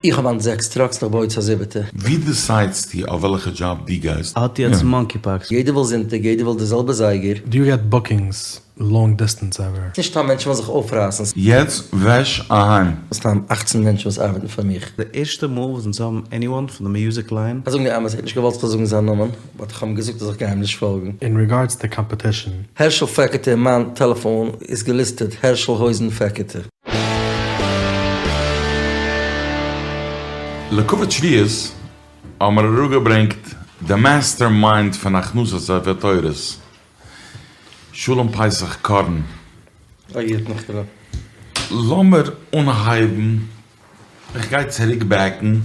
איך האב היינט זעקס טראקס און איך בוי צו א זיבעטע. ווי דיסיידסטו אויף וועלכע דזשאב דו גייסט? האט יעצט מאנקי פאקס. יעדער וויל זונטאג, יעדער וויל די זעלבע זייגער. דו יו געט בוקינגס לאנג דיסטענס עווער? נישט סתם מענטשן ווילן זיך אויפרייסן. יעצט וועש אהיים. סתם אכצן מענטשן וואס ארבעטן פאר מיך. די ערשטע מאל וואס אונז האבן עניוואן פון די מיוזיק ליין. כ'זאג די אמת, ער האט נישט געוואלט כ'זאל זאגן זיין נאמען, באט כ'האב אים געזאגט אז איך גיי אים נישט פאלגן. אין ריגארדס טו קאמפעטישן. הערשל פעקעטע אין מיין טעלעפאן איז געליסטעד הערשל הויזן פעקעטע. לכבוד שבועות האבן מיר אראפגעברענגט די מעסטער מיינד פון הכנסת ספר תורות, שלום פסח קארן. א גוטן נאכט. לאמיר אנהייבן, איך גיי צוריק בעקן,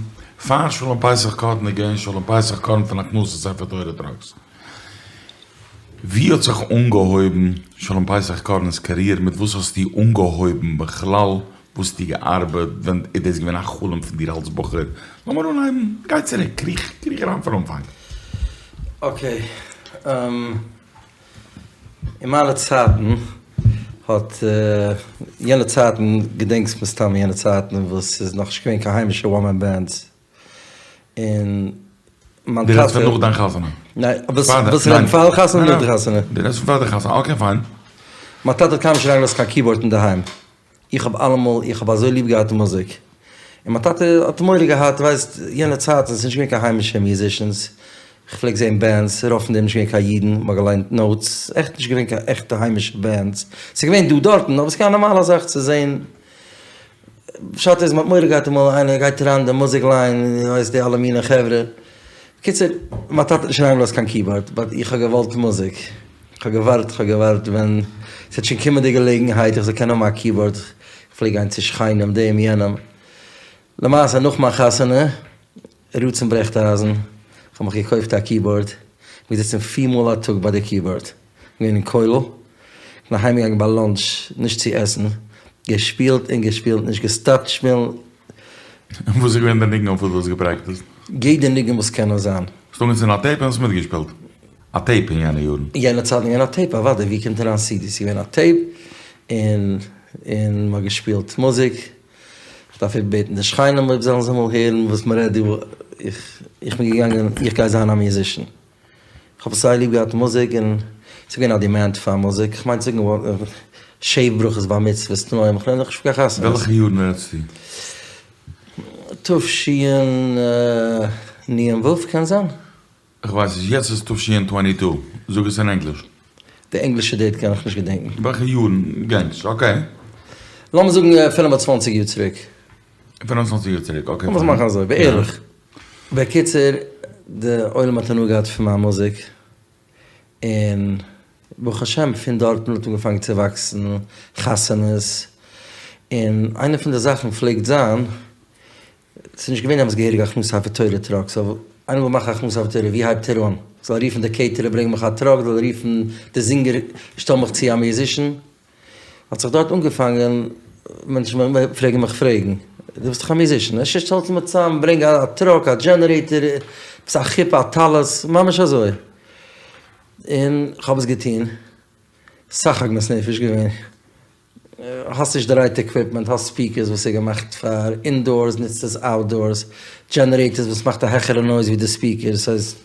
פאר שלום פסח קארן איז געווען שלום פסח קארן פון הכנסת ספר תורה טראקס. ווי האט זיך אנגעהויבן שלום פסח קארן'ס קאריער? מיט וואס האסטו אנגעהויבן בכלל? וואס האסטו געארבעט? ווען איז דאס געווען א חלום פון דיר אלס בחור? לאמיר אנהייבן, גיי צוריק, קריך קריך אריין פון אנפאנג. אקעי, אין מיינע צייטן האט, יענע צייטן, געדענקסט מסתמא יענע צייטן וואס ס'איז נאכנישט געווען קיין היימישע וואן מען בענדס, און מיין דו רעדסט טאטע. פון נאך דיין חתונה? ניין, וואס רעדן פאר די חתונה אדער נאך די חתונה? דו רעדסט פון פאר די חתונה, אקעי פיין. מיין טאטע האט קיינמאל נישט אריינגעלאזט קיין קיבארד אינדערהיים, איך האב אלעמאל, איך האב אזוי ליב געהאט מוזיק, און מיין טאטע האט מורא געהאט, ווייסט, יענע צייטן ס'איז נישט געווען קיין היימישע מיוזישענס, איך פלעג זען בענדס, רוב פון דעם נישט געווען קיין אידן, מ'האט געליינט נאוטס, עכט נישט געווען קיין עכטע היימישע בענדס, ס'איז געווען דא דארטן, אבער ס'איז געווען א נארמאלע זאך צו זען פשט איז מ'האט מורא געהאט אמאל איינער גייט אריין אין די מוזיק ליין און ווייסט די אלע מינע חברה. בקיצור, מיין טאטע האט נישט אריינגעלאזט קיין קיבארד, באט איך האב געוואלט מוזיק. כ'האב געווארט, כ'האב געווארט ווען ס'וועט שוין קומען די געלעגנהייט איך זאל קענען האבן א קיבארד. כ'פלעג גיין צו שכנים, דעם יענעם. למעשה נאך מיין חתונה, רצון ברעכט אייזן, כ'האב מיך געקויפט א קיבארד, כ'בין געזיצן פיר מאל א טאג ביי די קיבארד, געווען אין כולל, כ'בין אהיים געגאנגען ביי לאנטש נישט צו עסן, געשפילט און געשפילט, נישט געסטאפט שפילן. און וואס איז געווען די ניגון אויף וואס דו האסט געפרעקטיסט? יעדע ניגון וואס קען נאר זיין. האסט אנגעצינדן א טעיפ און האסט מיטגעשפילט? א טעיפ אין יענע יארן? יענע צייטן איז געווען א טעיפ אוודאי, ווי קומט אריין סידי? ס'איז געווען א טעיפ און און מ'האט געשפילט מוזיק. כ'דארף איבערבעטן די שכנים אויב זאלן זיי אמאל הערן וואס מ'רעדט דא, איך איך בין געגאנגען איך גיי זיין א מיוזישן, כ'האב זייער ליב געהאט מוזיק און ס'איז געווען א דימענד פאר מוזיק, כ'מיין צו זאגן שבע ברכות בר מצוות תנאים, כ'רעד נאכנישט פון קיין חתונות. וועלכע יארן רעדסטו? תשנ"ו קען זיין. כ'ווייס נישט, יעצט איז תש"ן טווענטי טו, זאג עס אין ענגליש. די ענגלישע דעיט קען איך נישט געדענקן. וועלכע יארן געדענקסט? אקעי. לאמיר זאגן פינף און צוואנציג יאר צוריק. פינף און צוואנציג יאר צוריק, אקעי. לאמיר עס מאכן אזוי, בערך. בקיצור, די עולם האט הנאה געהאט פון מיין מוזיק, און ברוך השם פון דארטן האט אנגעפאנגען צו וואקסן חתונות, און איינע פון די זאכן פלעגט זיין, ס'איז נישט געווען דעמאלטס געהעריג הכנסת ספר תורה טראק, סאו איינער וויל מאכן הכנסת ספר תורה ווי הייבט ער אן? זאל ער רופן די קעיטערער ברענג מיך א טראק, זאל ער רופן די זינגער שטעל מיך צו א מיוזישן? האט זיך דארט אנגעפאנגען מענטשן פרעגן מיך פרעגן, דו ביסט דאך א מיוזישן, אפשר שטעלסטו מיר צוזאם ברענג א טראק א דזשענערעיטער עפעס א חופה א טלית, ממש אזוי, און כ'האב עס געטון, סאך עגמת נפש געווען. האסט נישט די רייט עקוויפמענט, האסט ספיקערס וואס איז געמאכט פאר אינדארס נוצט עס אוטדארס, דזשענערעיטערס וואס מאכט א העכערע נויז ווי די ספיקערס, ס'הייסט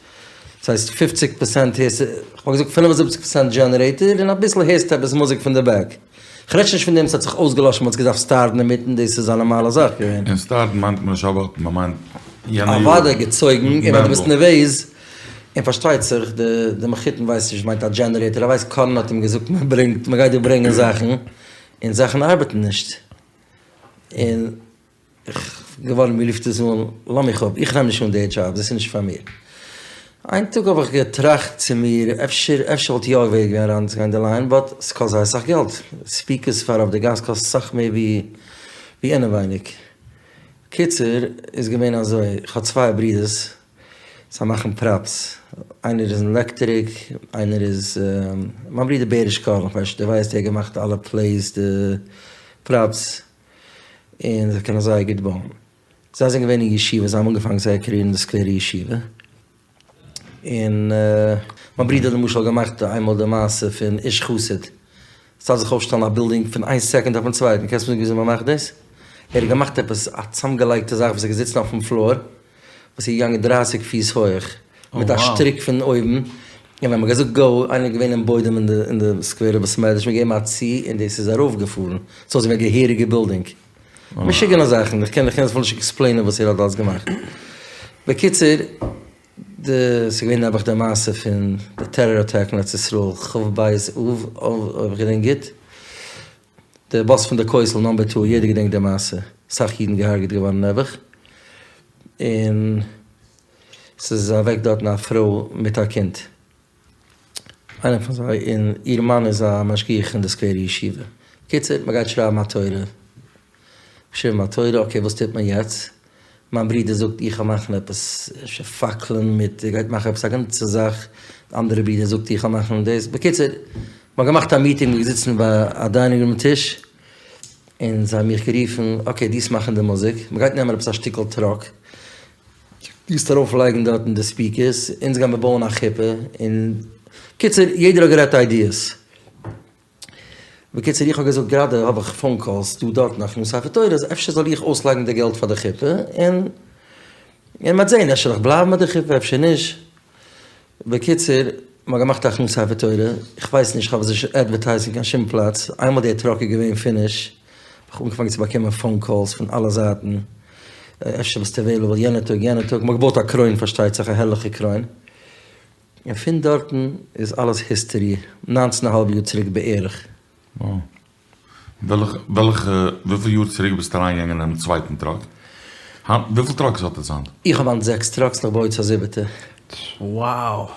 ס'הייסט פופציג פערסענט הערסטו, כ'וואלט געזאגט פינף און זיבעציג פערסענט דזשענערעיטער און אביסל הערסטו עפעס מוזיק פון די בעק. כ'רעד שוין נישט פון דעם ס'האט זיך אויסגעלאשן מ'האט עס געדארפט סטארטן אינמיטן, דאס איז א נארמאלע זאך געווען. און סטארטן מיינט מען נישט א באטן, מ'מיינט יענע יאר. אוודאי געצויגן, און ווען דו ביסט נערוועז און פארשטייט זיך די די מחותן ווייסט נישט וואס מיינט א דזשענערעיטער, ער ווייסט קארן האט אים געזאגט מען ברענגט מען גייט דא ברענגען זאכן, און זאכן ארבעטן נישט, און איך געווארן ווי רופט עס אן, לאז מיך אפ, איך נעם נישט אן די דזשאב, דאס איז נישט פאר מיר. איין טאג האב איך געטראכט צו מיר, אפשר אפשר וואלט יא ווערד געווען אריינצוגיין אין די ליין, באט ס'קאסט זייער אסאך געלט, ספיקערס פאר אויף די גאס קאסט אסאך מער ווי ווי אינעווייניג. קיצור איז געווען אזוי, איך האב צוויי ברידערס, זיי מאכן פראפס, איינער איז אין עלעקטריק, איינער איז, מיין ברודער בעריש קארן, כ'ווייס נישט דו ווייסט, ער האט געמאכט אלע פלעיס די פראפס, און זיי קענען זייער גוט בויען. זיי זענען געווען אין ישיבה, זיי האבן אנגעפאנגען זייער קעריער אין די סקווערע ישיבה, און מיין ברודער האט למשל געמאכט איינמאל די מעשה פון איש חסיד, ס'דארף זיך אויפשטעלן א בילדינג פון איין סעקונד אויפן צווייטן, קענסט מיר זאגן וויאזוי מ'מאכט דאס? ער האט געמאכט עפעס א צאמגעלייגטע זאך וואס איז געזיצן אויפן פלאר, וואס איז געגאנגען דרייסיג פיס הויעך, מיט א שטריק פון אויבן, און ווען מ'האט געזאגט גאו, איינער איז געווען אין בוידעם אין די סקווערע בית מדרש, מ'האט געגעבן א צי און דאס איז ארויפגעפארן, ס'איז אויסגעזען ווי א געהעריגע בילדינג. משוגענע זאכן, איך קען איך קען עס אפילו נישט עקספלעינען וואס ער האט אלס געמאכט. בקיצור, די, ס'איז געווען נעבעך די מעשה פון די טעראר אטאק אין ארץ ישראל כ"ב אב, אויב איך געדענק גוט. די באס פון די כותל נאמבער טו, יעדער געדענקט די מעשה, אסאך אידן געהארגעט געווארן נעבעך, און ס'איז אוועק דארטן א פרוי מיט א קינד, איינער פון זיי, און איר מאן איז א משגיח אין די סקווערע ישיבה, בקיצור מ'גייט שרייבן א תורה. געשריבן א תורה, אקעי וואס טוט מען יעצט? מיין ברודער זאגט איך וועל מאכן עפעס אפשר פאקלען מיט ער גייט מאכן עפעס א גאנצע זאך, די אנדערע ברודער זאגט איך וועל מאכן דאס, בקיצור מ'האט געמאכט א מיטינג מ'איז געזיצן ביי א דיינינג רום טיש און זיי האבן מיך גערופן אקעי דו וועסט מאכן די מוזיק, מ'גייט נעמען עפעס א שטיקל טראק דו וועסט ארויף לייגן דארטן די ספיקערס, אונז גיימער בויען א חופה, און בקיצור יעדער האט גערעדט איידיעס. בקיצור איך האב געזאגט גראדע האב איך פאון קאלס דא דארט נאך הכנסת ספר תורה אז אפשר זאל איך אויסלייגן די געלט פאר די חופה און און מ'וועט זעהן אפשר איך בלייב מיט די חופה אפשר נישט. בקיצור מ'האט געמאכט א הכנסת ספר תורה איך ווייס נישט כ'האב עס נישט עדווערטייזט אין קיין שום פלאץ איינמאל די טראק איז געווען פיניש האב איך אנגעפאנגען צו באקומען פאון קאלס פון אלע זייטן אפשר ביסטו עוועילעבל יענע טאג יענע טאג מ'האט געבויט א קרוין פארשטייט זיך א הערליכע קרוין. און פון דארטן איז אלעס היסטערי, ניינצן א האלב יאר צוריק בערך. וואו. וועלכע, וועלכע, וויפיל יאר צוריק ביסטו אריינגעגאנגען אינעם צווייטן טראק? היינט, וויפיל טראקס האט עטס היינט? איך האב היינט זעקס טראקס און איך בוי צו א זיבעטע. Wow!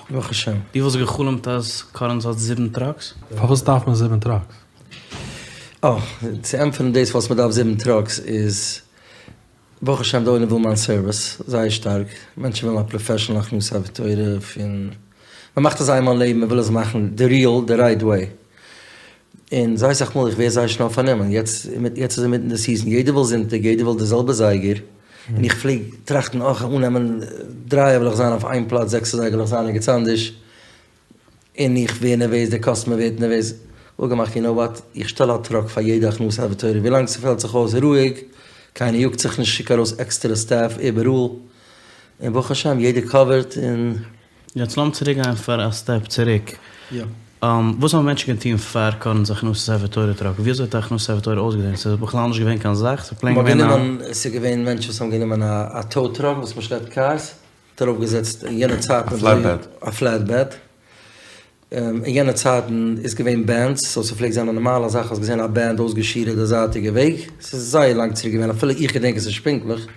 ברוך השם. דו וואלסט גע'חלומ'ט אז קארנס האט זיבן טראקס? פארוואס דארף מען זיבן טראקס? אה, צו ענטפערן דאס פארוואס מען דארף זיבן טראקס איז. ברוך השם די עולם וויל מיין סערוויס זייער שטארק, מענטשן ווילן א פראפעשענעל הכנסת ספר תורה פון, מען מאכט עס איינמאל אין לעבן מען וויל עס מאכן די ריעל די רייט וועי, און זייער אסאך מאל איך ווער זייער שנעל פארנומען, יעצט יעצט איז אינמיטן די סיזען יעדער וויל זונטאג יעדער וויל די זעלבע זייגער, און איך פלעג טראכטן אך אננעמען דרייע וויל איך זיין אויף איין פלאץ זעקס אזייגער וויל איך זיין ערגעץ אנדערש, און איך ווער נערוועז, דער קאסטומער ווערט נערוועז, אפגעמאכט יו נאו וואט, איך שטעל א טראק פאר יעדע הכנסת ספר תורה, ווילאנג ס'פעלט זיך אויס רואיג, קיינער יאגט זיך נישט, שיק ארויס עקסטערע סטעף איבעראל, און ברוך השם יעדער קאווערט און. יעצט לאמיר צוריק גיין פאר א סטעפ צוריק, וואס האבן מענטשן געטון פאר קארנס הכנסת ספר תורה טראק, ווי אזוי האט א הכנסת ספר תורה אויסגעזען, ס'איז בכלל נישט געווען קיין זאך, ס'איז פלעין געווען א. ס'איז געווען מענטשן וואס האבן גענומען א טאו טראק וואס מ'שלעפט קארס, האט ארויף געזעצט אין יענע צייטן א פלעטבעד. א פלעטבעד. אין יענע צייטן איז געווען בענדס, סאו ס'פלעגט זיין א נארמאלע זאך האסט געזען א בענד אויסגעשירעט די זייטיגע וועג, ס'איז זייער לאנג צוריק געווען אפילו איך געדענק עס נישט פונקטליך,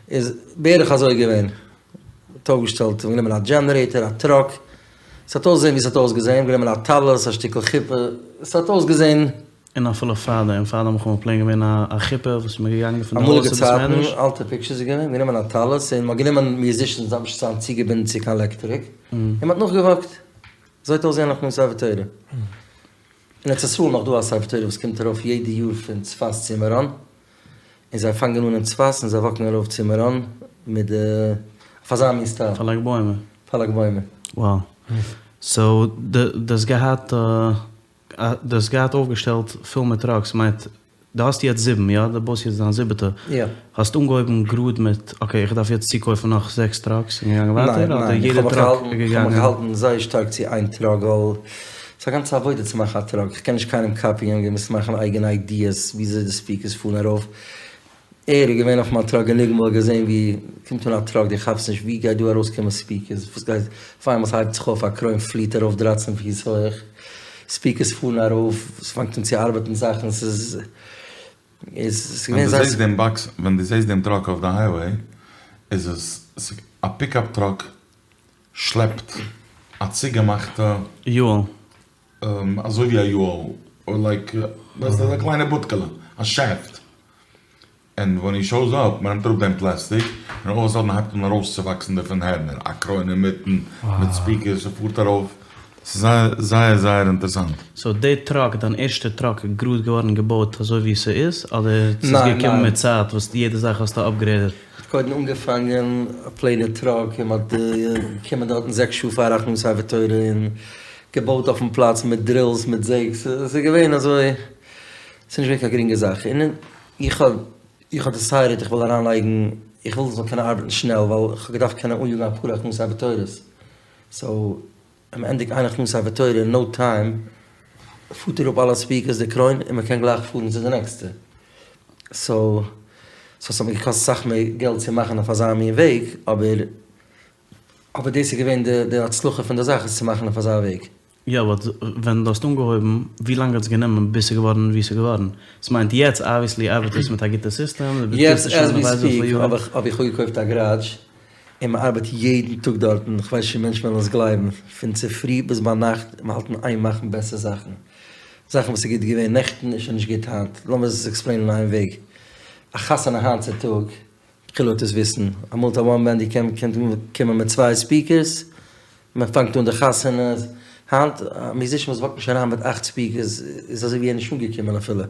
איז בערך אזוי געווען. מ'האט אויפגעשטעלט און גענומען א דזשענערעיטער, א טראק, ס'האט אויסגעזען ווי ס'האט אויסגעזען, גענומען א טלית, א שטיקל חופה, ס'האט אויסגעזען. און אפילו פאר דעם, פאר דעם מלחמה פלעין געווען א חופה וואס מ'איז געגאנגען פון די הויז אמאליגע צו בית צייטן, מדרש. אלטע פיקטשערס איז געווען, גענומען א טלית און מ'האט גענומען מיוזישענס דארף נישט זיין צוגעבינדן צו קיין עלעקטריק, און מ'האט נאכגעוואקט. אזוי האט אויסגעזען הכנסת ספר תורה. אין ארץ ישראל נאך דא א ספר תורה וואס קומט ארויף יעדע יאר פון צפת צו מירון, און זיי פאנגען אן אין צפת און זיי וואקן ארויף צו מירון מיט די, אויף אזא מין סטייל. פאר ל"ג בעומר. פאר ל"ג בעומר. Wow. סאו דו האסט געהאט. דו האסט געהאט אויפגעשטעלט פול מיט טראקס, מיינט דו האסט יעצט זיבן, יא? דו בויסט יעצט דיין זיבעטע. יא. האסט אנגעהויבן גראד מיט אקעי איך דארף יעצט צוקויפן נאך זעקס טראקס און געגאנגען ווייטער? ניין אדער ניין, איך יעדע האב מיך טראק געהאלטן, איז איך האב מיך געגאנגען? געהאלטן זייער שטארק צו איין טראק ווייל ס'איז א גאנצע עבודה צו מאכן א טראק, איך קען נישט קיינעם קאפיען, געמוזט מאכן אייגענע איידיעס וויאזוי די ספיקערס פארן ארויף, ער איז געווען אויף מיין טראק גענוג מאל געזען ווי קומט אן א טראק דו כאפסט נישט ווי גייט דא ארויסקומען ספיקערס וואס גייט אויף איינמאל ס'הייבט זיך אויף א קרוין פליעט ארויף דרייצן פיס הויעך ספיקערס פארן ארויף ס'פאנגט אן צו ארבעטן זאכן ס'איז איז ס'איז ווען געווען דו זייער זעסט דעם באקס ווען דו זעסט דעם טראק אויף די הייוועי איז עס א פיקאפ טראק שלעפט א צוגעמאכטע יו-האול. אזוי ווי א יו-האול אר לייק ווייסט אזא קליינע בודקעלע א שעפט ענד ווען הי שאוס אפ מ'נעמט אראפ דעם פלעסטיק און אלל אוו א סאדען הייבט אן ארויסצואוואקסן דערפון הערנער א קרוין אינמיטן מיט ספיקערס ס'פארט ארויף ס'איז זייער זייער זייער אינטערסאנט. סאו די טראק דיין ערשטע טראק איז גראד געווארן געבויט אזוי ווי ס'איז אדער ס'איז ניין געקומען ניין. מיט צייט וואס יעדע זאך האסטו אפגרעידעד? מ'האט קודם אנגעפאנגען א פלעינע טראק און מ'האט געקומען דארטן זעקס שעה פאר הכנסת ספר תורה און געבויט אויפן פלאץ מיט דרילס מיט זעגס, ס'איז געווען אזוי, ס'איז נישט געווען קיין גרינגע זאך, און איך האב. איך האב דעסיידעט איך וויל אריינלייגן, איך וויל ס'זאל קענען ארבעטן שנעל ווייל איך האב געדארפט קענען אניאגן אפאר הכנסת ספר תורות, סאו ווען מ'ענדיגט איין הכנסת ספר תורה אין נאו טיים פארט אראפ אלע ספיקערס די קרוין און מ'קען גלייך פארן צו די נעקסטע, סאו סאו ס'האט מיר געקאסט אסאך מער געלט צו מאכן אויף אזא מין וועג אבער אבער דאס איז געווען די די הצלחה פון די זאך עס צו מאכן אויף אזא וועג. יא באט ווען דו האסט אנגעהויבן ווי לאנג האט עס גענומען ביז ס'איז געווארן ווי ס'איז געווארן? ס'מיינט יעצט אבוויעסלי ארבעט עס מיט א גוטע סיסטעם, דו יעצט טוסט עס שוין עז ווי כ'ווייס וויפיל ספיק יאר. האב איך האב איך אפגעקויפט א גאראדזש און מ'ארבעט יעדן טאג דארטן, כ'ווייס נישט צו מענטשן וועלן עס גלייבן, פון צופרי ביז ביינאכט, מ'האלט אין איין מאכן בעסער זאכן, זאכן וואס איז גוט געווען נעכטן איז שוין נישט גוט היינט, לאמיר עס עקספלעינען אין איין וועג, א חתונה היינט צו טאג כאילו וועט עס וויסן, אמאל האט א וואן בענד געקענט קומען מיט צוויי ספיקערס, מען פאנגט אן די חתונה, היינט א מיוזישן וואס וואקט נישט אריין מיט אכט ספיקערס איז אזוי ווי ער איז נישט אנגעקומען אפילו,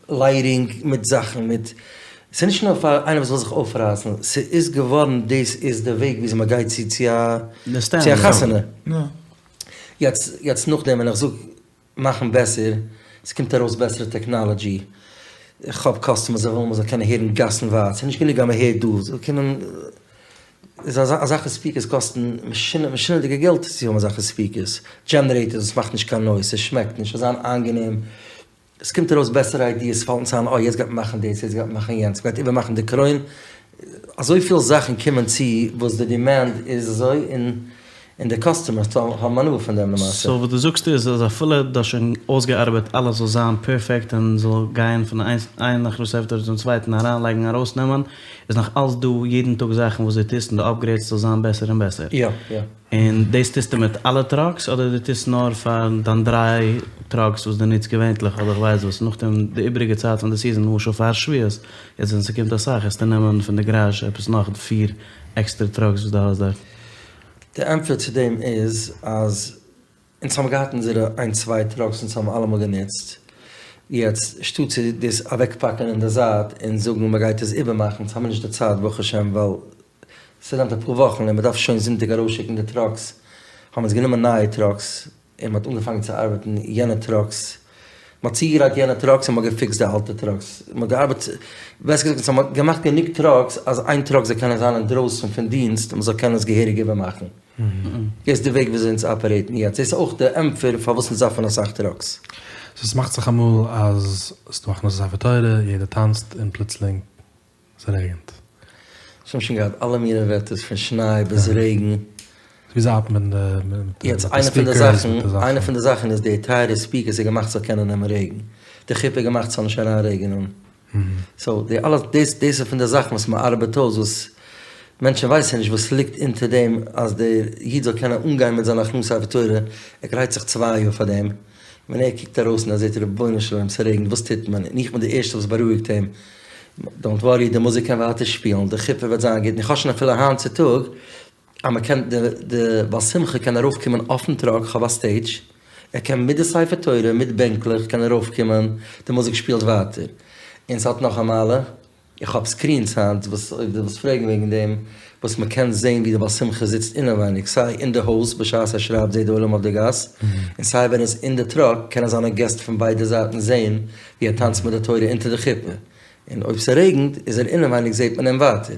לייטינג מיט זאכן מיט, ס'איז נישט נאר פאר איינער וואס וויל זיך אויפרייסן, ס'איז געווארן דאס איז די וועג וויאזוי מען גייט צו צו א חתונה. יעצט יעצט נאכדעם ווען איך זאג מאכן בעסער, ס'קומט ארויס בעסערע טעקנאלעדזשי, איך האב קאסטומערס זיי ווילן מ'זאל קענען הערן גאסן ווייט, ס'איז נישט גענוג אז מ'הערט דא, זאל קומען, איז אזעלכע ספיקערס קאסטן משונה'דיגע געלט צו האבן אזעלכע ספיקערס, דזשענערעיטערס וואס מאכט נישט קיין נויז, ס'שמעקט נישט, ס'זאל זיין איינגענעם, עס קומט ארויס בעסערע איידיעס, פאלט אונז איין, אה יעצט גייט מען מאכן דאס, יעצט גייט מען מאכן יענץ, מ'גייט איבערמאכן די קרוין, אזויפיל זאכן קומען צו וואס די דימענד איז אזוי און און די קאסטומערס האבן הנאה פון דעם למעשה. סאו וואס דו זאגסט איז אז אפילו דו האסט שוין אויסגעארבעט אלעס זאל זיין פערפעקט און זאל גיין פון איין הכנסת ספר תורה צום צווייטן אריינלייגן ארויסנעמען, איז נאך אלץ דא יעדן טאג זאכן וואס דו טוסט און דו אפגרעידסט זאל זיין בעסער און בעסער. יא יא. און דאס טוסטו מיט אלע טראקס אדער דו טוסט נאר פאר דיין דריי טראקס וואס דו נוצט געווענטליך אדער כ'ווייס וואס נאכדעם די איבריגע צייט פון די סיזען למשל פאר שבועות יעצט ווען ס'קומט אסאך וועסטו נעמען פון די גראזש עפעס נאך פיר עקסטערע טראקס וואס דו האסט דארט. די ענטפער צו דעם איז אז אונז האבן געהאט אונזערע איין צוויי טראקס אונז האבן אלעמאל גענוצט, יעצט שטאט צו דאס אוועקפאקן אין די זייט און זאגן מ'גייט עס איבערמאכן, אונז האבן נישט די צייט ברוך השם ווייל ס'נעמט אפאר וואכן און מ'דארף שוין זונטאג ארויסשיקן די טראקס, האבן אונז גענומען נייע טראקס און מ'האט אנגעפאנגען צו ארבעטן יענע טראקס, מ'האט צוגעגרייט יענע טראקס און מ'האט געפיקסט די אלטע טראקס, מ'האט געארבעט, בעסער געזאגט אונז האבן געמאכט גענוג טראקס אז איין טראק זאל קענען זיין אינדרויסן פון דינסט און מ'זאל קענען עס געהעריג איבערמאכן. דאס איז די וועג וויאזוי אונז אפערעיטן יעצט, דאס איז אויך די ענטפער פארוואס אונז דארפן אסאך טראקס. סאו ס'מאכט זיך אמאל אז ס'דא הכנסת ספר תורה, יעדער טאנצט און פלוצלינג ס'רעגענט. אונז האבן שוין געהאט אלע מיני וועטערס פון שניי ביז רעגן. וויאזוי ארבעט מען מיט די יעצט איינע פון די ספיקערס זאכן, מיט די זאכן? איינע פון די זאכן איז די טייערע ספיקערס איז געמאכט ס'זאל קענען נעמען רעגן. די חופה איז געמאכט ס'זאל נישט אריין רעגענען. סאו די אלע דאס דאס איז פון די זאכן וואס מ'ארבעט אויס וואס מענטשן ווייסן נישט וואס ליגט אונטער דעם אז דער איד זאל קענען אנגיין מיט זיין הכנסת ספר תורה, ער גרייט זיך צוויי יאר פאר דעם, ווען ער קוקט ארויס און ער זעט רבונו של עולם ס'רעגנט וואס טוט מען? און איך בין די ערשטע וואס בארואיגט אים, דאונט ווארי די מוזיק קען ווייטער שפילן, די חופה וועט זיין גוט, און איך האב שוין אפילו היינט צו טאג אז מען קען די די בעל שמחה קען ארויף קומען אויפן טראק, כ'האב א סטעידזש, ער קען מיט די ספר תורה מיט בענקלעך קען ארויף קומען, די מוזיק שפילט ווייטער, און ס'האט נאך א מעלה, איך האב סקרינס היינט וואס אויב דו ווילסט פרעגן וועגן דעם, וואס מען קען זען ווי די בעל שמחה זיצט אינעווייניג סיי אין די הויז בשעת ער שרייבט זעט די עולם אויף די גאס, און סיי ווען ער איז אין די טראק קענען זיינע געסט פון ביידע זייטן זען ווי ער טאנצט מיט די תורה אונטער די חופה, און אויב ס'רעגנט איז ער אינעווייניג זעט מען אים ווייטער.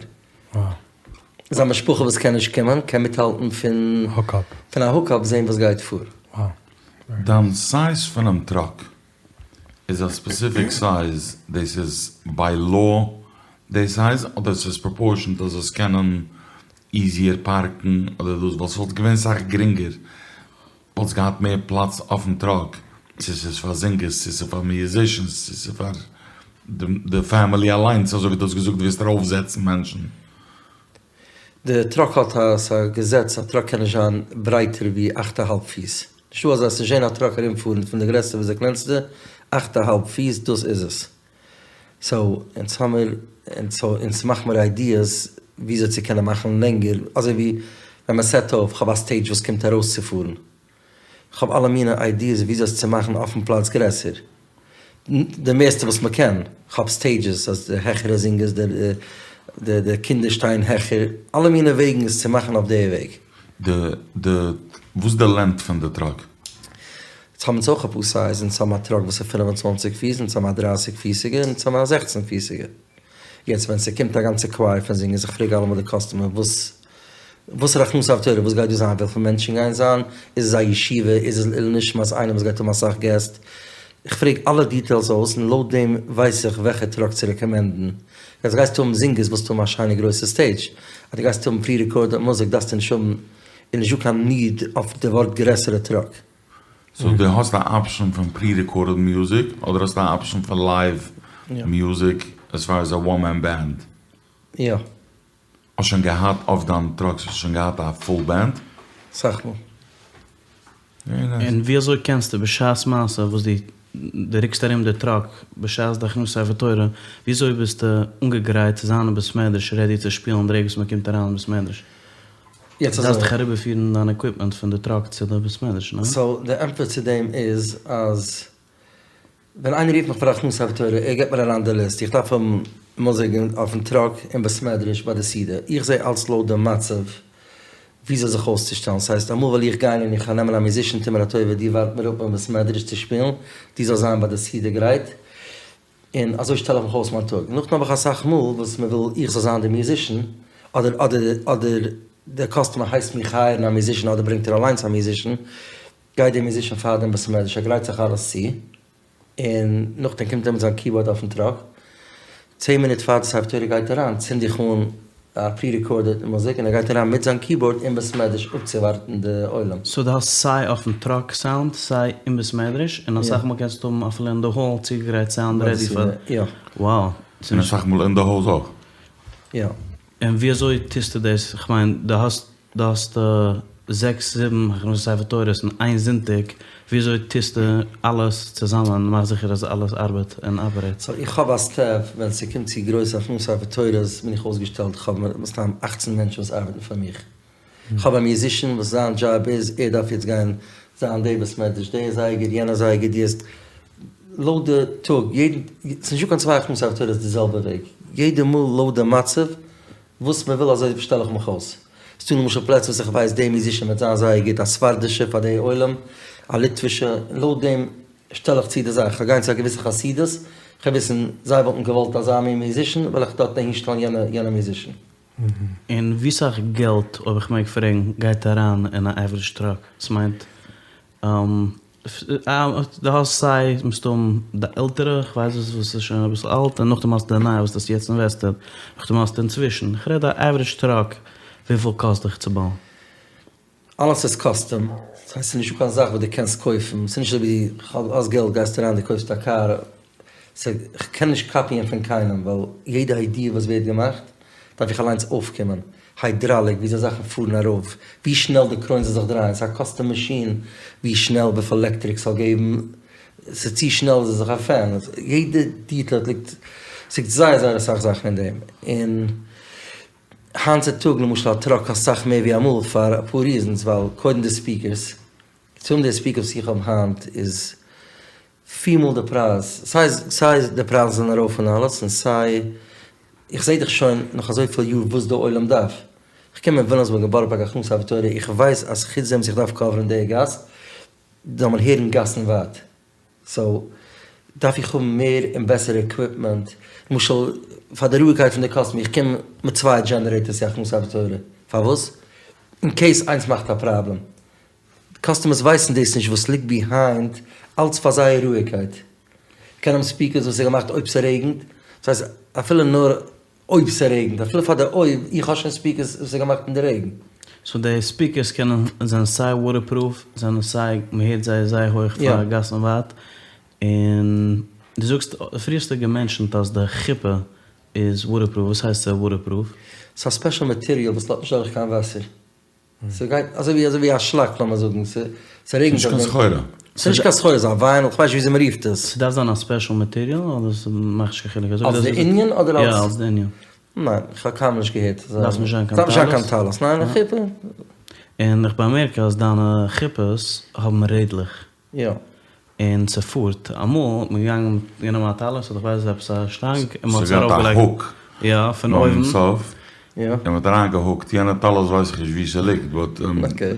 זיין משפחה וואס קען נישט קומען קען מיטהאלטן פון פון א הוק-אפ זען וואס גייט פאר. דיין סייז פונעם טראק איז א ספעסיפיק סייז, דאס איז ביי לאו די סייז, אדער ס'איז פראפארשענד אז זאלסט קענען איזיער פארקן אדער דאס, ווייל ס'וואלט געווען סאך גרינגער וואלטסט געהאט מער פלאץ אויפן טראק, צו ס'איז פאר זינגערס צו ס'איז פאר מיוזישענס צו ס'איז פאר די פעמילי אליינס אזוי ווי דו האסט געזאגט דו וועסט ארויפזעצן מענטשן. די טראק האט א ס'איז א געזעץ א טראק קען נישט זיין ברייטער ווי אכט א האלב פיס, נישטא אזא ס'נישט זען א טראק ארומפארן פון די גרעסטע ביז די קלענסטע, אכט א האלב פיס דאס איז עס. סאו אונז האמיר סאו אונז מאך מיר איידיעס וויאזוי צו קענען מאכן לענגער אזוי ווי ווען מען סעט אויף כ'האב א סטעידזש וואס קומט ארויסצופארן כ'האב אלע מיני איידיעס וויאזוי עס צו מאכן אויפן פלאץ גרעסער די מערסטע וואס מען קען כ'האב סטעידזשעס אז די העכערע זינגערס די די די קינדער שטייען העכער אלע מיני וועגן עס צו מאכן אויף די וועג. די די וואס די לענגט פון די טראק? יעצט האבן אונז אויך אפאר סייז, אונז האבן א טראק וואס איז 25 פיס, אונז האבן א 30 פיסיגע, און אונז האבן א 16 פיסיגע. יעצט ווען ס'קומט א גאנצע קווייער פון זינגערס, איך פרעג אלעמאל די קאסטומער וואס וואסערע הכנסת ספר תורה, וואס גייט דא זיין, וויפיל מענטשן גייען זיין, איז עס א ישיבה, איז עס לעילוי נשמת איינער וואס גייט האבן אסאך געסט, איך פרעג אלע דיטעילס אויס און לויט דעם ווייס איך וועלכע טראק צו רעקאמענדן. יעצט גייסטו האבן זינגערס ווילסטו האבן א שיינע גרויסע סטעידזש, אז דו גייסט האבן פרי רעקארדעד מוזיק דארפסטו נישט האבן, איז נישטא קיין ניד אויף די ווארט גרעסערע טראק. סאו דו האסט א אפשען פון פרי רעקארדעד מיוזיק אדער האסטו א אפשען פון לייוו מיוזיק עז פאר עז א וואן מען בענד? יא. האסט שוין געהאט אויף דיין טראקס האסטו שוין געהאט א פול בענד? סאך מאל. און ווי אזוי קענסטו בשעת מעשה וואס דו דו רוקסט ארום די טראק בשעת די הכנסת ספר תורה, ווי אזוי ביסטו אנגעגרייט צו זיין אין בית מדרש רעדי צו שפילן די רגע וואס מען קומט אריין אין בית מדרש? יעצט דו דארפסט אזוי. דאך אריבערפירן דיין עקוויפמענט פון די טראק צו די בית מדרש, ניין? סאו די ענטפער צו דעם איז אז ווען איינער רופט מיך פאר הכנסת ספר תורה, ער געבט מיר אריין די ליסט, איך דארף האבן מוזיק אויפן טראק אין בית מדרש ביי די סעודה, איך זע אלץ לויט די מצב וויאזוי זיך אויסצושטעלן, ס'הייסט אמאל וועל איך גיין און איך וועל נעמען א מיוזישען טו מיר א טובה דו ווארט מיר אפ אין בית מדרש צו שפילן, דו זאלסט זיין ביי די סעודה גרייט, און אזוי שטעל איך מיך אויס מיין טאג. נאכדעם האב איך אסאך מאל וואס מען וויל איך זאל זיין די מיוזישען, אדער אדער אדער דער קאסטומער הייסט מיך הייערן א מיוזישען אדער ברענגט ער אליינס א מיוזישען, גייט דער מיוזישען פאר דעם בית המדרש, ער גרייט זיך אלעס צו, און נאכדעם קומט ער מיט זיין קיבארד אויפן טראק, צען מינוט פאר די ספר תורה גייט אריין צינד איך אן א פרי רעקארדעד מוזיק און ער גייט אריין מיט זיין קיבארד אין בית מדרש אפצואווארטן די עולם. סאו דו האסט סיי אויפן טראק סאונד סיי אין בית מדרש, און אסאך מאל קענסטו האבן אפילו אין די האל צוגעגרייט סאונד רעדי פאר. יא. Wow. און אסאך מאל אין די הויז אויך. יא. און ווי אזוי טוסטו דאס? כ'מיין דו האסט דו האסט זעקס זיבן הכנסת ספר תורות אין איין זונטאג, וויאזוי טוסטו אלעס צוזאמען, מאך זיכער אז אלעס ארבעט און אפערעיט? סאו איך האב א סטעף, ווען ס'קומט צו גרויסע הכנסת ספר תורות בין איך אויסגעשטעלט, איך האב מסתם אכצן מענטשן וואס ארבעטן פאר מיך, איך האב א מיוזישען וואס זיין דזשאב איז ער דארף יעצט גיין זיין די בית מדרש די זייגער יענע זייגער די האסט לויט די טאג יעדן ס'נישטא קיין צוויי הכנסת ספר תורות די זעלבע וועג יעדע מאל לויט די מצב וואס מען וויל אזוי שטעל איך מיך אויס. ס'דא למשל פלעצער וואס איך ווייס די מיוזישען וועט זיין זייער גוט, א ספרדישע פאר די עולם, א ליטווישע, לויט דעם שטעל איך צו די זאך. כ'גיי צו א געוויסע חסידות, כ'וועל וויסן זיי וואלטן געוואלט אזא מין מיוזישען, וועל איך דארט אהינשטעלן יענע יענע מיוזישען. און ווי סאך געלט, אויב איך מעג פרעגן, גייט אריין אין א עווערידזש טראק? ס'מיינט דו האסט סיי מסתם די עלטערע, כ'ווייס וואס וואס איז שוין אביסל אלט, און נאכדעם האסטו די נייע וואס דו האסט יעצט אינוועסטעד, נאכדעם האסטו אינצווישן, כ'רעד א עווערידזש טראק וויפיל קאסט דיך צו בויען? אלעס איז קאסטום, ס'הייסט ס'איז נישטא קיין זאך וואס דו קענסט קויפן, ס'איז נישט אזוי ווי האסט געלט גייסטו אריין דו קויפסט א קאר, כ'קען נישט קאפיען פון קיינעם ווייל יעדע איידיע וואס ווערט געמאכט דארף איך אליינס אויפקומען, היידראליק, וויאזוי זאכן פארן ארויף, ווי שנעל די קרוין זאל זיך דרייען, ס'איז א קאסטום מאשין, ווי שנעל, וויפיל עלעקטריק ס'זאל געבן, ס'איז צו שנעל איז עס זיך א פען, יעדע דיטעיל ליגט, ס'ליגט זייער זייער אסאך זאכן אין דעם, און היינט צו טאג למשל א טראק קאסט סאך מער ווי אמאל פאר אפאר ריזענס, ווייל קודם די ספיקערס, צו האבן די ספיקערס וואס איך האב היינט איז פיר מאל די פרייז, סיי סיי די פרייזן זענען ארויף און אלעס, און סיי איך זעה דאך שוין נאך אזויפיל יאר וואס די עולם דארף, איך קום אין וויליאמסבורג אין בארא פארק הכנסת ספר תורה, איך ווייס אז חוץ דעם וואס איך דארף קאווערן די גאס, זאל מען הערן גאסן ווייט, סאו דארף איך האבן מער און בעסערע עקוויפמענט, למשל פאר די רואיגקייט פון די קאסטומער, איך קום מיט צוויי דזשענערעיטערס צו הכנסת ספר תורה, פארוואס? אין קעיס איינס מאכט א פראבלעם, קאסטומערס ווייסן דאס נישט וואס ליגט ביהיינד, אלץ פאר זייער רואיגקייט. קען האבן ספיקערס וואס איז געמאכט אויב ס'רעגנט, דאס הייסט אפילו נאר אויב ס'רעגנט, אפילו פאר די אויב, איך האב שוין ספיקערס וואס איז געמאכט אין די רעגן. סאו די ספיקערס קענען זענען סיי וואטערפרוף, זענען סיי מ'הערט זיי זייער הויך פאר גאסן ווייט, און דו זאגסט פריער האסטו געמענטשענט אז די חופה איז וואטערפרוף, וואס הייסט ס'איז וואטערפרוף? ס'איז א ספעשל מאטעריאל וואס לאזט נישט דורך קיין וואסער. ס'גייט אזוי ווי אזוי ווי א שלאק לאמיר זאגן, ס'רעגנט ס'נישט קיין סחורה. ס'איז נישט קיין סחורה, ס'איז א ווייניל, כ'ווייס נישט וויאזוי מ'רופט עס. ס'דארף זיין א ספעשל מאטעריאל אדער ס'מאכט נישט קיין חילוק? אלס די ענין אדער אלס? יא אלס די ענין. ניין, כ'האב קיינמאל נישט געהערט. דארף נישט זיין קיין טלית? דארף נישט זיין קיין טלית, ניין, א חופה. און איך באמערק אז דיינע חופות האבן רעדלעך. יא. און ס'פארט. אמאל האט מען געגאנגען מ'האט גענומען א טלית אדער כ'ווייס עפעס א שטאנג און מ'האט עס ס'געהאט א ארויפגעלייגט. הוק יא, פון ביים אויבן. סוף. יא. און מ'האט אריינגעהוקט, יענע טלית ווייס איך נישט וואו ס'ליגט, באט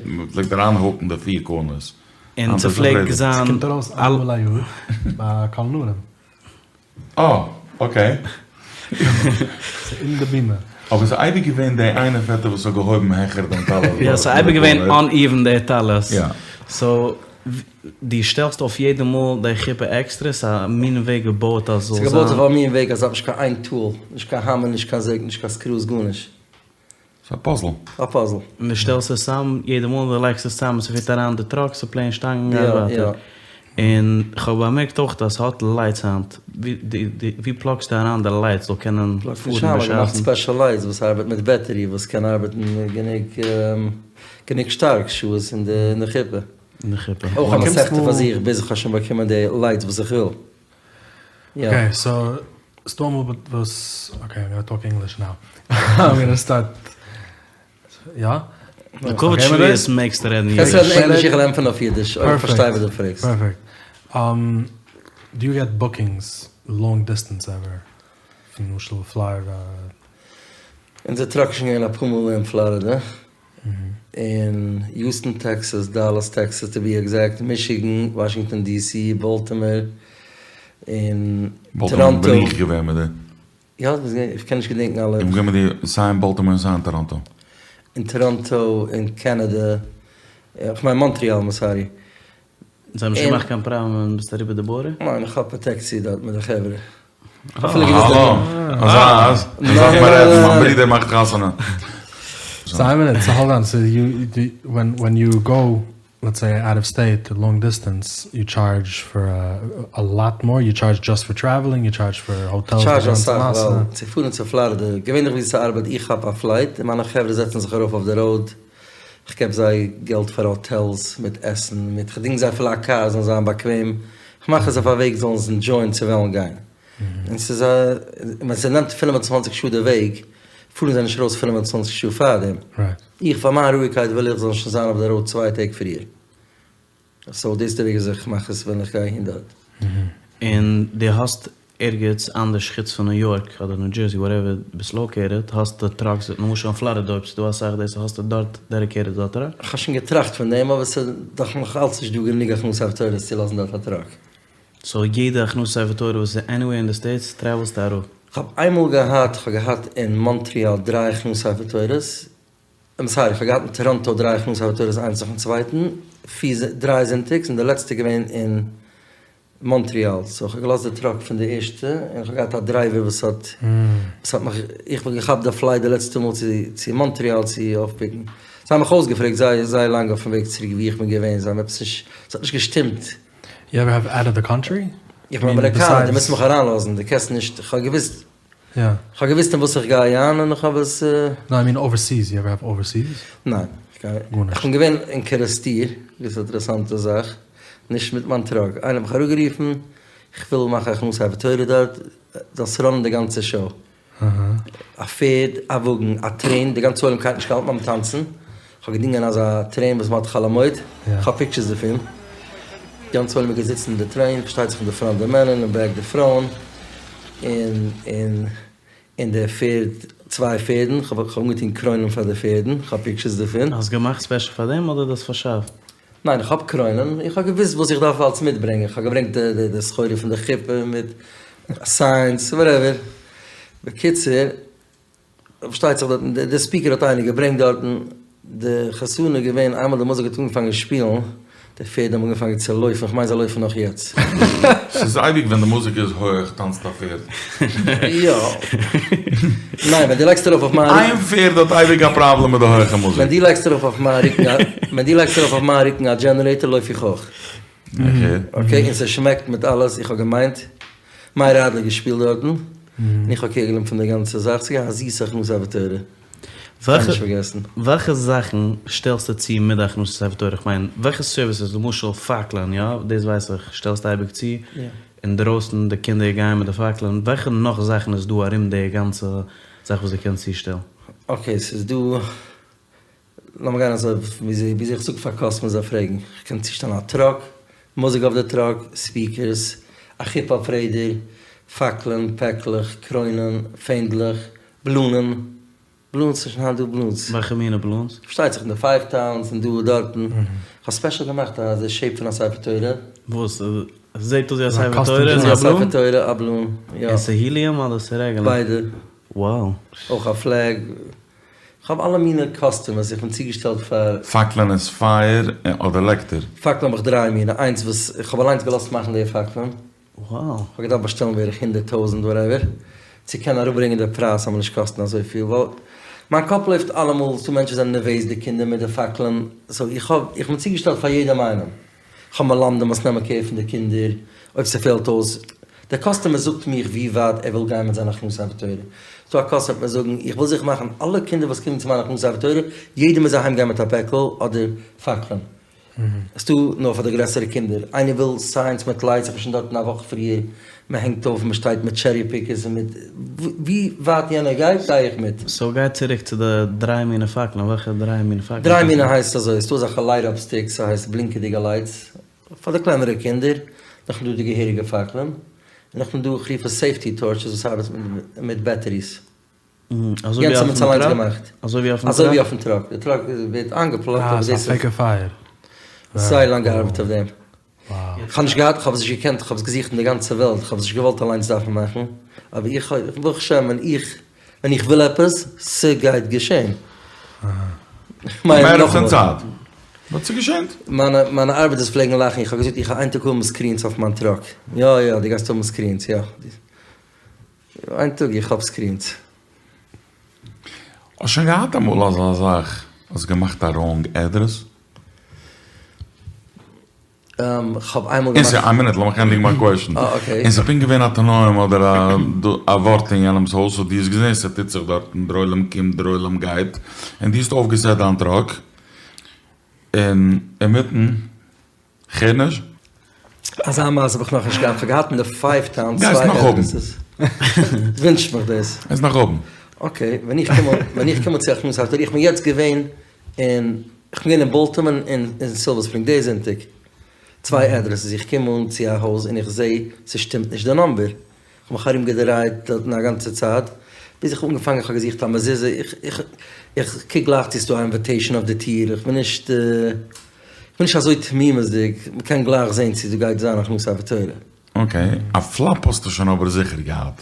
מ'פלעגט אריינהוקן די פיר קארנערס. און ס'פלעגט זיין. ס'קומט ארויס איינמאל א יאר ביי קול נערים. אה, אקעי. ס'איז אין די בימה. אבער ס'איז אייביג געווען די איינע פעטער וואס האט געהויבן העכער דעם טלית. יא, ס'איז אייביג געווען אנאיווען די טלית. יא. סאו, דו שטעלסט אויף יעדע מאל די חופה עקסטרע? ס'איז א מין וועג געבויט אז ס'זאל זיין. ס'איז געבויט אויף א מין וועג אז ס'האט נישט קיין איין טול, נישט קיין האמער, נישט קיין זעג, נישט קיין סקרוס, גארנישט. ס'איז א פאזל. א פאזל. און דו שטעלסט עס צאם יעדע מאל און דו לייגסט עס צאם און ס'פיט אריין די טראק, ס'פלעין שטאנגן גייט ווייטער. און כ'האב באמערקט אויך אז ס'האט לייטס היינט. ווי פלאגסטו אריין די לייטס זאל קענען פלאגסט פארן נישט אריין, מ'האט געמאכט בשעת'ן? ספעשל לייטס וואס ארבעט מיט בעטערי וואס קען ארבעטן גענוג גענוג שטארק שעות אין די חופה. אין די חופה. אויך א מסכתא פאר זיך ביז איך האב שוין באקומען די לייטס וואס איך וויל. יא. אקעי סאו ס'דא אמאל וואס, אקעי איים גאנא טאלק ענגליש נאו, איים גאנא סטארט, יא? לכבוד שבועות מעגסטו רעדן אידיש. קענסט רעדן ענגליש איך וועל ענטפערן אויף אידיש אויב איך פארשטיי וואס דו פרעגסט. פערפעקט. דו יו געט בוקינגס לאנג דיסטענס עווער? פון למשל פלארידע? אונזער טראק איז שוין געווען אפאר מאל אין פלארידע. אין יוסטאן טעקסאס, דאלאס טעקסאס טו בי עקזעקט, מישיגן, וואשינגטאן די סי, באלטימאר, און באלטימאר טאראנטא. בין איך געווען מיט דיר. יא, ביסט געווען? איך קען נישט געדענקן אלע. איך בין געווען מיט דיר סיי אין באלטימאר און סיי אין טאראנטא. אין טאראנטא, אין קענעדע, איך מיין מאנטריאל, איים סארי. זיי האבן נישט געמאכט קיין פראבלעם ווען ביסט אריבער די בארדער? ניין, איך האב פראטעקציע דארט מיט די חברה. האלא, אזא אז, דארף מען רעדן, מיין ברודער מאכט חתונה. סאו איין מינוט, סאו האלד אן, סאו יו, ווען ווען יו גאו, לעטס סעי אוט אוו סטעיט, לאנג דיסטענס, יו טשארדזש פאר א לאט מאר, יו טשארדזש דזשאסט פאר טרעוועלינג, יו טשארדזש פאר האטעלס, כ'טשארדזש אסאך ווייל צו פארן צו פלארידע, געווענליך ווי ס'ארבעט, איך כאפ א פלייט און מיינע חברה זעצן זיך ארויף אויף די ראוד, כ'געב זיי געלט פאר האטעלס מיט עסן מיט כ'דינג זיי אפילו א קאר זאלן זיין באקוועם, כ'מאך עס אויף א וועג זאלן עס ענדזשויען צו וועלן גיין. און ס'איז א, ווען ס'נעמט פינף און צוואנציג שעה די וועג, פארן זיי נישט ארויס פינף און צוואנציג שעה פארדעם. איך פאר מיין רואיגקייט וויל איך זאלן שוין זיין אויף די ראוד צוויי טעג פריער. סאו דאס איז די וועג וויאזוי איך מאך עס ווען איך גיי אהין דארט. און דו האסט ערגעץ אנדערש חוץ פון ניו יארק אדער ניו דזשערסי וואטעווער ביסט לאוקעיטעד האסטו טראקס למשל אין פלארידע אויב ס'דא אסאך דאס האסטו דארט דעדיקעיטעד א טראק? כ'האב שוין געטראכט פון דעם אבער ס'איז דאך נאך אלץ נישט דא גענוג הכנסת ספר תורה'ס צו לאזן דארט א טראק. סאו יעדע הכנסת ספר תורה וואס איז עניוועיר אין די סטעיטס טרעוולסטו אראפ? כ'האב איינמאל געהאט, כ'האב געהאט אין מאנטריאל דריי הכנסת ספר תורה'ס, איים סארי, כ'האב געהאט אין טאראנטא דריי הכנסת ספר תורה'ס איינס נאכן צווייטן, פיר דריי זונטאגס, און די לעצטע איז געווען אין מאנטריאל, סאו כ'האב געלאזט די טראק פון די ערשטע, און כ'האב געהאט א דרייווער וואס האט וואס האט מיך, איך האב געכאפט די פלייט די לעצטע מאל צו צו מאנטריאל צו אויפפיקן, זיי האבן מיך אויסגעפרעגט זייער זייער לאנג אויפן וועג צוריק וואו איך בין געווען, זיי האבן עפעס נישט, ס'האט נישט געשטימט. יו עווער העוו אוט אוו די קאנטרי? איך בין אמעריקאנער, דו מוזט מיך אריינלאזן, דו קענסט נישט, כ'האב געוואוסט, כ'האב געוואוסט אין וואס איך גיי אריין און איך האב עס. נאו איי מין אווערסיס, יו עווער העוו אווערסיס? ניין, איך בין געווען אין קערעסטיר, דאס איז א אינטערעסאנטע זאך, נישט מיט מיין טראק, איינער האט מיך אראפגערופן, איך וויל מאכן א הכנסת ספר תורה דארט, זאלסט ראנען די גאנצע שאו. א פערד, א וואגן, א טרעין, די גאנצע עולם קען נישט האלטן ביים טאנצן, כ'האב געדינגען אזא טרעין וואס מ'האט חול המועד, כ'האב פיקטשערס דערפון, די גאנצע עולם איז געזיצן אין די טרעין, פארשטייט זיך אין די פראנט די מענער און בעק די פרויען, און און און די פערד, צוויי פערדן, כ'האב אנגעטון קרוינען פאר די פערדן, כ'האב פיקטשערס דערפון. האסט געמאכט ספעשל פאר דעם אדער דו האסט פארשאפט? ניין איך האב קרוינען, איך האב געוויסט וואס איך דארף אלס מיטברענגען, איך האב געברענגט די סחורה פון די חופה מיט סיינס וואטעווער, בקיצור פארשטייט זיך דארטן די ספיקער האט איינער געברענגט דארטן, די חתונה איז געווען איינמאל די מוזיק האט אנגעפאנגען שפילן, די פערד האבן אנגעפאנגען צו לויפן, איך מיין זיי לויפן נאך יעצט. ס'איז אייביג ווען די מוזיק איז הויעך טאנצט א פערד. יא. ניין ווען דו לייגסט ארויף אויף מיין רוקן. איין פערד האט אייביג א פראבלעם מיט די הויעכע מוזיק. ווען דו לייגסט ארויף אויף מיין רוקן א ווען דו לייגסט ארויף אויף מיין רוקן א דזשענערעיטער לויף איך אויך. אקעי און ס'שמעקט מיט אלעס איך האב געמיינט מאיר אדלער געשפילט דארטן און איך האב קעיר גענומען פון די גאנצע זאך ס'איז געווען א זיסע הכנסת ספר תורה. כ'קען נישט פארגעסן. וועלכע זאכן שטעלסטו צו מיט די הכנסת ספר תורה? כ'מיין, וועלכע סערוויסעס? למשל פאקלען, יא? דאס ווייס איך, שטעלסטו אייביג צו, אינדרויסן די קינדער גייען מיט די פאקלען, וועלכע נאך זאכן איז דא ארום די גאנצע זאך וואס דו קענסט צושטעלן? אקעי, ס'איז דא, לאמיר גיין אזוי וויאזוי איך זאג פאר קאסטומערס זיי פרעגן, כ'קען צושטעלן א טראק, מוזיק אויף די טראק, ספיקערס, א חופה אויף רעדער, פאקלען, פעקלעך, קרוינען, פענדלעך, באלונען. בלונס ס'איז שוין היינט דא בלונס. וועלכע מינע בלונס? פארשטייט זיך אין די פייוו טאונס און דא און דארטן. כ'האב ספעשל געמאכט א די שעיפ פון א ספר תורה. וואס? עס זעט אויס ווי א ספר תורה איז א בלון? א ספר תורה א בלון, יא. און ס'איז היליום אדער ס'איז רעגולער? ביידע. Wow. אויך א פלעג. כ'האב אלע מינע קאסטומערס, איך בין צוגעשטעלט פאר. פאקלען איז פייער אדער לעקטער? פאקלען האב איך דריי מינע, איינס וואס איך האב אליינס געלאזט מאכן די פאקלען. Wow. כ'האב געדארפט באשטעלן בערך הונדערט טויזענט וואטעווער, צו קענען אראפברענגען די פרייז ס'זאל מיר נישט קאסטן אזויפיל, ווייל מיין קאפ לויפט אלעמאל, ס'דא מענטשן זענען נערוועז די קינדער מיט די פאקלען, סאו איך האב, איך בין צוגעשטעלט פאר יעדעם איינעם. כ'האב מלמדים וואס נעמען קעיר פון די קינדער, אויב ס'פעלט אויס. דער קאסטומער זאגט מיך ווי ווייט ער וויל גיין מיט זיין הכנסת ספר תורה. ס'דא א קאסטומער וועט מיר זאגן, איך וויל זיכער מאכן אלע קינדער וואס קומען צו מיין הכנסת ספר תורה, יעדער מוז אהיים גיין מיט א פעקל אדער פאקלען. ס'דא נאר פאר די גרעסערע קינדער. איינער וויל סיינס מיט לייטס, איך בין שוין דארטן א וואך פריער, מ'הענגט אויף, מ'שטייט מיט טשערי פיקערס און מיט, ווי ווייט יענער גייט גיי איך מיט. סאו גיי צוריק צו די דריי מינע פאקלען, וועלכע דריי מינע פאקלען? דריי מינע הייסט אזוי, ס'דא אזעלכע לייט אפ סטיקס, ס'הייסט בלינקעדיגע לייטס, פאר די קלענערע קינדער, נאכדעם דא די געהעריגע פאקלען, און נאכדעם דא איך רוף עס סעיפטי טארטשעס וואס ארבעט מיט בעטעריס. אזוי ווי יענץ האבן אויפן אונז אליינס טראק? געמאכט. אזוי ווי אויפן אזוי ווי טראק? אויפן טראק, די טראק ווערט איינגעפלאגט אה, אבער ס'איז דאס א איז פעיקע פייער. זייער לאנג געארבעט אויף דעם. וואו. כ'האב נישט געהאט, כ'האב עס נישט געקענט, כ'האב עס געזוכט אין די גאנצע וועלט, כ'האב עס נישט געוואלט אליינס דארפן מאכן, אבער איך האב, ברוך השם, ווען איך, ווען איך וויל עפעס, ס'גייט געשען. כ'מיין, מער פון נאכאמאל. צייט. באט ס'געשענט. מיינע, מיינע ארבעטערס פלעגן לאכן, איך האב געזאגט איך גיי איין טאג האבן סקרינס אויף מיין טראק. יא יא, דו גייסט האבן סקרינס, יא. איין טאג איך האב סקרינס. האסט שוין געהאט אמאל אזא זאך? האסט געמאכט א ראנג עדרעס? כ'האב איינמאל און געמאכט. ס'איז, איין מינוט לאמיך ענדיגן מיין קוועשן. אה אקעי. און ס'איז פונקט געווען א תנאים אדער א ווארט אין יענעמ'ס הויז סאו דו האסט געזען ס'טוט זיך דארטן, דער עולם קומט דער עולם גייט, און דו האסט אויפגעסעט דיין טראק, און אינמיטן כ'הער נישט. אזא מעשה האב איך נאכנישט געהאט, כ'האב געהאט אין די פייוו טאון גייסט צוויי נאך האבן. עדרעסעס. ווינטש מיך דאס. גייסט נאך האבן. אקעי, ווען איך קום ווען איך קום אן צו הכנסת ספר תורה, איך בין יעצט געווען אין, איך בין געווען אין באלטימאר און אין סילווער ספרינג די זונטאג. צוויי עדרעסעס, איך קום אן צו א הויז און איך זע ס'שטימט נישט די נאמבער. כ'האב מיך ארום געדרייט דארטן א גאנצע צייט, ביז איך האב אנגעפאנגען, כ'האב געזוכט א מזוזה, איך איך איך קוק גלייך צו ס'דא א אינוויטעישאן אויף די טיר, איך בין נישט איך בין נישט אזוי תמימות'דיג, מ'קען גלייך זען צו דא גייט זיין הכנסת ספר תורה. אקעי, א פלאפ האסטו שוין אבער זיכער געהאט.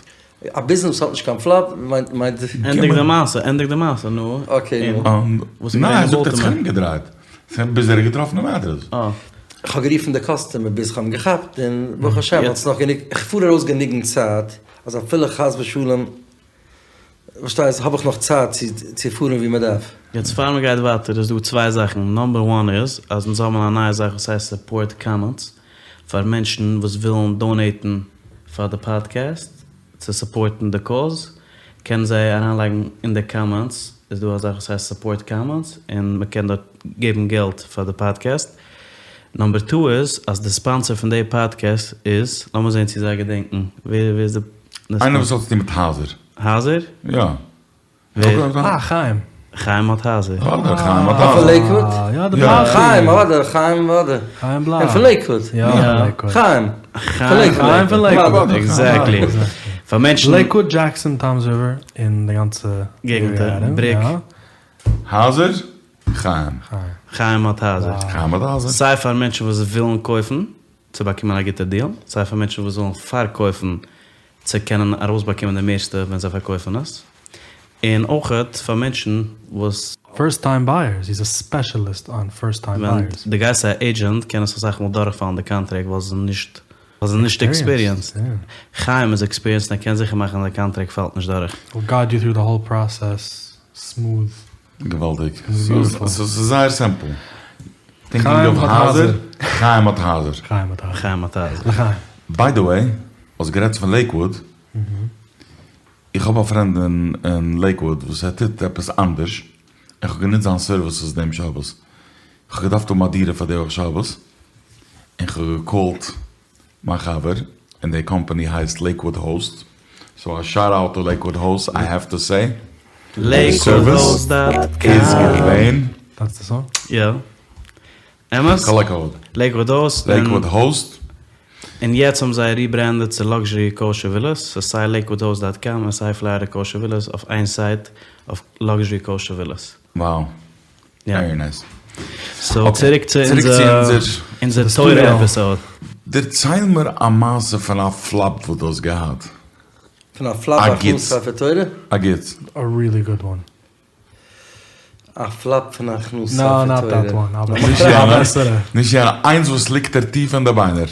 א ביזנעס וואס האט נישט קיין פלאפ מיינט מיינט. ענדיג די מעשה, ענדיג די מעשה, נו. אקעי נו. וואס איז ניין, געווען ער אין זאגט ער האט זיך באלטימאר? ארומגעדרייט ביז ער האט געטראפן דעם אדרעס. אה. כ'האב גערופן די קאסטומער ביז כ'האב אים געכאפט, און ברוך השם האט עס נאך גענוג, כ'פאר ארויס גענוגנד צייט אז אפילו חס ושלום, פארשטייסט, האב איך נאך צייט צו צו פארן ווי מ'דארף. יעצט פאר מ'גייט ווייטער איז דא צוויי זאכן, נאמבער וואן איז אז אונז האבן א נייע זאך וואס הייסט סופארט קאמענטס, פאר מענטשן וואס ווילן דאנעיטן פאר די פאדקעסט צו סופארטן די קאוז, קענען זיי אריינלייגן אין די קאמענטס, איז דא א זאך וואס הייסט סופארט קאמענטס און מ'קען דארט געבן געלט פאר די פאדקעסט. נאמבער טו איז אז די ספאנסער פון די פאדקעסט איז, לאמיר זען צו זיי געדענקן, ווער ווער איז די איינער וואס האט צוטון מיט הייזער. הייזער? יא. ווער? אה, חיים. חיים האט הייזער. אוודאי, חיים האט הייזער. פון לעיקוואד? יא, די פארטי. חיים, אוודאי, חיים, אוודאי. חיים בלאו. און פון לעיקוואד. יא, פון לעיקוואד. חיים. פון לעיקוואד. חיים פון לעיקוואד. עקזעקטלי. פאר מענטשן. לעיקוואד, דזשעקסאן, טאמס ריווער, און די גאנצע געגנט, בריק. הייזער? חיים. חיים האט הייזער. חיים האט הייזער. סיי פאר מענטשן וואס ווילן קויפן, צו באקומען א גוטע דיעל, סיי פאר מענטשן וואס ווילן פארקויפן, צו קענען ארויסבאקומען די מערסטע ווען זיי פארקויפן עס, און אויכעט פאר מענטשן וואס. פירסט טיים בייערס, היז א ספעשעליסט אן פירסט טיים ווען בייערס. דו גייסט צו א עידזשענט קען עס אסאך מאל דורכפאלן די קאנטרעקט ווייל זיי זענען נישט ווייל זיי זענען נישט עקספיריענסד. חיים איז עקספיריענסד און ער קען זיכער מאכן אז די קאנטרעקט פאלט נישט דורך. היל גייד יו טרו די האול פראסעס סמוד. געוואלדיג. ס'איז זייער סימפל. חיים האט הייזער. חיים האט הייזער. חיים האט הייזער. חיים האט הייזער. לחיים. ביי די וועי, האסט גערעדט פון לעיקוואוד, איך האב א פרענד אין לעיקוואוד וואס ער טוט עפעס אנדערש, איך האב גענוצט זיין סערוויסעס דעם שבת, איך האב געדארפט האבן א דירה פאר די וואך שבת, און כ'האב געקאלט מיין חבר, און די קאמפאני הייסט לעיקוואוד האוסט, סאו א שאט אוט טו לעיקוואוד האוסט, איי העוו טו סעי, די סערוויס איז געווען. דעטס די סאנג? יא. אמת? כל הכבוד. לעיקוואוד האוסט. לעיקוואוד האוסט. און יעצט האבן זיי ריברענדעד צו לאקזשערי קאושער ווילאס, סאו סיי לעיקוואד הויז דאט קאם און סיי פלארידע קאושער ווילאס אויף איין סייט אויף לאקזשערי קאושער ווילאס. Wow. יא. ווערי נייס. סאו צוריק צו אונזער אונזער תורה עפיסאוד. דערצייל מיר א מעשה פון א פלאפ וואס דו האסט געהאט. פון א פלאפ א הכנסת גוטס. ספר תורה? א גוטס. א ריעלי גוד וואן. א פלאפ פון הכנסת נא ספר נאט תורה. דעט וואן אבער נישט א יענע, בעסערע. נישט יענע, איינס וואס ליגט דיר טיף אין די ביינער.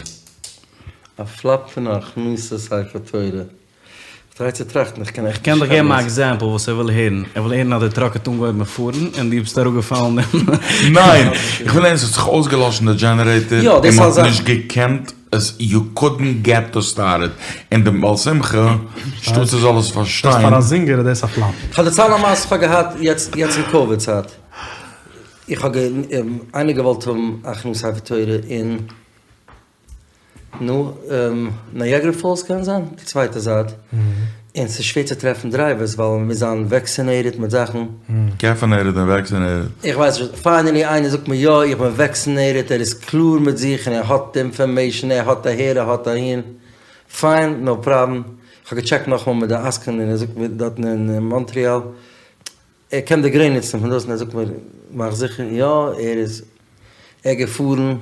א פלאפ פון הכנסת ספר תורה. איך טריי צו טראכטן, איך קען עכט כ'קען נישט דיך געבן א קיין. עקזעמפל וואס ער וויל הערן, ער וויל הערן אז די טראק האט אנגעהויבן פארן און דו ביסט אראפגעפאלן און. ניין, איך וויל הערן ס'האט זיך אויסגעלאשן די דזשענערעיטער יא, און דאס מ'האט איז א נישט געקענט עס, יו קאדנט געט טו סטארט איט, און די בעל שמחה שטאט ער זאל עס דאס פארשטיין. פאר א זינגער איז דאס א פלאפ. כ'וועל דערציילן א מעשה כ'האב געהאט יעצט יעצט אין קאוויד צייט. איך האב איינער געוואלט האבן א הכנסת ספר תורה אין נו, נייעגרע פאלס קען זיין, די צווייטע זייט, און ס'איז שווער צו טרעפן דרייווערס ווייל מ'מוז זיין וועקסינעיטעד מיט זאכן. קעפענעיטעד און וועקסינעיטעד. איך ווייס נישט, פיינעלי איינער זאגט מיר יא איך בין וועקסינעיטעד, ער איז קלאר מיט זיך און ער האט די אינפארמעישן, ער האט אהער ער האט אהין, פיין נאו פראבלעם, כ'האב געטשעקט נאכאמאל מיט די עסקן און ער זאגט מיר דארטן אין מאנטריאל, ער קען די גרעניצן פון דאס און ער זאגט מיר מאך זיכער יא ער איז ער געפארן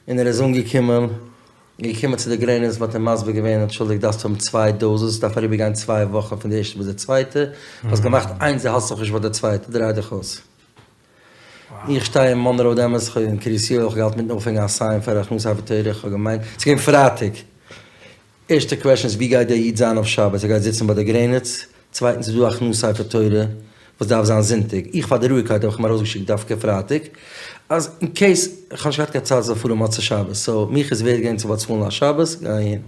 און ער איז אנגעקומען געקומען צו די גרעניץ מ'האט אים מסביר געווען אנטשולדיגט דארפסט האבן צוויי דאזעס דארף אריבער גיין צוויי וואכן פון די ערשטע ביז די צווייטע האסט געמאכט איינס די האלסט נאכנישט ביי די צווייטע דריי דיך אויס איך שטיי אין מאנראו דעמאלטס איך אין קרית יואל איך האב געהאלטן מיטן אויפהענגען א סיין פאר הכנסת ספר תורה איך האב געמיינט ס'איז געווען פרייטאג ערשטע קוועשן איז ווי גייט דער איד זיין אויף שבת? ער גייט זיצן ביי די גרעניץ? צווייטנס איז דא הכנסת ספר תורה וואס דארף זיין זונטאג, איך פאר די רואיגקייט האב איך אים ארויסגעשיקט דווקא פרייטאג אז אין קעיס איך האב נישט געהאט קיין צייט זאל פארן מוצאי שבת סאו מיך איז ווערד געווען צו באצאלן א שבת גיי אהין.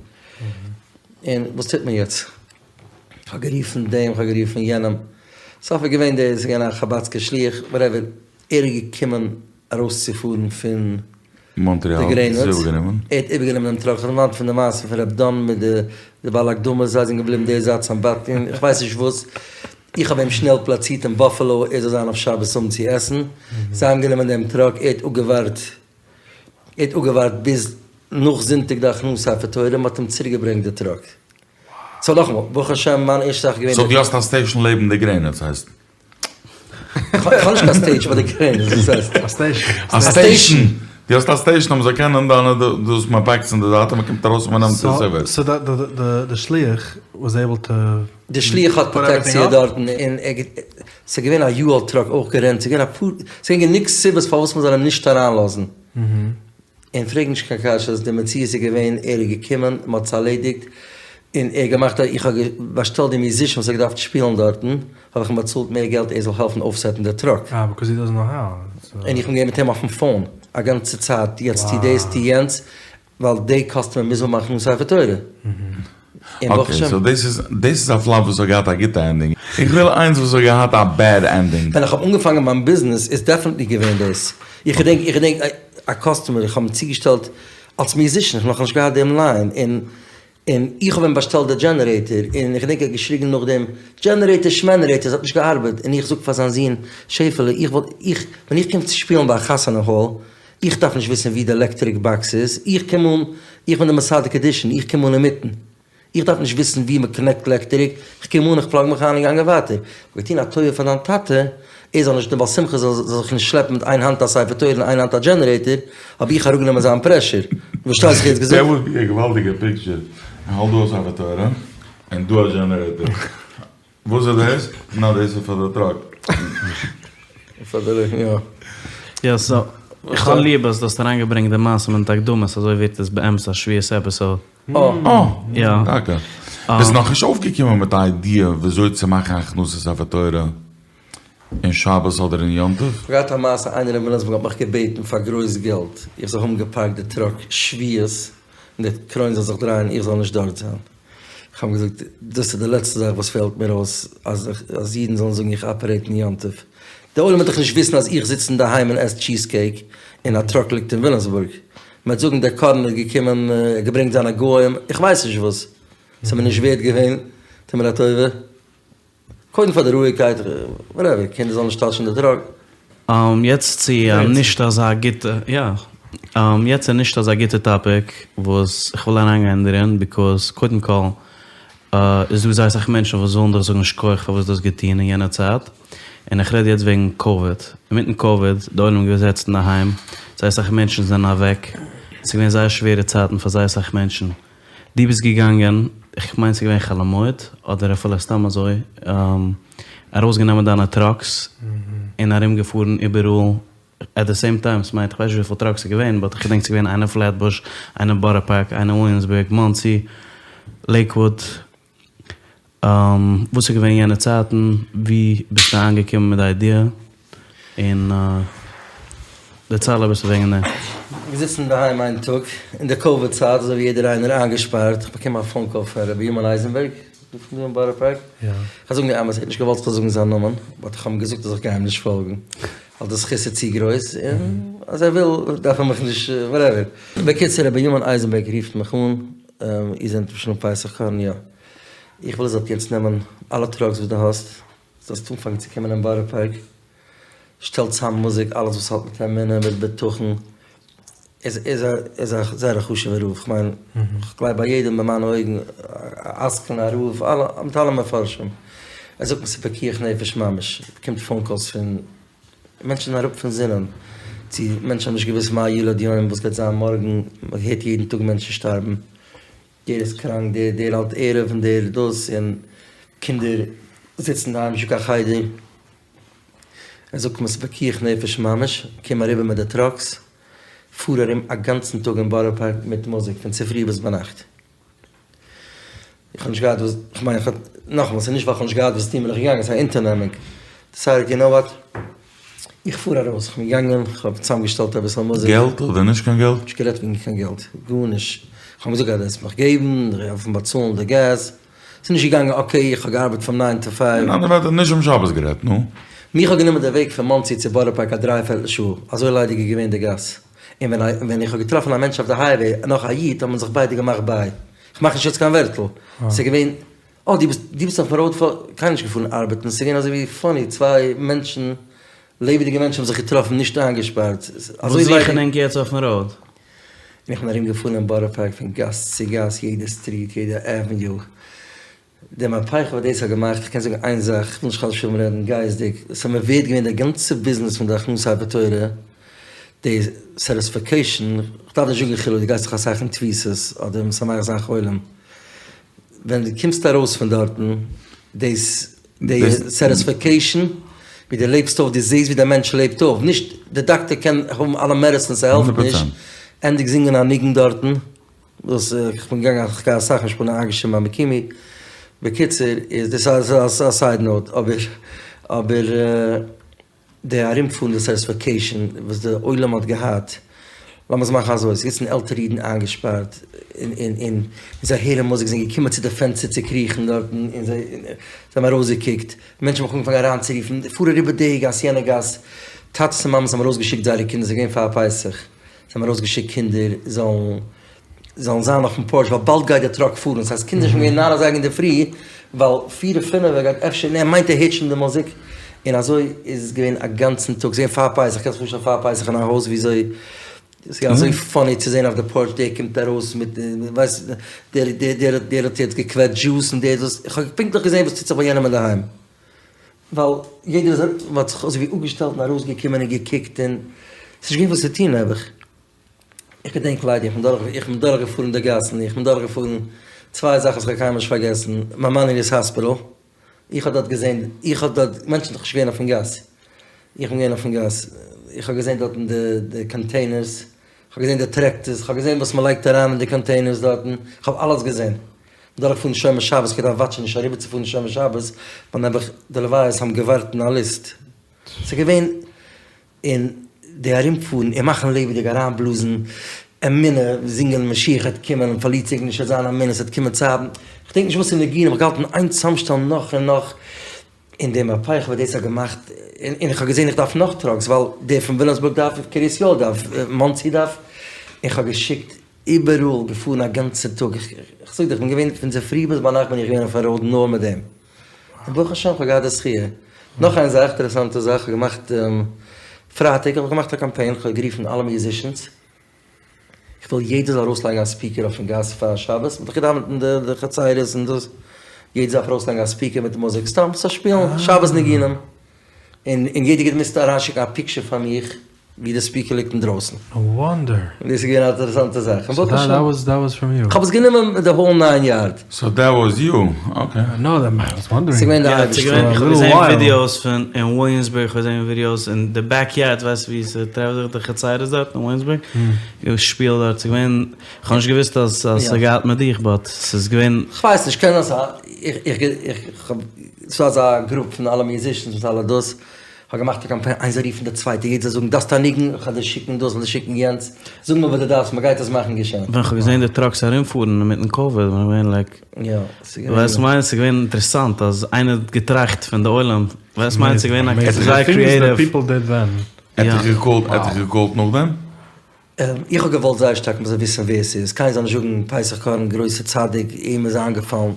און וואס טוט מען יעצט? איך האב גערופן דעם איך האב גערופן יענעם סוף איז געווען דער איז געווען א חבדסקער שליח וואטעווער ער איז געקומען ארויסצופארן פון מאנטריאל די האט גרעניץ, עס איבערגענומען. ער האט איבערגענומען דעם טראק, כ'האב דערמאנט פון די מעשה פון ר' דן מיט די די בעל אקדמות, זיי זענען געבליבן די זייט סמבטיון, איך ווייס נישט וואס, איך האב אים שנעל פלאצירט אין באפעלא ער זאל זיין אויף שבת האבן צו עסן, זיי האבן גענומען דעם טראק, ער האט אפגעווארט, ער האט אפגעווארט ביז נאך זונטאג די הכנסת ספר תורה, מען האט אים צוריק געברענגט די טראק. סאו נאכאמאל, ברוך השם מיין ערשטע זאך איז געווען. סאו דו האסט א סטעישן לעבן די גרעניץ הייסט? כ'האב נישט קיין סטעידזש ביי די גרעניץ, וואס הייסט? א סטעישן. א סטעישן! דו האסט א סטעישן אז מ'זאל קענען דיינע דאס מען פארקט עס אין די זייט און מ'קומט ארויס און מ'נעמט עס איבער. סאו די שליח וואס עיבל טו. די שליח האט פראטעקציע דארטן און ס'איז געווען א יו-האול טראק אויך גערענט, ס'איז געווען אפאר, ס'איז געווען גענוג סיבות פארוואס מ'זאל אים נישט אריינלאזן. און פרעג נישט קיין קשיות, די מציאות איז געווען, ער איז געקומען, מען האט עס ארלעדיגט, און ער האט געמאכט א, איך האב באשטעלט די מיוזישן וואס האט געדארפט שפילן דארטן, האב איך אים באצאלט מער געלט ער זאל העלפן אויפסעטן די טראק. אה, ביקאוז הי דאזענט נאו האו. און איך בין געווען מיט אים אויפן פאון א גאנצע צייט, יעצט טו דאס, טו יענץ, ווייל די קאסטומער מוז האבן הכנסת ספר תורה. און ברוך אקעי, השם. סאו דאס איז, דאס איז א פלאפ וואס האט געהאט א גוטע ענדינג. איך וויל איינס וואס האט געהאט א בעד ענדינג. ווען איך האב אנגעפאנגען מיין ביזנעס איז דעפענעטלי געווען דאס. איך געדענק, איך געדענק א קאסטומער, איך האב אים צוגעשטעלט אלס מיוזישן, איך האב נאכנישט געהאט דעם ליין, און און איך האב אים באשטעלט די דזשענערעיטער, און איך געדענק ער האט געשריגן נאכדעם, דזשענערעיטער שמענערעיטער, עס האט נישט געארבעט, און איך זאג פאר זיין זון, שעפעלע, איך וואלט, איך, ווען איך קום צו שפילן ביי א חתונה האל, איך דארף נישט וויסן ווי די עלעקטריק באקס איז, איך קום אן, איך בין די מסדר קידושין, איך קום אן אינמיטן. איך דארף נישט וויסן ווי מען קאנעקט לעקטעריק, איך קום אן, איך פלאג מיך איין און גאנגען ווייטער. כ'האב געטון א טובה פאר דיין טאטע, ער זאל נישט, די בעל שמחה זאל זיך נישט שלעפן מיט איין האנט א ספר תורה און איין האנט א דזשענערעיטער, האב איך אראפגענומען זיין פרעשור. דו פארשטייסט וואס איך האב יעצט געזאגט? דעט וואלד בי א געוואלדיגע פיקטשער, איך האלט דא א ספר תורה און דא א דזשענערעיטער. וואס איז דאס? נא דאס איז פאר די טראק. פאר די יא. יא סא איך האב ליב אז דו האסט אריינגעברענגט די מעשה מיט אקדמות אזוי ווערט עס באמת א שבועות עפיסאוד. אה. יא. טאקע. ביסט נאכנישט אויפגעקומען מיט א איידיע וויאזוי צו מאכן הכנסת ספר תורה אין שבת אדער אין יום טוב? כ'האב געהאט א מעשה איינער אין וויליאמסבורג האט מיך געבעטן פאר גרויס געלט איך זאל האבן געפארקט די טראק שבועות און די קרוין זאל זיך דרייען איך זאל נישט דארט זיין. כ'האב אים געזאגט, דאס איז די לעצטע זאך וואס פעלט מיר אויס, אז אז אידן זאלן זאגן איך אפערעיט אין יום טוב. דער עולם וועט דאך נישט וויסן אז איך זיץ אינדערהיים און עס טשיז קעיק, און א טראק ליגט אין וויליאמסבורג. מ'וועט זאגן דער קארן איז געקומען, ער האט געברענגט זיינע גוים, איך ווייס נישט וואס. ס'איז מיר נישט ווערד געווען, טו מיר א טובה. קודם פאר די רואיגקייט, וואטעווער, קינדער זאלן נישט טאטשן די טראק. יעצט צו א נישט אזא גוטע, יא. יעצט איז נישט אזא גוטע טאפיק וואס איך וויל אריינגיין דערין ביקאוז קודם כל איז דא זייער אסאך מענטשן וואס ווילן דיך זאגן שכוח פאר וואס דו האסט געטון אין יענע צייט, און איך רעד יעצט וועגן קאוויד, אינמיטן קאוויד די עולם איז געזעצן אינדערהיים, זייער אסאך מענטשן זענען אוועק, ס'איז געווען זייער שווערע צייטן פאר זייער אסאך מענטשן, דו ביסט געגאנגען, איך מיין ס'איז געווען חול המועד, אדער אפילו סתם אזוי, ארויסגענומען דיינע טראקס און ארומגעפארן איבעראל, עט די סעים טיים, ס'מיינט כ'ווייס נישט וויפיל טראקס ס'איז געווען, באט כ'געדענק ס'איז געווען איינע פלעטבוש, איינע בארא פארק, איינע וויליאמסבורג, מאנסי, לעיקוואוד, וואס איז געווען יענע צייטן, ווי ביסטו אנגעקומען מיט די איידיע, און דערצייל אביסל וועגן דעם. געזיצן אינדערהיים איין טאג אין די קאוויד צייט אזוי ווי יעדער איינער איינגעשפארט, איך באקום א פאון קאל פון ר' בנימין אייזענבערג דא פון דא אין בארא פארק, איך וועל זאגן די אמת ער האט נישט געוואלט איך זאל זאגן זיין נאמען, באט איך האב אים געזאגט אז איך גיי אים נישט פאלגן, ווייל די זכות איז צו גרויס, און אז ער וויל דארף ער מיך נישט וואטעווער. בקיצור ר' בנימין אייזענבערג רופט מיך אן, איר זענט ר' שלום פסח קארן? יא. איך וויל זאלסט יעצט נעמען אלע טראקס וואס דו האסט, זאלסט אנפאנגען צו קומען אין בארא פארק, שטעל צאם מוזיק, אלעס וואס האט מיט אמונה, מיט בטחון, ער איז א זייער א חשוב'ער רב, כ'מיין, כ'גלייב ביי יעדעם אין מיינע אויגן, א עסקן, א רב, אלע, מיט אלע מפרשים. ער זאגט מיר ס'איז פיקוח נפש ממש, באקומט פאון קאלס פון מענטשן זענען אראפ פון זינען, צו מענטשן האבן נישט געוואוסט מה ילד יום, וואס גייט זיין מארגן, מ'הערט יעדן טאג מענטשן שטארבן. דער איז קראנק, דער דער האלט ערב און דער דאס, און קינדער זיצן אינדערהיים נישטא קיין חדר. ער זאגט מיר ס'איז פיקוח נפש ממש, קום אריבער מיט די טראקס, פאר ארום א גאנצן טאג אין בארא פארק מיט מוזיק פון צופרי ביז ביינאכט. איך האב נישט געהאט וואס, איך מיין איך האב, נאכאמאל ס'איז נישט ווייל איך האב נישט געהאט וואס צו טון בין איך געגאנגען, ס'איז א אונטערנעמונג. דיסיידעד יו נאו וואט, איך פאר ארויס, איך בין געגאנגען, איך האב צוזאמגעשטעלט אביסל מוזיק. געלט אדער נישט קיין געלט? נישט גערעדט וועגן קיין געלט, גארנישט. איך האב געזאגט אז דו וועסט מיך געבן, איך דארף באצאלן די געז. ס'איז נישט געגאנגען אקעי, איך האב געארבעט פון ניין טו פייוו. אין אנדערע ווערטער, נישט אום שבת גערעדט, נו. מיך האט גענומען די וועג פון מאנסי צו בארא פארק א דריי פערטל שעה, אזוי ליידיג איז געווען די גאס. און ווען איך האב געטראפן א מענטש אויף די הייוועי, נאך א איד, האט מען זיך ביידע געמאכט ביי. כ'מאך נישט יעצט קיין ווערטל. ס'איז געווען. אה, דו ביסט, דו ביסט אויפן ראוד פאר, קיינער נישט געפארן ארבעטן, ס'איז געווען אזוי ווי פאני, צוויי מענטשן, לעבעדיגע מענטשן האבן זיך געטראפן נישט איינגעשפארט, אזוי ליידיג. וואס זוכן ענק יעצט אויפן ראוד? און איך בין ארום געפארן אין בארא פארק פון גאס צו גאס, יעדע סטריט, יעדע עוועניו, די מהפכה וואס דאס האט געמאכט, איך קען זאגן איין זאך, איך וויל נישט חס ושלום רעדן גאוה'דיג, עס האט מיר ווערד געווען די גאנצע ביזנעס פון די הכנסת ספר תורה, די סעטיספעקעישן, איך דארף נישט זאגן חילו, דו גייסט דאך אסאך אין תפיסות, אדער משמח זיין חולים. ווען דו קומסט ארויס פון דארטן, דאס די סעטיספעקעישן, ווי דו לעבסט אויף, דו זעסט ווי דער מענטש לעבט אויף, נישט די דאקטער קען האבן אלע מעדעסינס ס'העלפט נישט, ענדיג זינגען א ניגון דארטן, וואס איך בין געגאנגען איך גיי אסאך נישט בין איינגעשריבן ביי מקימי, בקיצור איז דאס א סייד נאוט, אבער אבער. די ארומפארן די סעטיספעקעישן וואס די עולם האט געהאט, לאמיר עס מאכן אזוי, ס'זיצן עלטערע אידן איינגעשפארט און און און זיי הערן מוזיק, זענען געקומען צו די פענסטער צו קריכן דארטן און זיי האבן ארויסגעקוקט, מענטשן האבן מיך אנגעפאנגען אריינצורופן, פאר אריבער די גאס יענע גאס, טאטעס און מאמעס האבן ארויסגעשיקט זייערע קינדער, ס'איז געווען פאר פסח, זיי האבן ארויסגעשיקט קינדער זאלן זאלן זיין אויפן פארטש ווייל באלד גייט די טראק פארן, ס'הייסט קינדער שוין געווען ניין אזייגער אינדערפרי ווייל פיר פינף ער גייט אפשר און ער מיינט ער הערט שוין די מוזיק, און אזוי איז עס געווען א גאנצן טאג, ס'איז געווען פאר פסח, קענסט זיך פארשטעלן פאר פסח אין א הויז וויאזוי, ס'איז געווען אזוי פאני צו זען אויף די פארטש דער קומט ארויס מיט ווייסט דער דער דער האט יעצט געקוועטשט דזשוס און דער דאס, איך האב פונקטליך געזען וואס טוט זיך ביי יענעם אינדערהיים, ווייל יעדער איז האט זיך אזויווי אפגעשטעלט און ארויסגעקומען און געקוקט און ס'איז נישט געווען וואס צו טון נעבעך. איך געדענק ליידער, איך בין דורך, איך בין דורך געפארן די גאסן, איך בין דורך געפארן צוויי זאכן וואס איך האב קיינמאל נישט פארגעסן, מיימאנעדיס האספיטאל, איך האב דארט געזען, איך האב דארט, מענטשן זענען דאך נישט געווען אויפן גאס, איך בין געווען אויפן גאס, איך האב געזען דארטן די די קאנטעינערס, איך האב געזען די טרעקטערס, איך האב געזען וואס מען לייגט אריין אין די קאנטעינערס דארטן, איך האב אלעס געזען. דורך פארן שומר שבת, איך האב געדארפט וואטשן נישט אריבער צו פארן שומר שבת, ווייל נעבעך די לוויות האבן געווארט אין א ליסט, ס'איז געווען. און די ארומפארן און מאכן לעבעדיג אריינבלאזן אמונה, זינגען משיח העט קומען און פארלירט זיך נישט עט זיין אמונה ס'עט קומען צייטן, כ'דענק נישט וואסערע ניגונים, כ'האב געהאלטן איין צאמשטעלן נאך און נאך, און די מהפכה וואס דאס האט געמאכט, און איך האב געזען איך דארף נאך טראקס ווייל דער פון וויליאמסבורג דארף, קרית יואל דארף, מאנסי דארף, און כ'האב געשיקט איבעראל, געפארן א גאנצע טאג, איך זאג דיר איך בין געווען פון צופרי ביז ביינאכט בין איך געווען אויפן ראוד נאר מיט דעם. און ברוך השם כ'האב געהאט די זכיה. נאך איין זאך, אינטערעסאנטע זאך, כ'האב געמאכט, פרייטאג האב איך געמאכט א קאמפיין, כ'האב גערופן אלע מיוזישענס. איך וויל יעדער זאל ארויסלייגן א ספיקער אויפן גאס פאר שבת, מ'האט דאך געדאווענט אין די חצרות און דאס, יעדער דארף ארויסלייגן א ספיקער מיט מוזיק, סתם ס'זאל שפילן שבת ניגונים, און און יעדער געמוזט אריינשיקן א פיקטשער פאר מיך ווי די ספיקער ליגט אינדרויסן. נאו וואנדער. דאס איז געווען א אינטערעסאנטע זאך. סאו דעט וואס דעט וואס פראם יו. כ'האב עס גענומען די האול ניין יארד. סאו דעט וואס יו, אקעי. נאו דעט איי וואס וואנדערינג. ס'איז געווען די אייבערשטער. איך האב געזען ווידיאוס פון אין וויליאמסבורג, איך האב געזען ווידיאוס אין די בעק יארד, ווייסט ווי ס'טרעפט זיך די חצירות דארט אין וויליאמסבורג, געשפילט דארט, ס'איז געווען, איך האב נישט געוואוסט אז ס'האט געהאט מיט דיך, באט ס'איז געווען. כ'ווייס נישט, קען זיין איך איך איך האב, ס'דא אזא גרופ פון אלע מיוזישענס מיט אלע דאס, כ'האב געמאכט א קאמפיין, איינס זאל רופן די צווייטע, יעדער זאל זאגן דארפסט א ניגון, כ'וועל דיר שיקן דאס, כ'וועל דיר שיקן יענץ, זאג מיר וואס דו דארפסט, מ'גייט עס מאכן געשען. ווען כ'האב געזען די טראקס ארומפארן אינמיטן קאוויד, בין איך געווען לייק, יא, ס'איז געווען. ווייסט כ'מיין, ס'איז געווען אינטערעסאנט אז איינער האט געטראכט פון די עולם, ווייסט כ'מיין, ס'איז געווען א זייער קריעטיוו. ער האט דיך געקאלט, ער האט דיך געקאלט נאכדעם? איך האב געוואלט זייער שטארק מ'זאל וויסן ווער ס'איז, קיינער זאל נישט זאגן פסח קארן גרויסע צדיק, אים איז איינגעפאלן.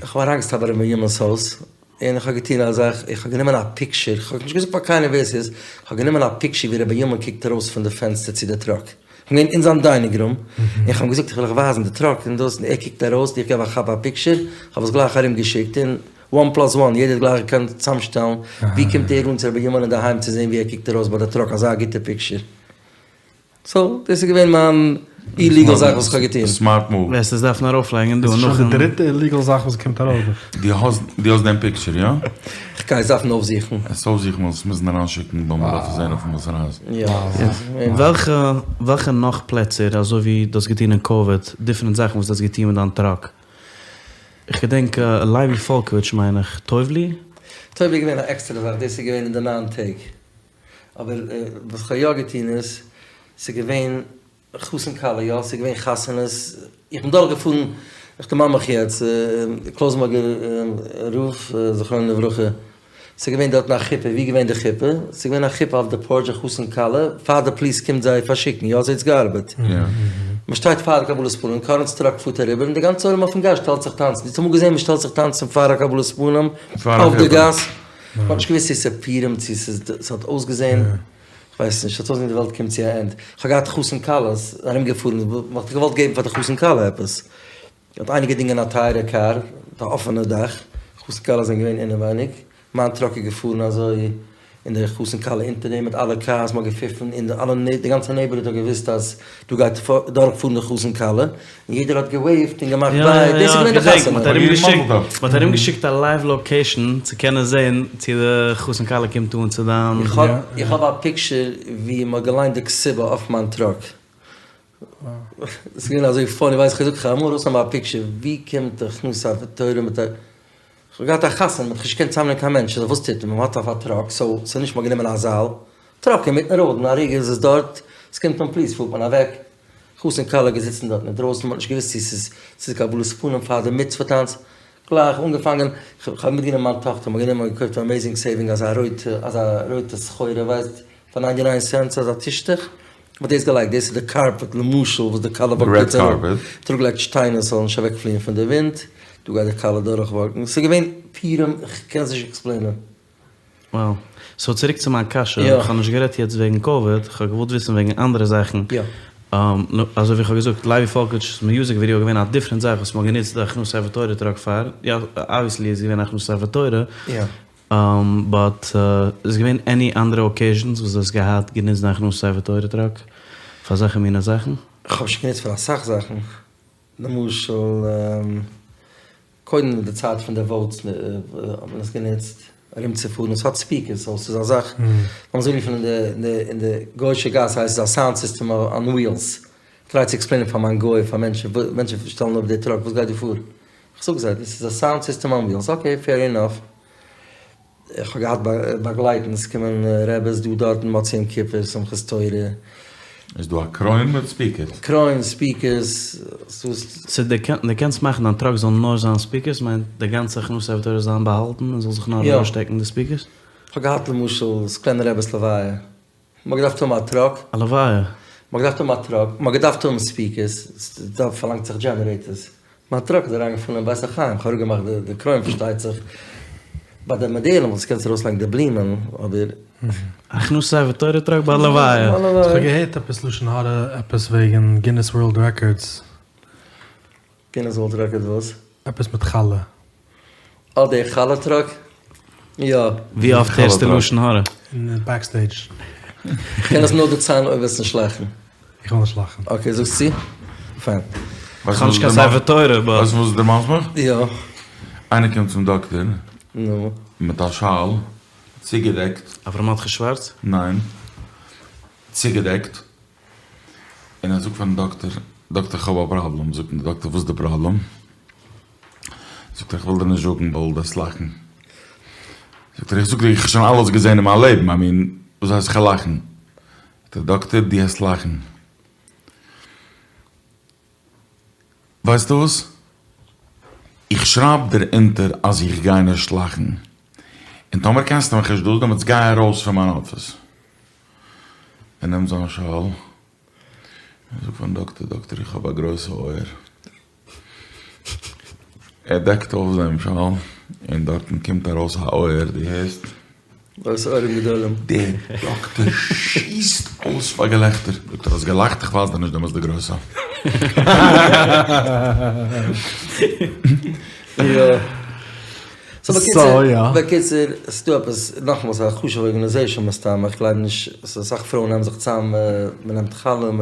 איך האב אריינגעסטאפט ביי ר' בנימינ'ס הויז, און איך האב געטון א זאך, איך האב גענומען א פיקטשער, איך האב נישט געזאגט פאר קיינעם ווער ס'איז, איך האב גענומען א פיקטשער ווי ר' בנימין קוקט ארויס פון די פענסטער צו די טראק, איך בין געווען אין זיין דיינינג רום, און איך האב אים געזאגט איך וויל אייך ווייזן די טראק און דאס, און ער קוקט ארויס, און איך געב א כאפ א פיקטשער, איך האב עס גלייך ארום געשיקט, און וואן פלאס וואן, יעדער האט גלייך געקענט צוזאמשטעלן, ווי קומט ער אן צו ר' בנימין אינדערהיים צו זען ווי ער קוקט ארויס ביי די טראק אזא גוטע פיקטשער. סאו דאס איז געווען מיין איליגעל זאך וואס איך האב געטון. סמארט מאוו. וועסט עס דארפן ארויפלייגן דא דאס איז שוין נאכן. די דריטע איליגעל זאך וואס קומט ארויף דא. דו האסט דו האסט דעם פיקטשער, יא? כ'גיי עס דארפן אויפזוכן. עס אויפזוכן ווייל עס מוזן אריינשיקן ווייל מען דארף עס זען אויפן בית רז. יא. וועלכע וועלכע נאך פלעצער אזוי ווי דו האסט געטון אין קאוויד דיפרענט זאכן וואס דו האסט געטון מיט דיין טראק? איך געדענק לייבי פאלקאוויטש מיין איך, טובלי? טובלי איז געווען א עקסטערע זאך, דאס איז געווען אין די ניין טעג. אבער וואס כ'האב יא געטון איז, ס'איז געווען חתן כלה יא, ס'איז געווען חתונות, איך בין דורך געפארן, איך דערמאן מיך יעצט, קלויזנבורגער רב זכרונו לברכה, ס'איז געווען דארטן א חופה, ווי איז געווען די חופה? ס'איז געווען א חופה אויף די פארטש א חתן כלה, פאר די פאליס קומט זיי פארשיקן, יא אזוי האט עס געארבעט, מ'שטייט פאר די קבלת פנים, קארן'ס טראק פארט אריבער און די גאנצע עולם אויפן גאס שטעלט זיך טאנצן, דו האסט אמאל געזען מ'שטעלט זיך טאנצן פאר א קבלת פנים אויף די גאס? מ'האט נישט געוואוסט צו ס'איז פורים צו ס'איז, ס'האט אויסגעזען, כ'ווייס נישט, ס'האט אויסגעזען די וועלט קומט צו א ענד. כ'האב געהאט חתן כלות ארומגעפארן, מ'האט געוואלט געבן פאר די חתן כלה עפעס. האט איינער געדינגען א טייערע קאר מיט א אפענע דאך, חתן כלה זענען געווען אינעווייניג, מיין טראק איז געפארן אזוי און די חתן כלה אונטער דעם מיט אלע קארס, מ'האט געפיפן און אלע, די גאנצע נעיבערהוד האט געוואוסט אז דא גייט דורך פארן די חתן כלה, און יעדער האט געוועיווט און געמאכט ביי, דאס איז געווען די חתונה. מ'האט ארום געשיקט א לייוו לאקעישן צו קענען זען צו די חתן כלה קומט אן צו דיין. איך האב א פיקטשער ווי מ'האט געליינט די כתובה אויף מיין טראק. ס'איז געווען אזוי פאני, ווייסט איך האב געזאגט כ'גיי אמאל ארויסנעמען א פיקטשער ווי קומט די הכנסת ספר תורה מיט א. כ'האב געהאט א חתונה, מ'האט נישט געקענט צוזאמנעמען קיין מענטשן, סאו וואס טוט מען? מ'האט אויף א טראק, סאו ס'איז נישט מ'האט גענומען א זאל, טראק אינמיטן ראוד, אין א רגע איז עס דארט, ס'קומט אן פאליס פארט מען אוועק, חתן כלה געזיצן דארט אינדרויסן, מ'האט נישט געוואוסט צו ס'איז ס'איז קבלת פנים פאר די מצוה טאנץ, גלייך אנגעפאנגען, כ'האב מיטגענומען מיין טאכטער, מ'האט גענומען געקויפט אויף עמעזינג סעיווינג אזא רויטע אזא רויטע סחורה ווייסט פאר ניינטי ניין סענטס אזא טישטוך, מ'האט דאס געלייגט, דאס איז די קארפעט למשל וואס די כלה וואקט יעצט אראפ, מ'האט אראפגעלייגט שטיינער ס'זאל נישט אוועקפליען פון די ווינט, דא גייט די כלה דורכוואקן, ס'איז געווען פורים, כ'קען עס נישט עקספלעינען. Wow. סאו צוריק צו מיין קשיא, איך האב נישט גערעדט יעצט וועגן קאוויד, איך האב געוואלט וויסן וועגן אנדערע זאכן. אזוי ווי איך האב געזאגט, לייבי פאלקאוויטש'ס מיוזיק ווידעא איז געווען א דיפרענט זאך וואס מ'האט גענוצט די הכנסת ספר תורה טראק פאר, יא, אבוויעסלי איז געווען הכנסת ספר תורה, באט איז געווען עני אנדערע אקעיזשענס וואס דו האסט געהאט גענוצט די הכנסת ספר תורה טראק פאר אזעלכע מינע זאכן? כ'האב שוין גענוצט פאר אסאך זאכן, למשל קודם אין די צייט פון די וואוטס האט מען עס גענוצט ארומצופארן, עס האט ספיקערס סאו ס'איז א זאך, לאמיר אזוי רופן אין די אין די גוישע גאס הייסט עס א סאונד סיסטעם אן ווילס, כ'טריי צו עקספלעינען פאר מיין גוי פאר מענטשן, מענטשן שטעלן אפ די טראק וואס גייט דא פאר? כ'זאג זיי דאס איז א סאונד סיסטעם אן ווילס, אקעי פעיר אינאף. איך האב געהאט באגלייטן, עס קומען רעבעס דא דארטן מוצאי יום כיפור, שמחת תורה. איז דא א קרוין מיט ספיקערס? קרוין, ספיקערס, סאו דו קענסט מאכן דיין טראק זאל נאר זיין ספיקערס, מיינט די גאנצע הכנסת ספר תורה זאל זיין באהאלטן און זאל זיך נאר ארויסשטעקן די ספיקערס? כ'האב געהאט למשל סקולענער רעבעס לוויה, מ'האט געדארפט האבן א טראק. א לוויה? מ'האט געדארפט האבן א טראק, מ'האט געדארפט האבן ספיקערס, ס'דארף פארלאנגט זיך דזשענערעיטערס. מיין טראק איז אריינגעפארן אין בית החיים, כ'האב אראפגעמאכט די קרוין פארשטייט זיך, ביי די מאדעלן וואלסטו געקענט ארויסלייגן די בלומען, אבער. הכנסת ספר תורה טראק ביי א לוויה. איך האב געהערט עפעס לשון הרע עפעס וועגן גינעס ווארלד רעקארדס. גינעס ווארלד רעקארד וואס? עפעס מיט חלה. אה די חלה טראק? יא. ווי אפט הערסטו לשון הרע? אין די בעקסטעידזש. כ'קען עס נאר דערציילן אויב וועסט נישט לאכן. איך וועל נישט לאכן. אקעי זאגסט צו? פיין. כ'האב נישט קיין ספר תורה באט. ווייסט וואס דו דערמאנסט מיך? יא. איינער קומט צום דאקטער. נו. מיט א שאל. צוגעדעקט. אברהם מרדכי שווארץ? ניין. צוגעדעקט. און ער זאגט פארן דאקטער, דאקטער כ'האב א פראבלעם. זאגט אים די דאקטער וואס איז די פראבלעם? זאגט ער איך וויל דיר נישט זאגן ווייל דו וועסט לאכן. זאגט ער איך זאג דיר איך האב שוין אלעס געזען אין מיין לעבן, איי מין וואס הייסט כ'גיי לאכן? זאגט ער דאקטער דו העסט לאכן. ווייסטו וואס? איך שרייב דיר אונטער אז איך גיי נישט לאכן. און טאמער קענסטו מיך נישט דאס דעמאלטס גיי ארויס פון מיין אפיס. ער נעמט זיין שאל און זאגט פארן דאקטער, דאקטער איך האב א גרויסע אויער. ער דעקט אויף דעם שאל און דארטן קומט ארויס א אויער, דו הערסט? גרויסע אויערן גדולים. דער דאקטער שיסט אויס פאר געלעכטער. זאגט ער, האסט געלאכט? איך ווייז דיר נישט דעמאלטס די גרויסע. יא. סאו בקיצור, בקיצור, ס'דא עפעס, נאכאמאל ס'איז א חשוב'ע ארגאניזעישאן מסתם, איך גלייב נישט, ס'איז אסאך פרויען נעמען זיך צאם, מ'נעמט חלה, מ'.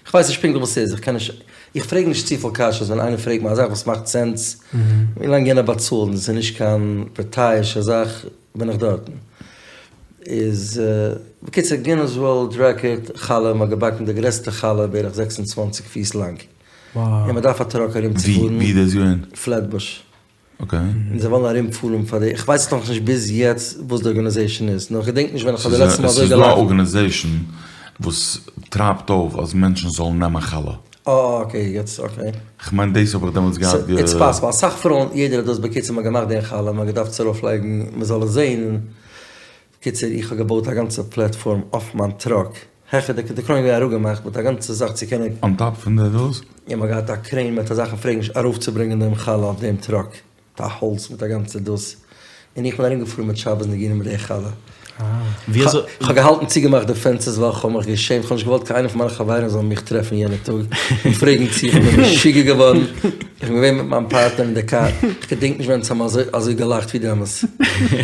כ'ווייס נישט פונקטליך וואס ס'איז, איך קען נישט, איך פרעג נישט צופיל קשיות ווען איינער פרעגט מיר א זאך וואס מאכט סענס, ווילאנג יענער באצאלט און ס'איז נישט קיין פארטייאישע זאך בין איך דארטן. איז בקיצור גינעס ווארלד רעקארד חלה, מ'האט געבאקן די גרעסטע חלה בערך זעקס און צוואַנציק פיס לאנג, און מ'דארף א טראק ארום צו פארן. ווי איז דאס געווען? פלעטבוש. אקעי. און זיי ווילן ארום פארן פאר די, איך ווייס נאך נישט ביז יעצט וואס די ארגאניזעישאן איז, נאר איך געדענק נישט ווען איך האב די לעצטע מאל אזוי געלאכט. ס'איז דא א ארגאניזעישאן וואס טרייבט אויף אז מענטשן זאלן נעמען חלה. אה אקעי יעצט אקעי. כ'מיין דאס האב איך דעמאלטס געהאט גע. איטס פאסיבל, אסאך פרויען, יעדער האט דאס, בקיצור מ'האט געמאכט די חלה, מ'האט געדארפט עס ארויף לייגן מ'זאל עס זעהן, בקיצור איך האב געבויט א גאנצע פלעטפארם אויף מיין טראק, העכער די די קרוין געווען אראפגעמאכט מיט א גאנצע זאך צו קענען. אן טאפ פון די דאס? און מ'האט געהאט א קרעין מיט א זאך און פרעג נישט ארויפצוברענגען דעם חלה אויף דעם טראק, מיט א האלץ מיט א גאנצע דאס, און איך בין ארומגעפארן מיט שבת ניגונים מיט די חלה. כ'האב געהאלטן צוגעמאכט די פענסטערס ווייל כ'האב מיך געשעמט, כ'האב נישט געוואלט קיין איינער פון מיינע חברים זאל מיך טרעפן יענע טאג און פרעגן צו איך בין משוגע געווארן, איך בין געווען מיט מיין פארטנער אין די קאר, כ'געדענק נישט ווען אונז האבן אזוי אזוי געלאכט ווי דעמאלס,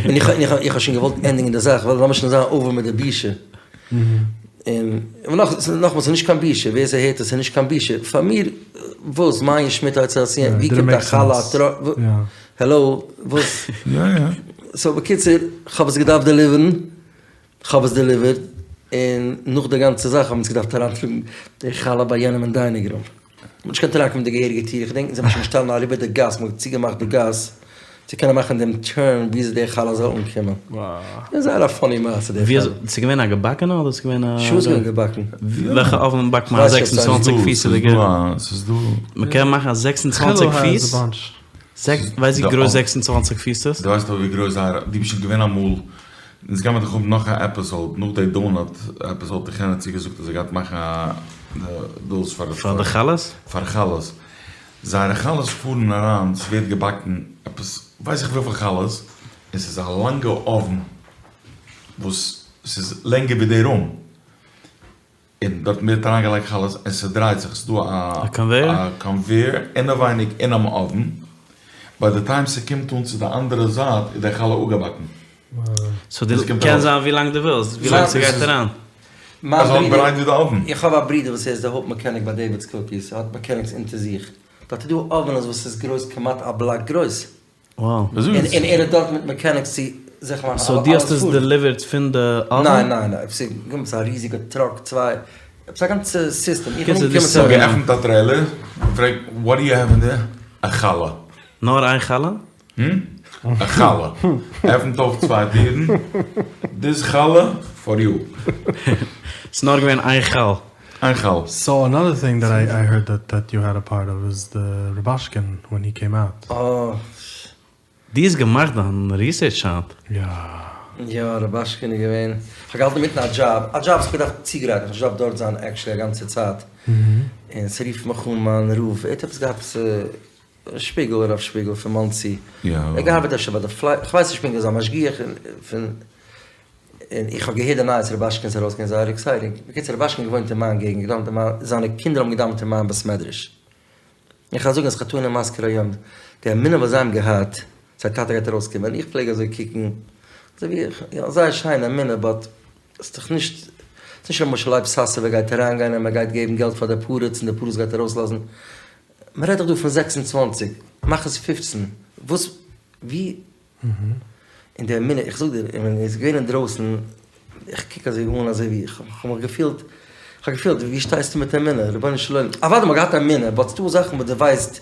און איך איך האב שוין געוואלט ענדיגן די זאך ווייל לאמיר שוין זיין אווער מיט די בושה. און נאכאמאל ס'איז נישט קיין בושה, ווער ס'הערט עס איז נישט קיין בושה, פאר מיר וואס, מה שמיטה עצה, ווי קומט א חלה א טראק, העלא, וואס? סאו בקיצור, כ'האב עס געדארפט דעליווערן, כ'האב עס דעליווערט, און נאך די גאנצע זאך האבן אונז געדארפט אריינטראגן די חלה ביי יענעם אין דיינינג רום. מ'האט נישט געקענט אריינקומען די געהעריגע טיר, איך געדענק אונז זעמיר שוין געשטאנען אריבער די גאס, מ'האט צוגעמאכט די גאס צו קענען מאכן דעם טורן וויאזוי די חלה זאל אנקומען. ס'איז זייער א פאני מעשה די חלה. ס'איז געווען א געבאקענע אדער ס'איז געווען א. שוין געווען געבאקן. וועלכע אויוון באקט מען א זעקס און צוואַנציק פיסידיגע? מ'קען מאכן א זעקס און צוואַנציק פיס? ווייסט ווי גרויס זעקס און צוואַנציק פיס איז? דו ווייסט אבער ווי גרויס זייער, דו ביסט שוין געווען אמאל, אונז גיימער דאך האבן נאך א עפיסאוד, נאך די דאונאט עפיסאוד האט חן צוגעזאגט אז ער גייט מאכן א דאס פאר פאר די חלות? פאר חלות. זייערע חלות פארן אריין, ס'ווערט געבאקן עפעס ווייס איך וויפיל חלות, און ס'איז א לאנגע אויוון וואס ס'איז לענגער ווי די רום. און דארטן ווערט אריינגעלייגט חלות און ס'דרייט זיך, ס'איז דא א קאנוועיר אינעווייניג אינעם אויוון, ביי די טיים ס'קומט אן צו די אנדערע זייט איז די חלה אפגעבאקן. סאו די קען זיין ווי לאנג דו ווילסט, ווי לאנג ס'גייט אריין. אזוי ברייט ווי די אויוון. איך האב א ברודער וואס ער איז די הויפט מעקעניק ביי דעיווידס קוקיס, ער האט מעקעניקס אונטער זיך, דארט איז דא אויווענעס וואס איז גרויס כמעט א בלאק גרויס. וואו. און ער איז דארט מיט מעקעניקס צו זיכער מאכן סאו דו האסט עס דעליווערט פון די אווען? ניין ניין ניין, עפעס איז א ריזיגע טראק צוויי, עפעס א גאנצע סיסטעם, איך בין אנגעקומען צו. געעפנט א טרעילער, פרעגט וואט דו יו העוו אין דער? א חלה. נאר איין חלה? א חלה. עפנט אויף צוויי טירן, דיס חלה פאר יו. ס'איז נאר געווען איין חלה. איין חלה. סאו אנאדער טינג דעט איי הערד דעט דעט יו העד א פארט אוו איז די רובאשקין ווען הי קעים אוט. אה. דו האסט געמאכט דיין ריסערטש היינט? יא. יא, רובאשקין איז געווען, כ'האב געהאלטן אינמיטן א דזשאב, א דזשאב וואס כ'האב געדארפט צוגרייטן, כ'האב נישט געדארפט דארט זיין עקשעלי א גאנצע צייט, און ס'רופט מיך אן מיין רב, ער האט עפעס געהאט עפעס שפיגל, הרב שפיגל פון מאנסי, ער האט געארבעט אפשר ביי די פלייש, כ'ווייס נישט פונקט, ער איז א משגיח פון. און איך האב געהערט די נייעס רובאשקין איז ארויסגעגאנגען זייער עקסייטינג, בקיצור רובאשקין געוואוינט אין מיין געגנט, געדאווענט אין מיין, זיינע קינדער האבן געדאווענט אין מיין בית מדרש. איך קען זאגן אז חטאנו מזכיר היום, די אמונה וואס זיי האבן געהאט, זייער טאטע גייט ארויסקומען, איך פלעג אזוי קוקן, אזוי ווי, יא, זייער שיין אמונה, באט ס'איז דאך נישט, ס'איז נישט ר' משה לייב סאסובער גייט אריינגיין און מ'גייט געבן געלט פאר די פריץ און די פריץ גייט ארויסלאזן, מ'רעדט דאך דא פון זעקס און צוואנציג, מאך עס פופצן, וואס, ווי, און די אמונה, איך זאג דיר, ווען איז געווען אינדרויסן, איך קוק אזוי אן אזוי ווי, איך האב מיך געפילט, איך האב געפילט, ווי שטייסטו מיט אמונה, רבונו של עולם, אוודאי מ'האט געהאט אמונה, באט ס'דא זאכן וואס דו ווייסט,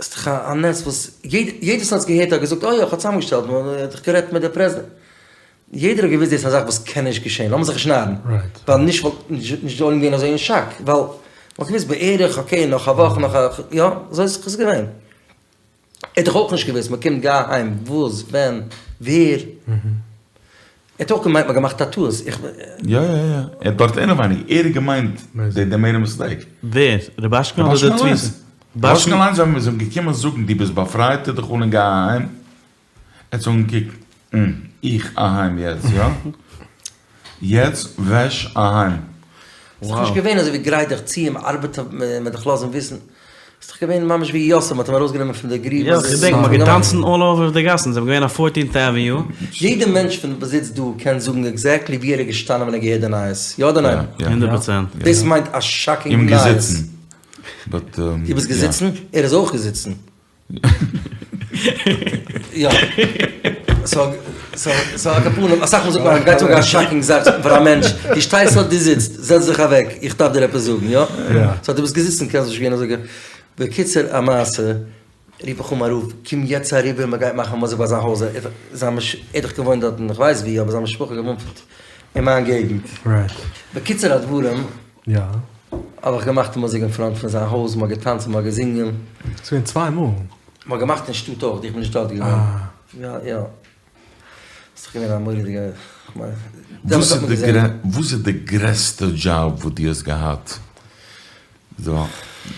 ס'איז דאך א נס וואס, יעדער וואס האט עס געהערט האט געזאגט, אוי איך האב צוזאמגעשטעלט, מ'האט דאך גערעדט מיט די פרעזידענט, יעדער האט געוואוסט דאס איז א זאך וואס קען נישט געשען, לאמיר זיך נישט נארן, ווייל נישט וואלט נישט די עולם געווען אזוי אין שאק, ווייל מ'האט געוואוסט בערך, אקעי נאך א וואך, נאך א, יא, אזוי איז עס געווען. ער האט דאך אויך נישט געוואוסט, מ'קומט גיי אהיים, וואס, ווען, ווער. ער האט אויך געמיינט מ'האט געמאכט א טעות, איך. יא יא יא, ער האט דארט אינעווייניג, ער האט געמיינט דעי דעי מעיד א מיסטעיק. ווער? רובאשקין אדער די תפיסה? רובאשקין אליינס ווען מ'איז אים געקומען זאגן דו ביסט באפרייט טו דיך אן און גיי אהיים, ער האט זיך אנגעקוקט, און איך אהיים יעצט יא? יעצט וועש אהיים. ס'איז דאך נישט געווען אזוי ווי גרייט דיך צו און ארבעט אויף מ'וועט דיך לאזן וויסן. ס'איז דאך געווען ממש ווי יוסף מ'האט אים ארויסגענומען פון די גריב. יא, כ'געדענק מ'האט געטאנצן אלל אווער די גאסן, זיי זענען געווען אויף פארטינט עוועניו. יעדע מענטש פון וואס זיצט דא קען זאגן עקזעקטלי ווי ער איז געשטאנען ווען ער האט געהערט די נייעס. יא אדער ניין? הונדערט פראצענט. דאס מיינט א שאקינג נייעס. דו ביסט געזיצן? ער איז אויך געזיצן. יא. סאו, סאו, סאו על כל פנים, אסאך מאל זאגט מען, מ'גייט זאגן א שאקינג זאך פאר א מענטש, דו שטייסט אדער דו זיצט, זעץ דיך אוועק, איך דארף דיר עפעס זאגן, יא? סאו דו ביסט געזיצן קענסט נישט גיין אזוי, בקיצור המעשה, רוף איך אן מיין רב, קום יעצט אריבער מ'גייט מאכן מוזיק ביי זיין הויז, ער האט דאך געוואוינט דארטן, איך ווייס ווי, אבער זיין משפחה האט געוואוינט אין מיין געגנט. בקיצור הדברים, יא. האב איך געמאכט מוזיק אין פראנט פון זיין הויז, מ'האט געטאנצן, מ'האט געזינגען. ס'איז געווען צוויי מאל? מ'האט געמאכט אין שטאט אויך, איך בין נישט דארט געווען. יא יא. ס'איז דאך געווען א מורא'דיגע, כ'מיין, דעמאלטס האט מען געזען. וואס איז די גרעסטע דזשאב וואס דו האסט געהאט?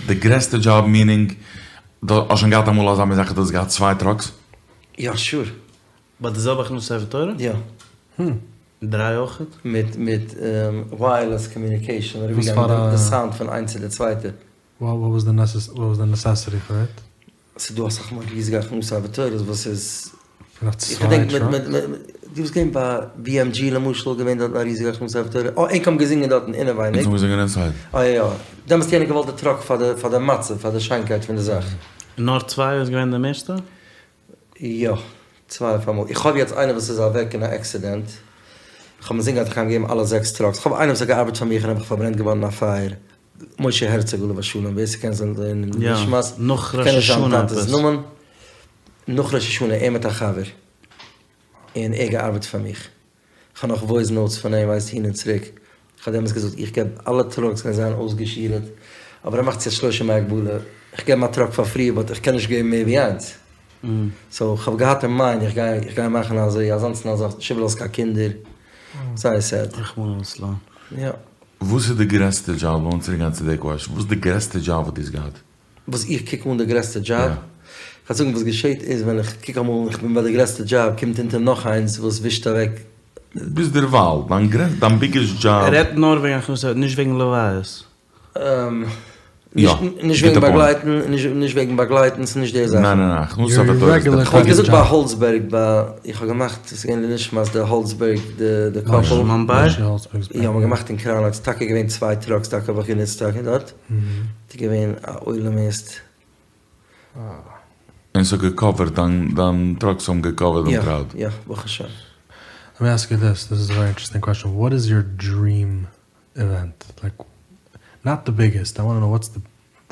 די גרעסטע דזשאב מיענינג, דו האסט שוין געהאט אמאל אזא מין זאך אז דו האסט געהאט צוויי טראקס? יא שור. ביי די זעלבע הכנסת ספר תורה? יא. דריי אויכעט? מיט מיט ווייערלעס קאמיוניקעישאן אריבערגעגאנגען די סאונד פון איינס צו די צווייטע. וואט וואס די נעסעסיטי פאר איט? ס'איז דא אסאך מאל ריזיגע הכנסת ספר תורות וואס איז, איך געדענק מיט מיט מיט דו ביסט געווען ביי BMG למשל געווען דארטן א ריזיגע הכנסת ספר תורה, אה ענק האבן געזינגען דארטן אינעווייניג. אונז האבן געזינגען אינסייד. אה יא יא, דעמאלטס האט יענער געוואלט די טראק פאר די פאר די מצב פאר די שיינקייט פון די זאך. נאר צוויי איז געווען די מערסטע? יא, צוויי אויף אמאל. איך האב יעצט איינער וואס איז אוועק אין א עקסידענט, איך האב אינזין געהאט איך גיי אים געבן אלע זעקס טראקס, איך האב איינער וואס האט געארבעט פאר מיך און נעבעך פארברענט געווארן אין א פייער, משה הערצאג עליו השלום, ווער ס'קען זאל זען יא, נשמת, נאך איך קען ראש נישט זיין השנה טאטע'ס עפעס. נאמען, נאך ראש השנה, ער מיט א חבר, און ער געארבעט פאר מיך. כ'האב נאך וואויס נאוטס פון אים ווייסט הין און צוריק, כ'האב דעמאלטס געזאגט איך געב אלע טראקס גייען זיין אויסגעשירעט, אבער ער מאכט יעצט שלושה ימי הגבלה, איך געב אים א טראק פאר פרי באט איך קען נישט געבן מער ווי איינס, סאו כ'האב געהאט אין מיינד איך גיי איך גיי מאכן אזוי אזאנס און אזאנס, נישט איבערלאזן קיין קינדער, זייער סעד. רחמנא לצלן. יא. וואס איז די גרעסטע דזשאב, לאמיר צוריק גיין צו די קוועשן, וואס איז די גרעסטע דזשאב וואס דו האסט געהאט? וואס איך קוק אן די גרעסטע דזשאב, כ'וועל זאגן וואס געשעט איז ווען איך קוק אמאל איך בין ביי די גרעסטע דזשאב קומט אונטער נאך איינס וואס ווישט אוועק. ביז דערווייל, דיין גרעסטע, דיין ביגעסט דזשאב. ער רעדט נאר וועגן הכנסה, נישט וועגן לוויות. יא, נישט וועגן באגלייטן, נישט וועגן באגלייטן, ס'איז נישט די זאך. ניין ניין ניין, הכנסת ספר תורה איז די. כ'וואלט געזאגט ביי האלצבערג ביי, איך האב געמאכט, ס'איז געווען לנשמת די האלצבערג די קאפל. מומביי? יא, מ'האט געמאכט אין קראון הייטס, טאקע געווען צוויי טראקס טאקע האב איך גענוצט טאקע דארט. ס'איז געווען א עולם הערסט. און ס'האט געקאווערט דיין דיין טראקס האבן געקאווערט דעם קראוד? יא יא ברוך השם. לעט מי עסק יו דיס, דיס איז א ווערי אינטערעסטינג קוועסטשען, וואט איז יור דריעם איווענט? לייק נאט די ביגעסט, איי וואנט טו נאו וואטס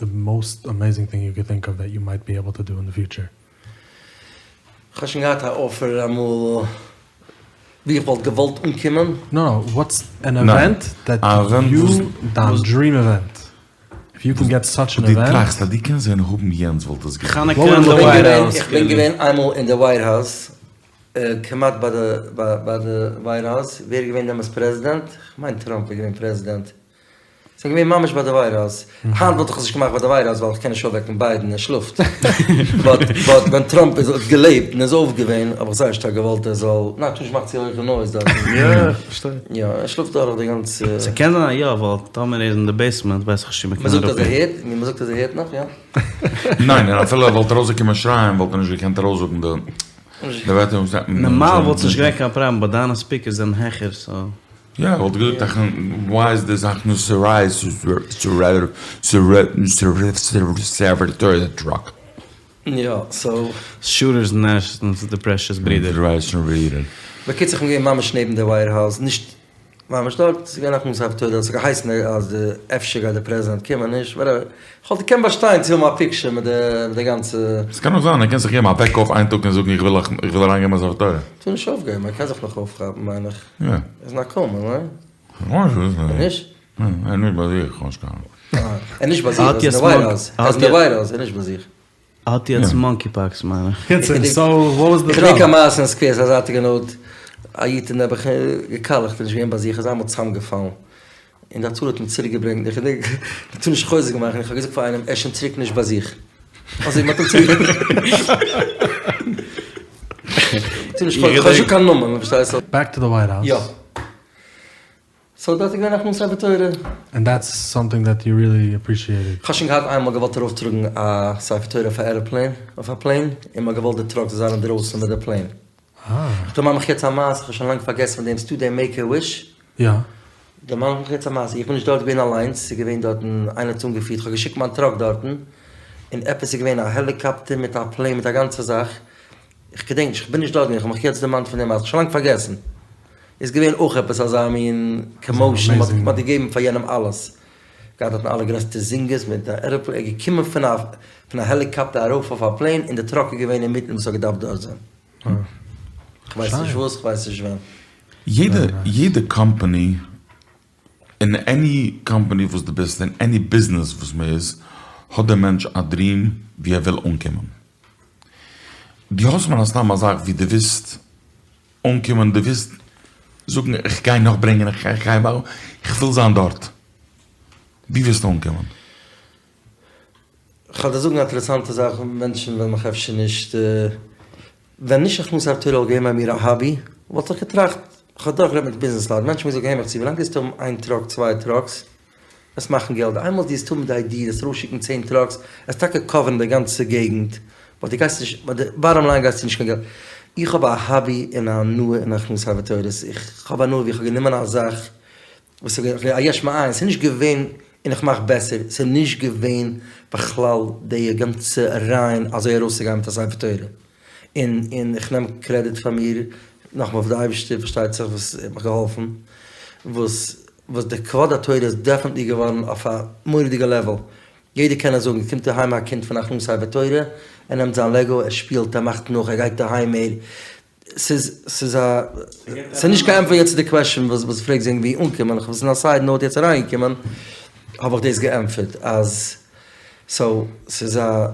די מאסט אמעיזינג טינג יו קען טינק אוו דעט יו מייט בי עיבל טו דו אין די פיוטשער? כ'האב שוין געהאט א אפער אמאל ווי איך וואלט געוואלט אנקומען. נא נא, וואטס ען עווענט דעט יו, דיין דריעם עווענט, איף יו קען געט סאטש ען עווענט. דו טראכסט אז דו קענסט ווען האבן יענץ וואלט עס געווען. חנוכה אין די ווייט האוז. איך בין געווען איינמאל אין די ווייט האוז, כמעט ביי די ביי די ווייט האוז, ווער איז געווען דעמאלטס פרעזידענט? כ'מיין טראמפ איז געווען פרעזידענט. ס'איז געווען ממש ביי די ווייט האוז. היינט וואלט איך עס נישט געמאכט ביי די ווייט האוז ווייל איך קען נישט אויפוועקן ביידן ער שלאפט. באט באט ווען טראמפ איז האט געלעבט און איז אויף געווען האב איך זייער שטארק געוואלט ער זאל ניין כ'האב נישט געמאכט צו הויכע נויז דארטן. יא איך פארשטיי. יא ער שלאפט דורך די גאנצע. ס'קען זיין אז יא ווייל טאמער ער איז אין די בעיסמענט ווייס איך נישט צו מ'קען מ'זאגט אז ער אראפ. הערט, מ'זאגט אז ער הערט נאך יא. ניין און אפילו ער וואלט ארויסגעקומען שרייען וואלט ער נישט געקענט ארויסזאגן די די ווערטער. נארמאל וואלט עס נישט געווען קיין פראבלעם באט דיינע ספיקערס זענען העכער סאו. יא, איך וואלט געזאגט אכן וויי איז דיס הכנסת ספר תורה טראק? יא, סאו. שוטערס נעסט און ס'איז די פרעשעס ברידער. בקיצור כ'בין געווען ממש נעבן די ווייט האוז, נישט ממש דארט, ס'איז געווען הכנסת ספר תורה, ס'האט געהייסן אז די אפשר גייט די פרעזידענט קומען, נישט וואטעווער, כ'וואלט געקענט באשטיין צו האבן א פיקשער מיט די גאנצע. ס'קען אויך זיין ער קען זיך געבן א וועק אויף איין טאג און זאגן איך וויל אריינגעבן א ספר תורה. טאר נישט אויפגעבן, ער קען זיך נאך אויפכאפן מיין איך. יא. ער איז אין א קאומע, ניין? כ'ווייס נישט. ער נישט? ער איז נישט ביי זיך, כ'האב נישט קיין. אה, ער איז נישט ביי זיך, ער איז אין די ווייט האוז. ער איז אין די ווייט האוז, ער איז נישט ביי זיך. האט יעצט מאנקי פאקס מיין איך. קיצור, סאו וואט וואס די איך געדענק א דזשאב? מעשה אין סקווער, ס'איז א זייטיגע נאוט, א איד האט נעבעך געקאלעכט און נישט געווען ביי זיך, איז איינמאל צוזאמגעפאלן, און די הצלה האט אים צוריק געברענגט, איך געדענק, מען טאר נישט חוזק מאכן, איך האב געזאגט פאר איינעם, ער איז שוין צוריק נישט ביי זיך. אזוי מען האט אים צוריק טאר נישט חוזק, איך האב נישט קיין נאמען, פארשטייסט? בעק טו די ווייט האוז. יא. סאו דארט איז געווען הכנסת ספר תורה. ענד דעטס סאמטינג דעט יו ריעלי אפרישיעטעד. כ'האב שוין געהאט איינמאל געוואלט ארויפטראגן א ספר תורה אויף א עראפלעין, אויף א פלעין, און מ'האט געוואלט די טראק זאל זיין אינדרויסן מיט די פלעין. אה. כ'דערמאן מיך יעצט א מעשה, כ'האב שוין לאנג פארגעסן פון דעם, ס'דא די מעיק א וויש. יא. דערמאן איך מיך יעצט א מעשה, איך בין נישט דארט געווען אליינס, ס'איז געווען דארטן, איינער האט עס אנגעפירט, כ'האב געשיקט מיין טראק דארטן, און עפעס איז געווען א העליקאפטער מיט א פלעין מיט א גאנצע זאך, איך געדענק נישט, כ'בין נישט דארט געווען, כ'האב מיך יעצט דערמאנט פון די מעשה, כ'האב שוין לאנג פארגעסן. איז געווען אויך עפעס אזא מין קאמאושען, מ'האט געגעבן פאר יענעם אלעס, געהאט דארטן אלע גרעסטע זינגערס מיט א עראפלעין, ער איז געקומען פון א פון א העליקאפטער ארויף אויף א פלעין און די טראק איז געווען אינמיטן וואס האט געדארפט דארט זיין. כ'ווייס נישט וואס, כ'ווייס נישט ווען. יעדע יעדע קאמפאני, אין עני קאמפאני וואס דו ביסט, אין עני ביזנעס וואס מ'איז, האט דער מענטש א דריעם ווי ער וויל אנקומען. דו האסט מן הסתם א זאך ווי דו ווילסט אנקומען, דו ווילסט זאגן איך גיי נאך ברענגען, איך גיי מאכן, איך וויל זיין דארט. ווי ווילסטו אנקומען? כ'וועל דיר זאגן א אינטערעסאנטע זאך, מענטשן וועלן מיך אפשר נישט, ווען נישט הכנסת ספר תורה וואלט געווען ביי מיר א האבי, וואלט איך געטראכט, כ'האב דורכגערעדט מיט ביזנעס לייט, מענטשן האבן געזאגט הער מיך צו, ווילאנג דו וועסט האבן איין טראק צוויי טראקס, וועסט מאכן געלט, איינמאל דו וועסט האבן די איידיע וועסט ארויסשיקן צען טראקס, וועסט טאקע קאווערן די גאנצע געגנט, באט דו גייסט נישט, באט די באטאם ליין גייסטו נישט קיין געלט. איך האב א האבי און א הנאה אין הכנסת ספר תורות, איך האב הנאה ווי איך האב גענומען א זאך וואס איז געווען א יש מאין, ס'איז נישט געווען און איך מאך בעסער, ס'איז נישט געווען בכלל די גאנצע רעיון אזוי ארויסצוגיין מיט א ספר תורה, און און איך נעם קרעדיט פאר מיר, נאכמאל פאר די אייבערשטער פארשטייט זיך וואס האט מיך געהאלפן, וואס וואס די כבוד התורה איז דעפענטלי געווארן אויף א מורא'דיגע לעוועל, יעדער קען עס זאגן, קומט אהיים א קינד פון הכנסת ספר תורה, ער נעמט זיין לעגא, ער שפילט, ער מאכט נאך, ער גייט אהיים, ער. ס'איז ס'איז א ס'איז נישט קיין ענטפער יעצט צו די קוועשאן וואס וואס פרעגסט וועגן ווי אנקומען, איך האב עס אין א סייד נאוט יעצט אריינגעקומען האב איך דאס געענטפערט אז סאו ס'איז א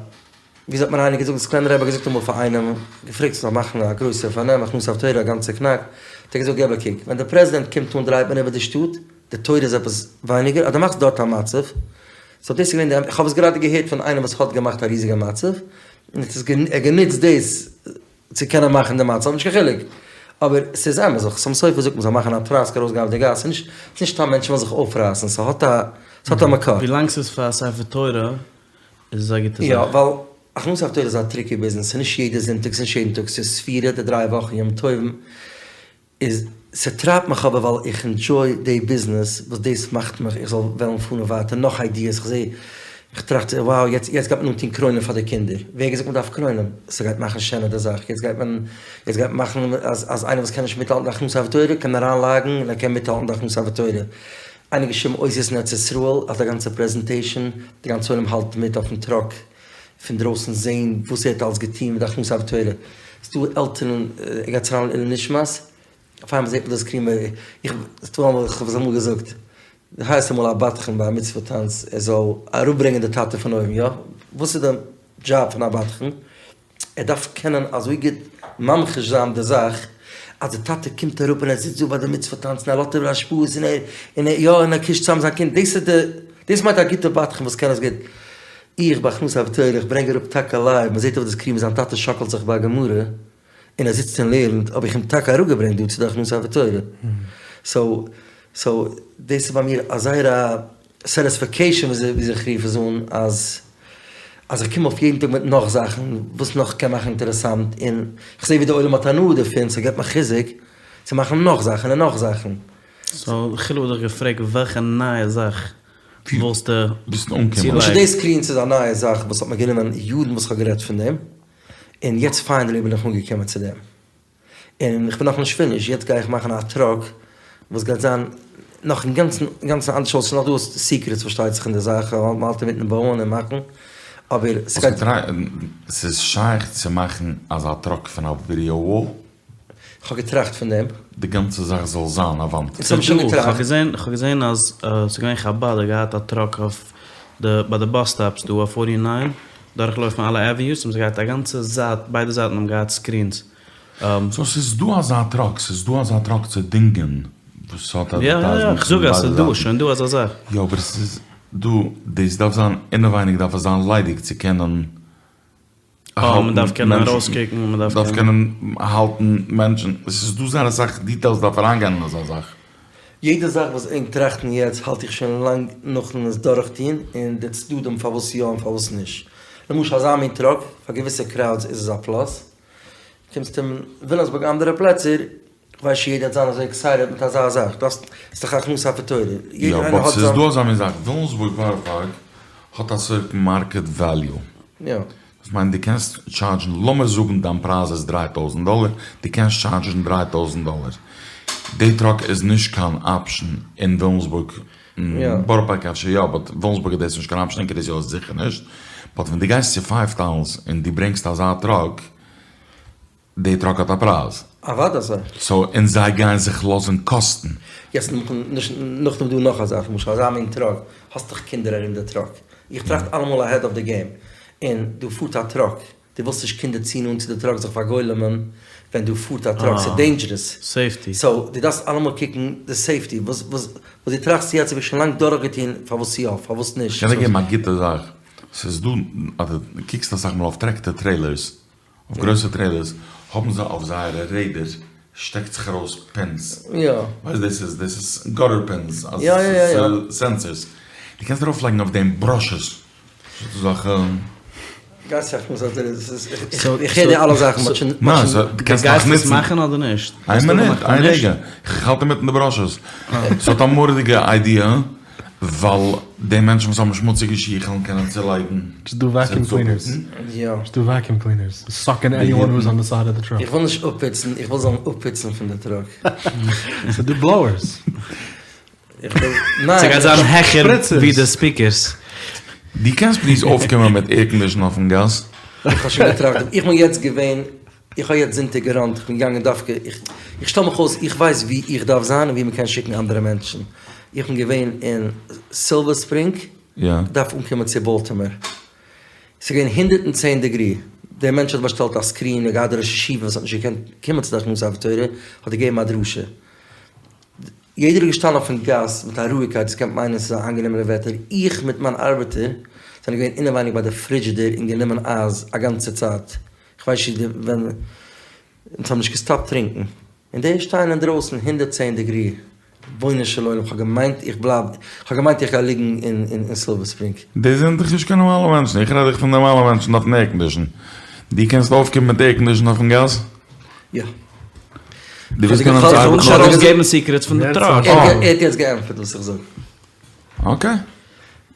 ווי האט מיר איינער געזאגט, די סקולענער רבי האט געזאגט אמאל פאר איינעם, געפרעגט צו מ'זאל מאכן א גרויסע פארנעם הכנסת ספר תורה א גאנצע קנאק, האט ער געזאגט געב א קוק, ווען די פרעזידענט קומט אן דרייט מען איבער די שטאט, די תורה איז עפעס ווייניגער, אז דו מאכסט דארט א מצב, סאו דאס איז געווען די, איך האב עס גראדע געהערט פון איינעם וואס האט געמאכט א ריזיגע מצב, און ער האט גענוצט דאס צו קענען מאכן די מצב, נישט קיין חילוק. אבער ס'איז אמת, וואס חתם סופר זאגט מ'זאל מאכן א טראסק ארויסגיין אויף די גאס, ס'איז נישט ס'נישט סתם מענטשן ווילן זיך אויפרייסן, ס'האט א ס'האט א מקור. ווילאנג ס'איז פאר א ספר תורה איז עס א גוטע זאך. יא, ווייל הכנסת ספר תורה איז א טריקי ביזנעס, ס'איז נישט יעדע זונטאג, ס'איז נישט יעדן טאג, ס'איז ספירה, די דריי וואכן, ימים טובים, איז ס'טרייבט מיך אבער ווייל איך ענדזשוי די ביזנעס וואס דאס מאכט מיך איך זאל וועלן פארן ווייטער נאך איידיעס איך זעה איך טראכט wow יעצט יעצט גייט מען אנטון קרוינען פאר די קינדער ווער האט געזאגט מ'דארף קרוינען? ס'גייט מאכן שענער די זאך יעצט גייט מען יעצט גייט מען מאכן אז אז איינער וואס קען נישט מיטהאלטן די הכנסת ספר תורה קען אריין לאגן און ער קען מיטהאלטן די הכנסת ספר תורה איינער געשריבן אותיות אין ארץ ישראל האט א גאנצע פרעזענטעישן די גאנצע עולם האלט מיט אויפן טראק פון דרויסן זעהן וואס ער האט אלס געטוהן מיט די הכנסת ספר תורה, ס'דא עלטערן ער גייט אריין לעילוי נשמת, אויף איינמאל זעהט מען די סקרין ביי איך ס'דא אמאל איך האב עס אמאל געזאגט, דו הייסט אמאל א בדחן ביי א מצוה טאנץ ער זאל אראפברענגען די טאטע פון אויבן יא? וואס איז די דזשאב פון א בדחן? ער דארף קענען אזוי גוט ממחיש זיין די זאך. אז די טאטע קומט אראפ און ער זיצט דא ביי די מצוה טאנץ און ער לאזט איבער השפעות און ער און ער יא און ער קישט צאם זיין קינד, דאס איז די דאס מיינט א גוטע בדחן וואס קען עס גוט. איך ביי הכנסת ספר תורה איך ברענג אראפ טאקע לייוו, מען זעט אויף די סקרין ווי זיין טאטע שאקלט זיך ביי א גמרא און ער זיצט און לערנט, האב איך אים טאקע אראפגעברענגט דא צו די הכנסת ספר תורה. סאו סאו דאס איז ביי מיר א זייער א סעטיספעקעישאן וויאזוי איך רוף עס אן אז אז איך קום אויף יעדן טאג מיט נאך זאכן וואס נאך קען מאכן אינטערעסאנט און איך זע ווי די עולם האט הנאה דערפון ס'געבט מיר חיזוק צו מאכן נאך זאכן און נאך זאכן. סאו לכתחילה וואלט איך געפרעגט וועלכע נייע זאך וואלסטו צולייגן? למשל די סקרינס איז א נייע זאך וואס האט מיר גענומען יארן וואס איך האב גערעדט פון דעם און יעצט פיינעלי בין איך אנגעקומען צו דעם. און איך בין נאכנישט פיניש, יעצט גיי איך מאכן א טראק וואס גייט זיין נאך אינגאנצן אינגאנצן אנדערש אויס, ס'איז נאך דא סיקרעטס פארשטייט זיך אין די זאך, מ'האלט אינמיטן בויען און מאכן, אבער ס'גייט. ס'איז שייך צו מאכן אזא טראק פון א ווידעא וואל? כ'האב געטראכט פון דעם. די גאנצע זאך זאל זיין א וואנט. אונז האבן שוין געטראכט. כ'האב געזען, כ'האב געזען אז ס'איז געווען חבד האט געהאט א טראק אויף די ביי די באס סטאפס דא אויף פארטי ניין, דורכלויפן אלע עוועניוס האבן זיי געהאט א גאנצע זייט ביידע זייטן האבן געהאט סקרינס. סאו ס'איז דא אזא טראק, ס'איז דא אזא טראק צו דינגען וואס האט יא יא יא, כ'זאג אז ס'איז דא, שוין דא אזא זאך. יא אבער ס'איז דא, דאס דארף זיין אינעווייניג דארף עס זיין ליידיג צו קענען אה, מ'דארף קענען ארויסקוקן, מ'דארף קענען האלטן מענטשן, ס'איז דא זייער אסאך דיטעילס דארף אריינגיין אין אזא זאך. יעדע זאך וואס ענק טראכטן יעצט האלט איך שוין לאנג נאכן עס דורכטוהן און די צדדים פארוואס יא און פארוואס נישט. למשל אזא מין טראק, פאר געוויסע קראודס איז עס א פלאס. קומסט אין וויליאמסבורג אנדערע פלעצער, כ'ווייס נישט יעדער וועט זיין אזוי עקסייטעד מיט אזא זאך, דאס איז דאך הכנסת ספר תורה, יעדער איינער האט זיין. יא באט ס'איז דא אזא מין זאך, וויליאמסבורג בארא פארק האט א סערטען מארקעט וועליו. יא. דאס מיינט דו קענסט טשארדזשן, לאמיר זאגן דיין פרייז איז דריי טויזנט דאלער, דו קענסט טשארדזשן דריי טויזנט דאלער. די טראק איז נישט קיין אפשן אין וויליאמסבורג, בארא פארק אפשר יא, באט וויליאמסבורג איז דאס נישט קיין אפשן, אין קרית יואל זיכער נישט, באט ווען דו גייסט צו פייוו טאונס און דו ברענגסט אזא טראק, די טראק האט א פרייז. אוודאי אזוי. סאו און זיי גייען זיך לאזן קאסטן. יעצט נאכדעם איז דא נאך א זאך, למשל אזא מין טראק, האסט דאך קינדער ארום די טראק, איך טראכט אלעמאל אהעד אוו די געים, און דא פארט א טראק, דו ווילסט נישט קינדער צו נאנט צו די טראק זיך פארגוילעמען ווען דא פארט א טראק, ס'איז דעינדזשערעס. סעיפטי. סאו דו דארפסט אלעמאל קוקן די סעיפטי, וואס וואס דו טראכסט יעצט האב איך שוין לאנג דורכגעטון פארוואס יא פארוואס נישט. כ'קען דיר געבן א גוטע זאך, ס'איז דא אז דו קוקסט אסאך מאל אויף טרעקטער טרעילערס, אויף גרויסע טרעילערס האבן זיי אויף זייערע רעדער שטעקט זיך ארויס פינס, ווייסט דאס איז דאס איז גאטער פינס, סענסערס, דו קענסט ארויף לייגן אויף דעם בראשעס, אזעלכע. איך הער די אלע זאכן באט שוין. ניין סא דו קענסט נאך נוצן. גייסט עס מאכן אדער נישט? איין מינוט איין רגע, איך האלט אינמיטן די בראשעס, ס'האט א מורא'דיגע איידיע. ווייל די מענטשן וואס האבן שמוציגע שיך וועלן קענען צולייגן. דזשאסט דו וואקיום קלינערס. דזשאסט דו וואקיום קלינערס. סאק אין עניוואן הו איז אן די סייד אוו די טראק. איך וויל נישט אפפוצן, איך וויל זאלן אפפוצן פון די טראק. סאו דו בלאוערס. ס'גייט זיין העכער ווי די ספיקערס. דו קענסט פליז אויפקומען מיט עירקאנדישן אויפן גאס? איך האב שוין געטראכט, איך בין יעצט געווען, איך האב יעצט זונטאג געראנט, איך בין געגאנגען דווקא, איך שטעל מיך אויס, איך ווייס וואו איך דארף זיין און וואו מ'קען שיקן אנדערע מענטשן. איך בין געווען אין סילווער ספרינג, כ'דארף אנקומען צו באלטימאר. ס'איז געווען הונדערט און צען דעגרי, דער מענטש האט באשטעלט א סקרין, ער האט געהאט די ראש ישיבה וואס האט נישט געקענט קומען צו די הכנסת ספר תורה, האט ער געגעבן א דרשה. יעדער איז געשטאנען אויפן גאס מיט א רואיגקייט, דאס קען מיינען ס'איז א איינגענומענע וועטער, איך מיט מיין ארבעטער זענען געווען אינעווייניג ביי די פרידזשידער און גענומען אייז א גאנצע צייט, כ'ווייס נישט ווען אונז האבן נישט געסטאפט טרינקן, און די שטייען אינדרויסן הונדערט צען דעגרי, רבונו של עולם, כ'האב געמיינט איך בלייב, כ'האב געמיינט איך גיי ליגן אין סילווער ספרינג. די זענען דאך נישט קיין נארמאלע מענטשן, איך רעד דאך פון נארמאלע מענטשן דארפן עירקאנדישן, דו קענסט אויפקומען מיט עירקאנדישן אויפן גאס? יא. דו ווילסט קענען צו ארבעטן נישט ארויסגעבן סיקרעטס פון די טראק. ער האט יעצט געענטפערט וואס איך זאג. אקעי.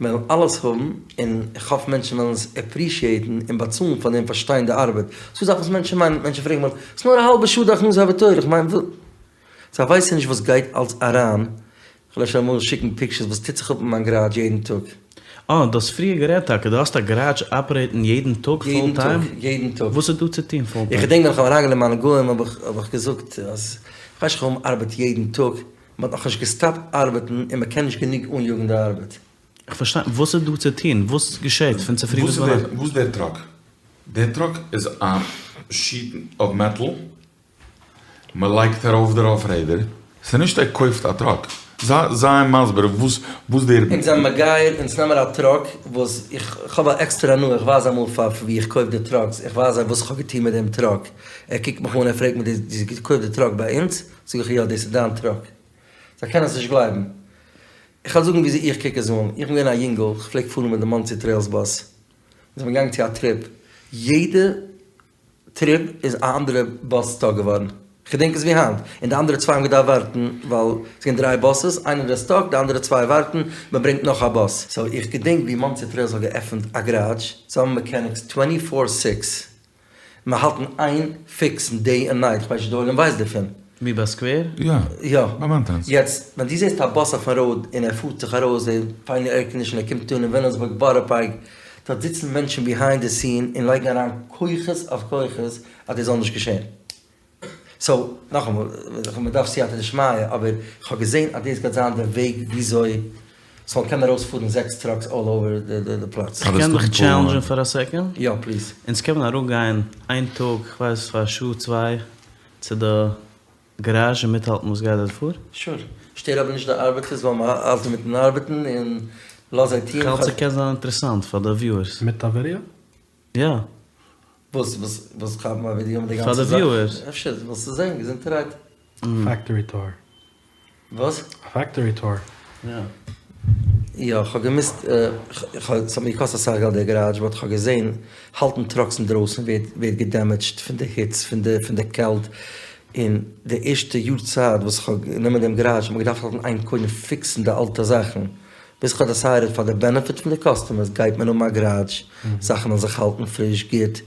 מיר וועלן אלעס האבן, און איך האף מענטשן וועלן עס עפרישיעטן און באצאלן פאר דעם פארשטיין די ארבעט. ס'דא זאכן וואס מענטשן מיינען, מענטשן פרעגן מיך, ס'איז נאר א האלבע שעה די הכנסת ספר תורה, איך מיין, זיי ווייסן נישט וואס גייט אלס אריין, כ'וועל אפשר אמאל שיקן פיקטשערס וואס טוט זיך אפ אין מיין גאראדזש יעדן טאג. אה, דו האסט פריער גערעדט טאקע, דו האסט א גאראדזש אפערעיטן יעדן טאג פול טיים? יעדן טאג, יעדן טאג. וואס איז דא צו טון פול טיים? איך געדענק ווען איך האב אריינגענומען מיינע גוים האב איך האב איך געזאגט אז כ'ווייס נישט איך האב ארבעט יעדן טאג, מ'האט נאכנישט געסטאפט ארבעטן און מ'קען נישט גענוג אניאגן די ארבעט. איך פארשטיי, וואס איז דא צו טון? וואס געשעט פון צופרי ביז ביינאכט? וואס איז דער טראק? דער טראק איז א שיעט אוו מעטאל. מען לייגט ארויף דערויף רעדער, ס'איז נישט ער קויפט א טראק, זיי זיי מסביר וואס וואס דער. אונז זענען מגייר, אונז נעמען א טראק וואס איך האב א עקסטערע הנאה, איך ווייז אמאל פאר ווי איך קויף די טראקס, איך ווייז זיי וואס איך האב געטון מיט דעם טראק, ער קוקט מיך אן ער פרעגט מיר דו האסט געקויפט די טראק ביי אונז? זאג איך יא דאס איז דיין טראק, זיי קענען עס נישט גלייבן, איך וועל זאגן וויאזוי איך קוק עס אן, איך בין געווען א יונגל, איך פלעג פארן מיט די מאנסי טרעילס באס, אונז זענען געגאנגען צו א טריפ, יעדע טריפ איז א אנדערע באס סטאק געווארן, כ'געדענק עס ווי היינט, און די אנדערע צוויי האבן געדארפט ווארטן ווייל ס'געווען דריי באסעס, איינער איז סטאק, די אנדערע צוויי ווארטן, מ'ברענגט נאך א באס. סאו איך געדענק ווי מאנסי טרעילס האט געעפנט א גאראדזש, זיי האבן מעקעניקס טווענטי פאר סיקס, מ'האלט אין איין פיקסן דעי ענד נייט, כ'ווייס נישט די עולם ווייסט דערפון. ווי ביי סקווער? יא. יא. ביי מעינטענענס. יעצט ווען דו זעסט א באס אויפן ראוד און ער פארט זיך ארויס די פיינע עירקאנדישן ער קומט אן אין וויליאמסבורג בארא פארק, דארט זיצן מענטשן ביהיינד די סין און לייגן אריין כוחות אויף כוחות אז דאס זאל נישט געשען. סאו, נאכאמאל, מען דארף סייעתא דשמיא, אבער כ'האב געזען אז דאס גייט זיין די וועג וויאזוי ס'זאל קענען ארויספארן זעקס טראקס אלל אווער די פלאץ. כ'קען דיך טשעלענדזשען פאר א סעקאנד? יא, פליז. אונז קען מען אראפגיין איין טאג, כ'ווייס פאר א שעה צוויי, צו די גאראזש און מיטהאלטן וואס גייט דארט פאר? שור. שטער אבער נישט די ארבעטערס ווייל מ'האלט אינמיטן ארבעטן און לאז זיי טון. כ'האלט ס'קען זיין אינטערעסאנט פאר די וויוערס. מיט א ווידעא? יא. וואס וואס וואס כאפן א ווידעא מיט די גאנצע פאר די זאך? וויוערס. אפשר ווילסטו זען, געזונטערהייט. פעקטארי טור. וואס? א פעקטארי טור. יא. יא, כ'האב געמוזט, כ'האב, ס'האט מיר געקאסט אסאך געלט דער גאראדזש, באט כ'האב געזען, האלטן טראקס אינדרויסן ווערט ווערט געדעמעדזשט פון די היץ, פון די פון די קעלט, און די ערשטע יאר צייט וואס כ'האב גענומען דעם גאראדזש האט מען געדארפט האלטן איין קודם פיקסן די אלטע זאכן, ביז כ'האב דעסיידעד פאר די בענעפיט פון די קאסטומערס גייט מען האבן א גאראדזש, זאכן וועלן זיך האלטן פריש גוט.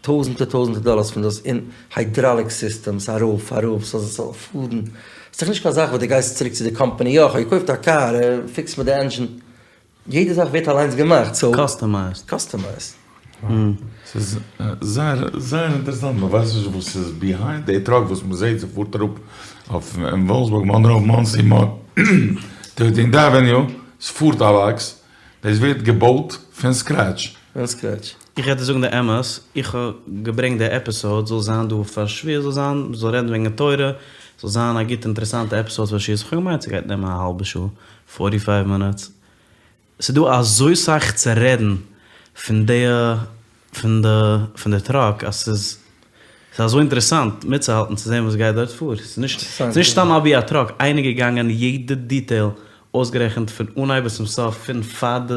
טויזענטער טויזענטער דאלארס פון דאס און היידראליק סיסטעמס ארויף אראפ ס'זאל זאל פארן, ס'איז דאך נישט קיין זאך וואס דו גייסט צוריק צו די קאמפאני יא כ'האב געקויפט א קאר פיקס מיר די ענדזשין, יעדע זאך ווערט אליינס געמאכט סאו. קאסטומייזד. קאסטומייזד. ס'איז זייער זייער אינטערעסאנט, מ'ווייסט נישט וואס ס'איז ביהיינד די טראק וואס מ'זעהט ס'פארט אראפ אויף אין וויליאמסבורג מאנרא מאנסי טוירטינט עוועניו, ס'פארט א באקס, דאס ווערט געבויט פון סקרעטש. פון סקרעטש. איך וועל דיר זאגן די אמת, איך האב געברענגט די עפיסאוד זאל זיין דא פאר שבועות זאל זיין, מ'זאל רעדן וועגן תורה, זאל זיין א גוטע אינטערעסאנטע עפיסאוד פאר שבועות, איך האב געמיינט ס'גייט נעמען א האלבע שעה, פארטי פייוו מינוטס, ס'איז דא אזוי סאך צו רעדן פון די פון די פון די טראק אז ס'איז ס'איז אזוי אינטערעסאנט מיטצוהאלטן צו זען וואס גייט דארט פאר, ס'איז נישט ס'איז נישט סתם אבי א טראק, איינער געגאנגען יעדע דיטעיל אויסגערעכנט פון אנהייב ביז צום סוף פון פאר די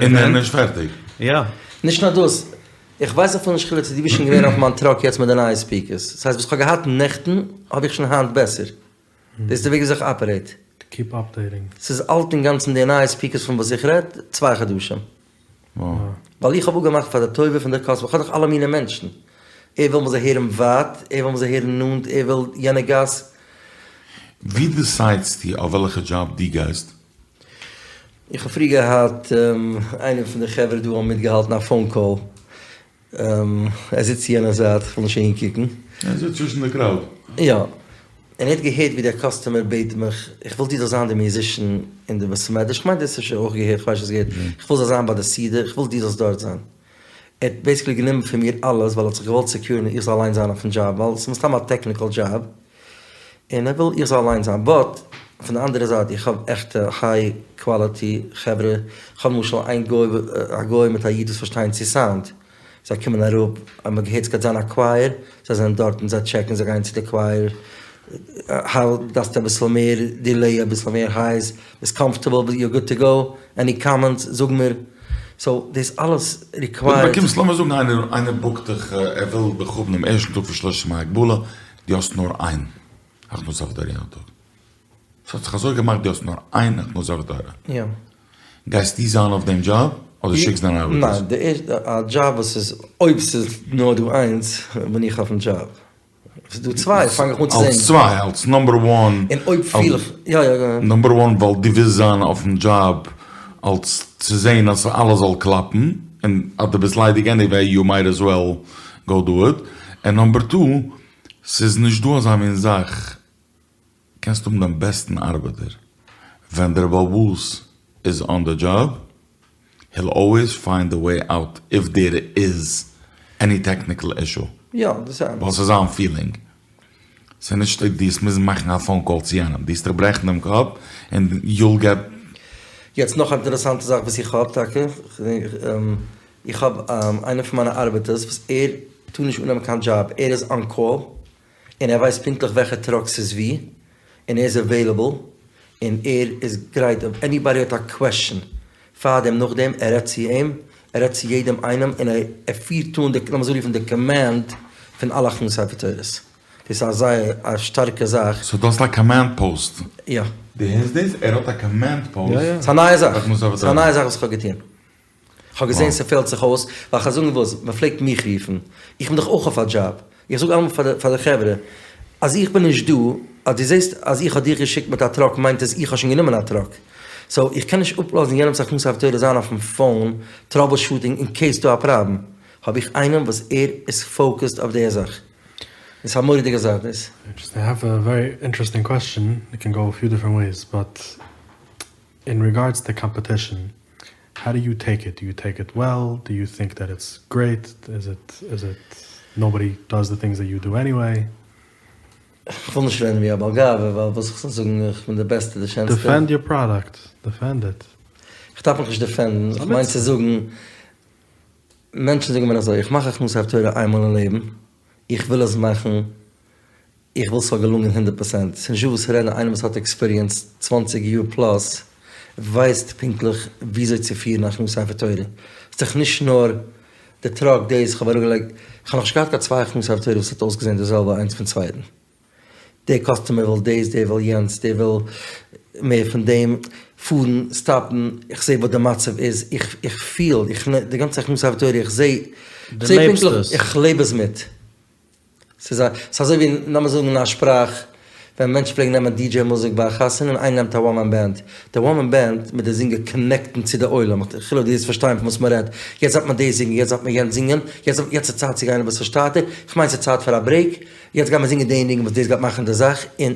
און ער איז נישט פערטיג. יא. נישט נאר דאס, איך ווייס אפילו נישט חילו צו דו ביסט שוין געווען אויף מיין טראק יעצט מיט די נייע ספיקערס, ס'הייסט וואס כ'האב געהאט נעכטן האב איך שוין היינט בעסער. דאס איז די וועג וויאזוי איך אפערעיט. קיפ אפדעיטינג. ס'איז אלט אינגאנצן די נייע ספיקערס פון וואס איך רעד, צוויי חדשים. ווייל איך האב אפגעמאכט פאר די טובה פון די קאסטומער, איך האב דאך אלע מיני מענטשן. ער וויל מ'זאל הערן ווייט, ער וויל מ'זאל הערן נאנט, ער וויל יענע גאס. ווי דיסיידסטו אויף וועלכע דזשאב דו גייסט? איך האב פריער געהאט איינער פון די חברה דא האבן מיטגעהאלטן א פאון קאל ער זיצט צו יענע זייט, כ'וויל נישט אהינקוקן. ער זיצט צווישן די קראוד. יא. און ער האט געהערט ווי דער קאסטומער בעט מיך, איך וויל דו זאלסט זיין די מיוזישן אין די בית מדרש, כ'מיין דאס האסט שוין אויך געהערט, כ'ווייס נישט האסט געהערט, איך וויל זאלסט זיין ביי די סעודה, איך וויל דו זאלסט דארט זיין. ער האט בעיסיקלי גענומען פון מיר אלעס, ווייל ער האט זיך געוואלט סעקיורן איך זאל אליין זיין אויפן דזשאב, ווייל ס'איז מסתם א טעקניקל דזשאב, און ער וויל איך זאל אליין זיין, באט פון די אנדערע זייט איך האב עכטע היי קוואליטי חברה, כ'האב למשל איין גוי, א גוי מיט א איד וואס פארשטייען צו סאונד, זיי קומען אראפ, אז מ'האט געהערט ס'גייט זיין א קווייער, זיי זענען דארט און זיי טשעקן, זיי גייען צו די קווייער, האו, דארפסט אביסל מער דילעי, אביסל מער הייס, ביסט קאמפארטעבל, יור גוד טו גאו, עני קאמענטס, זאג מיר, סאו דאס אלעס ריקווייערט. דו באקומסט, לאמיר זאגן איינער איינער בוקט דיך, ער וויל דיך האבן דעם ערשטן טאג פון שלושת ימי הגבלה, דו האסט נאר איין הכנסת ספר תורה יענע טאג. ס'האט זיך אזוי געמאכט דו האסט נאר איין הכנסת ספר תורה. יא. גייסטו זיין אויף דעם דזשאב אדער שיקסט דיינע ארבעטערס? ניין, די ערשטע, א דזשאב וואס איז, אויב ס'איז נאר דא איינס, בין איך אויפן דזשאב. אויב ס'איז דא צוויי, פאנג איך אן צו זען. אלס צוויי, אלס נאמבער וואן. און אויב פיל איך, יא יא גא אהעד. נאמבער וואן ווייל דו ווילסט זיין אויפן דזשאב אלס צו זען אז אלעס זאל קלאפן, און אז דו ביסט ליידיג עניוועי יו מייט עז וועל גאו דו איט, און נאמבער טו, ס'איז נישט דא אזא מין זאך קענסט האבן דעם בעסטן ארבעטער, ווען דער בעל הבית איז אן די דזשאב, היל אלוועיס פיינד א וועי אוט איף דער איז עני טעקניקל אישו, יא, דאס איז אמת. ווייל ס'איז זיין פילינג. ס'איז נישט דו וועסט מוזן מאכן א פאון קאל צו יענעם, דו וועסט דיך ברעכן דעם קאפ און יו וויל געט. יעצט נאך א אינטערעסאנטע זאך וואס איך האב טאקע, איך האב איינער פון מיינע ארבעטערס וואס ער טאר נישט אננעמען קיין דזשאב, ער איז אן קאל, און ער ווייסט פונקטליך וועלכע טראק ס'איז וואו, און ער איז עוועילעבל, און ער איז גרייט אויב עניבאדי האט א קוועסטשען פארדעם נאכדעם, ער רעדט צו אים, ער רעדט צו יעדעם איינעם, און ער פירט אן די, לאמיר אזוי רופן, די קאמענד פון אלע הכנסת ספר תורה'ס. דאס איז א זייער א שטארקע זאך. סאו דו האסט א קאמענד פאוסט? יא. דו הערסט דאס? ער האט א קאמענד פאוסט. ס'איז א נייע זאך. ס'איז א נייע זאך וואס איך האב געטון. כ'האב געזען ס'פעלט זיך אויס, ווייל כ'וועל זאגן וואס, מ'פלעגט מיך רופן, איך בין דאך אויך אויף א דזשאב, איך זאג אלעמאל פאר די חברה, אז איך בין נישט דא, אז דו זעסט אז איך האב דיך געשיקט מיט א טראק מיינט עס איך האב שוין גענומען א טראק, סאו איך קען נישט אפלאזן יענעמ'ס הכנסת ספר תורה זיין אויפן פאון טראבל שוטינג אין קעיס ס'דא א פראבלעם, האב איך איינעם וואס ער איז פאוקעסד אויף די זאך, און ס'איז א מורא'דיגע זאך דאס. I have a very interesting question, it can go a few different ways, but in regards to competition, האו דו יו טעיק איט? דו יו טעיק איט וועל? דו יו טינק דעט איטס גרעיט? איז איט איז איט נאובאדי דאז די טינגס דעט יו דו עניוועי? כ'וויל נישט רעדן ווי א בעל גאווה ווייל וואס איך זאל זאגן איך בין די בעסטע די שענסטע. דיפענד יור פראדאקט, דיפענד איט. כ'דארף מיך נישט דיפענדן, כ'מיין צו זאגן, מענטשן זאגן מיר אזוי, איך מאך הכנסת ספר תורה איינמאל אין לעבן, איך וויל עס מאכן איך וויל ס'זאל געלונגען הונדערט פראצענט, ס'איז נישטא וואס רעדן, איינער וואס האט עקספיריענס צוואנציג יאר פלאס ווייסט פונקטליך וויאזוי צו פירן א הכנסת ספר תורה, ס'איז דאך נישט נאר די טראק דאס, כ'האב אראפגעלייגט, כ'האב נאכנישט געהאט קיין צוויי הכנסת ספר תורה וואס האט אויסגעזען די זעלבע איינס פון צווייטן, דער קאסטומער וויל דאס, דער וויל יענץ, דער וויל מער פון דעם, פארן, סטאפן, איך זע וואס די מצב איז, איך איך פיל, איך די גאנצע הכנסת ספר תורה איך זע, דו לעבסט עס. איך לעב עס מיט. ס'איז א, ס'איז אזוי ווי, לאמיר זאגן אין א שפראך, ווען מענטשן פלעגן נעמען די-דזשעי מוזיק ביי א חתונה און איינער נעמט א וואן מען בענד. די וואן מען בענד מיט די זינגער קאנעקטן צו די עולם. כ'וויל דו זאלסט פארשטיין פון וואס מ'רעדט. יעצט דארף מען דאס זינגען, יעצט דארף מען יענץ זינגען, יעצט יעצט איז צייט צו גיין אביסל שטאטער, כ'מיין ס'איז צייט פאר א ברעיק, יעצט גיימער זינגען די ניגון וואס דאס גייט מאכן די זאך, און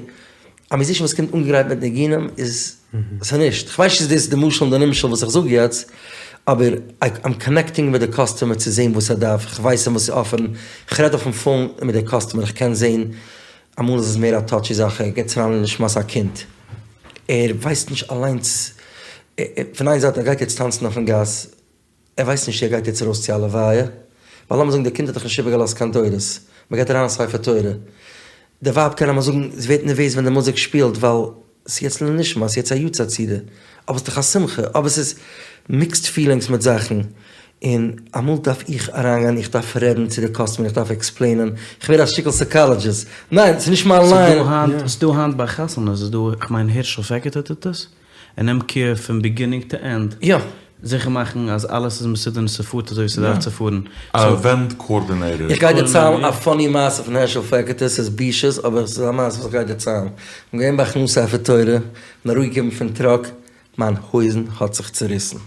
א מיוזישן וואס קומט אנגעגרייט מיט ניגונים איז ס'נישט, כ'ווייס נישט צו דאס איז די משל און די נמשל וואס איך זאג יעצט, אבער איים קאנעקטינג מיט די קאסטומער צו זען וואס ער דארף, כ'ווייס אים וואס צו אפערן, כ'רעד אויפן פאון מיט די קאסטומער, כ'קען זען, אמאל איז עס מער א טאטשי זאך, ער גייט אריין לנשמת א קינד, ער ווייסט נישט אליינס, פון איין זייט ער גייט יעצט טאנצן אויפן גאס, ער ווייסט נישט צו ער גייט יעצט ארויס צו א לוויה, ווייל לאמיר זאגן די קינד האט דאך נישט איבערגעלאזט קיין דורות, מען גייט אריין אין ספר תורה, די ווייב קען אמאל זאגן זי ווערט נערוועז ווען די מוזיק שפילט ווייל ס'איז יעצט לנשמת, ס'איז יעצט א יארצייט סעודה, אבער ס'איז דאך א שמחה, אבער ס'איז מיקסד פילינגס מיט זאכן, און אמאל דארף איך אריינגיין, איך דארף רעדן צו די קאסטומער, איך דארף עקספלעינען, איך ווער א שטיקל סייקאלעדזשיסט, ניין ס'איז נישט מיין ליין. ס'איז דא היינט ביי חתונות איז דא, כ'מיין הערשל פעקעטע טוט עס, ער נעמט קעיר פון ביגינינג טו ענד, יא. זיכער מאכן אז אלעס איז מסודר און ס'פארט אזוי ווי ס'דארף צו פארן. א עווענט קאארדינעיטער. איך גיי דערציילן א פאני מעשה פון הערשל פעקעטע, ס'איז בושות אבער ס'איז א מעשה וואס איך גיי דערציילן. כ'בין געווען ביי הכנסת ספר תורה, כ'בין אראפגעקומען פון טראק, מיין הויזן האט זיך צוריסן.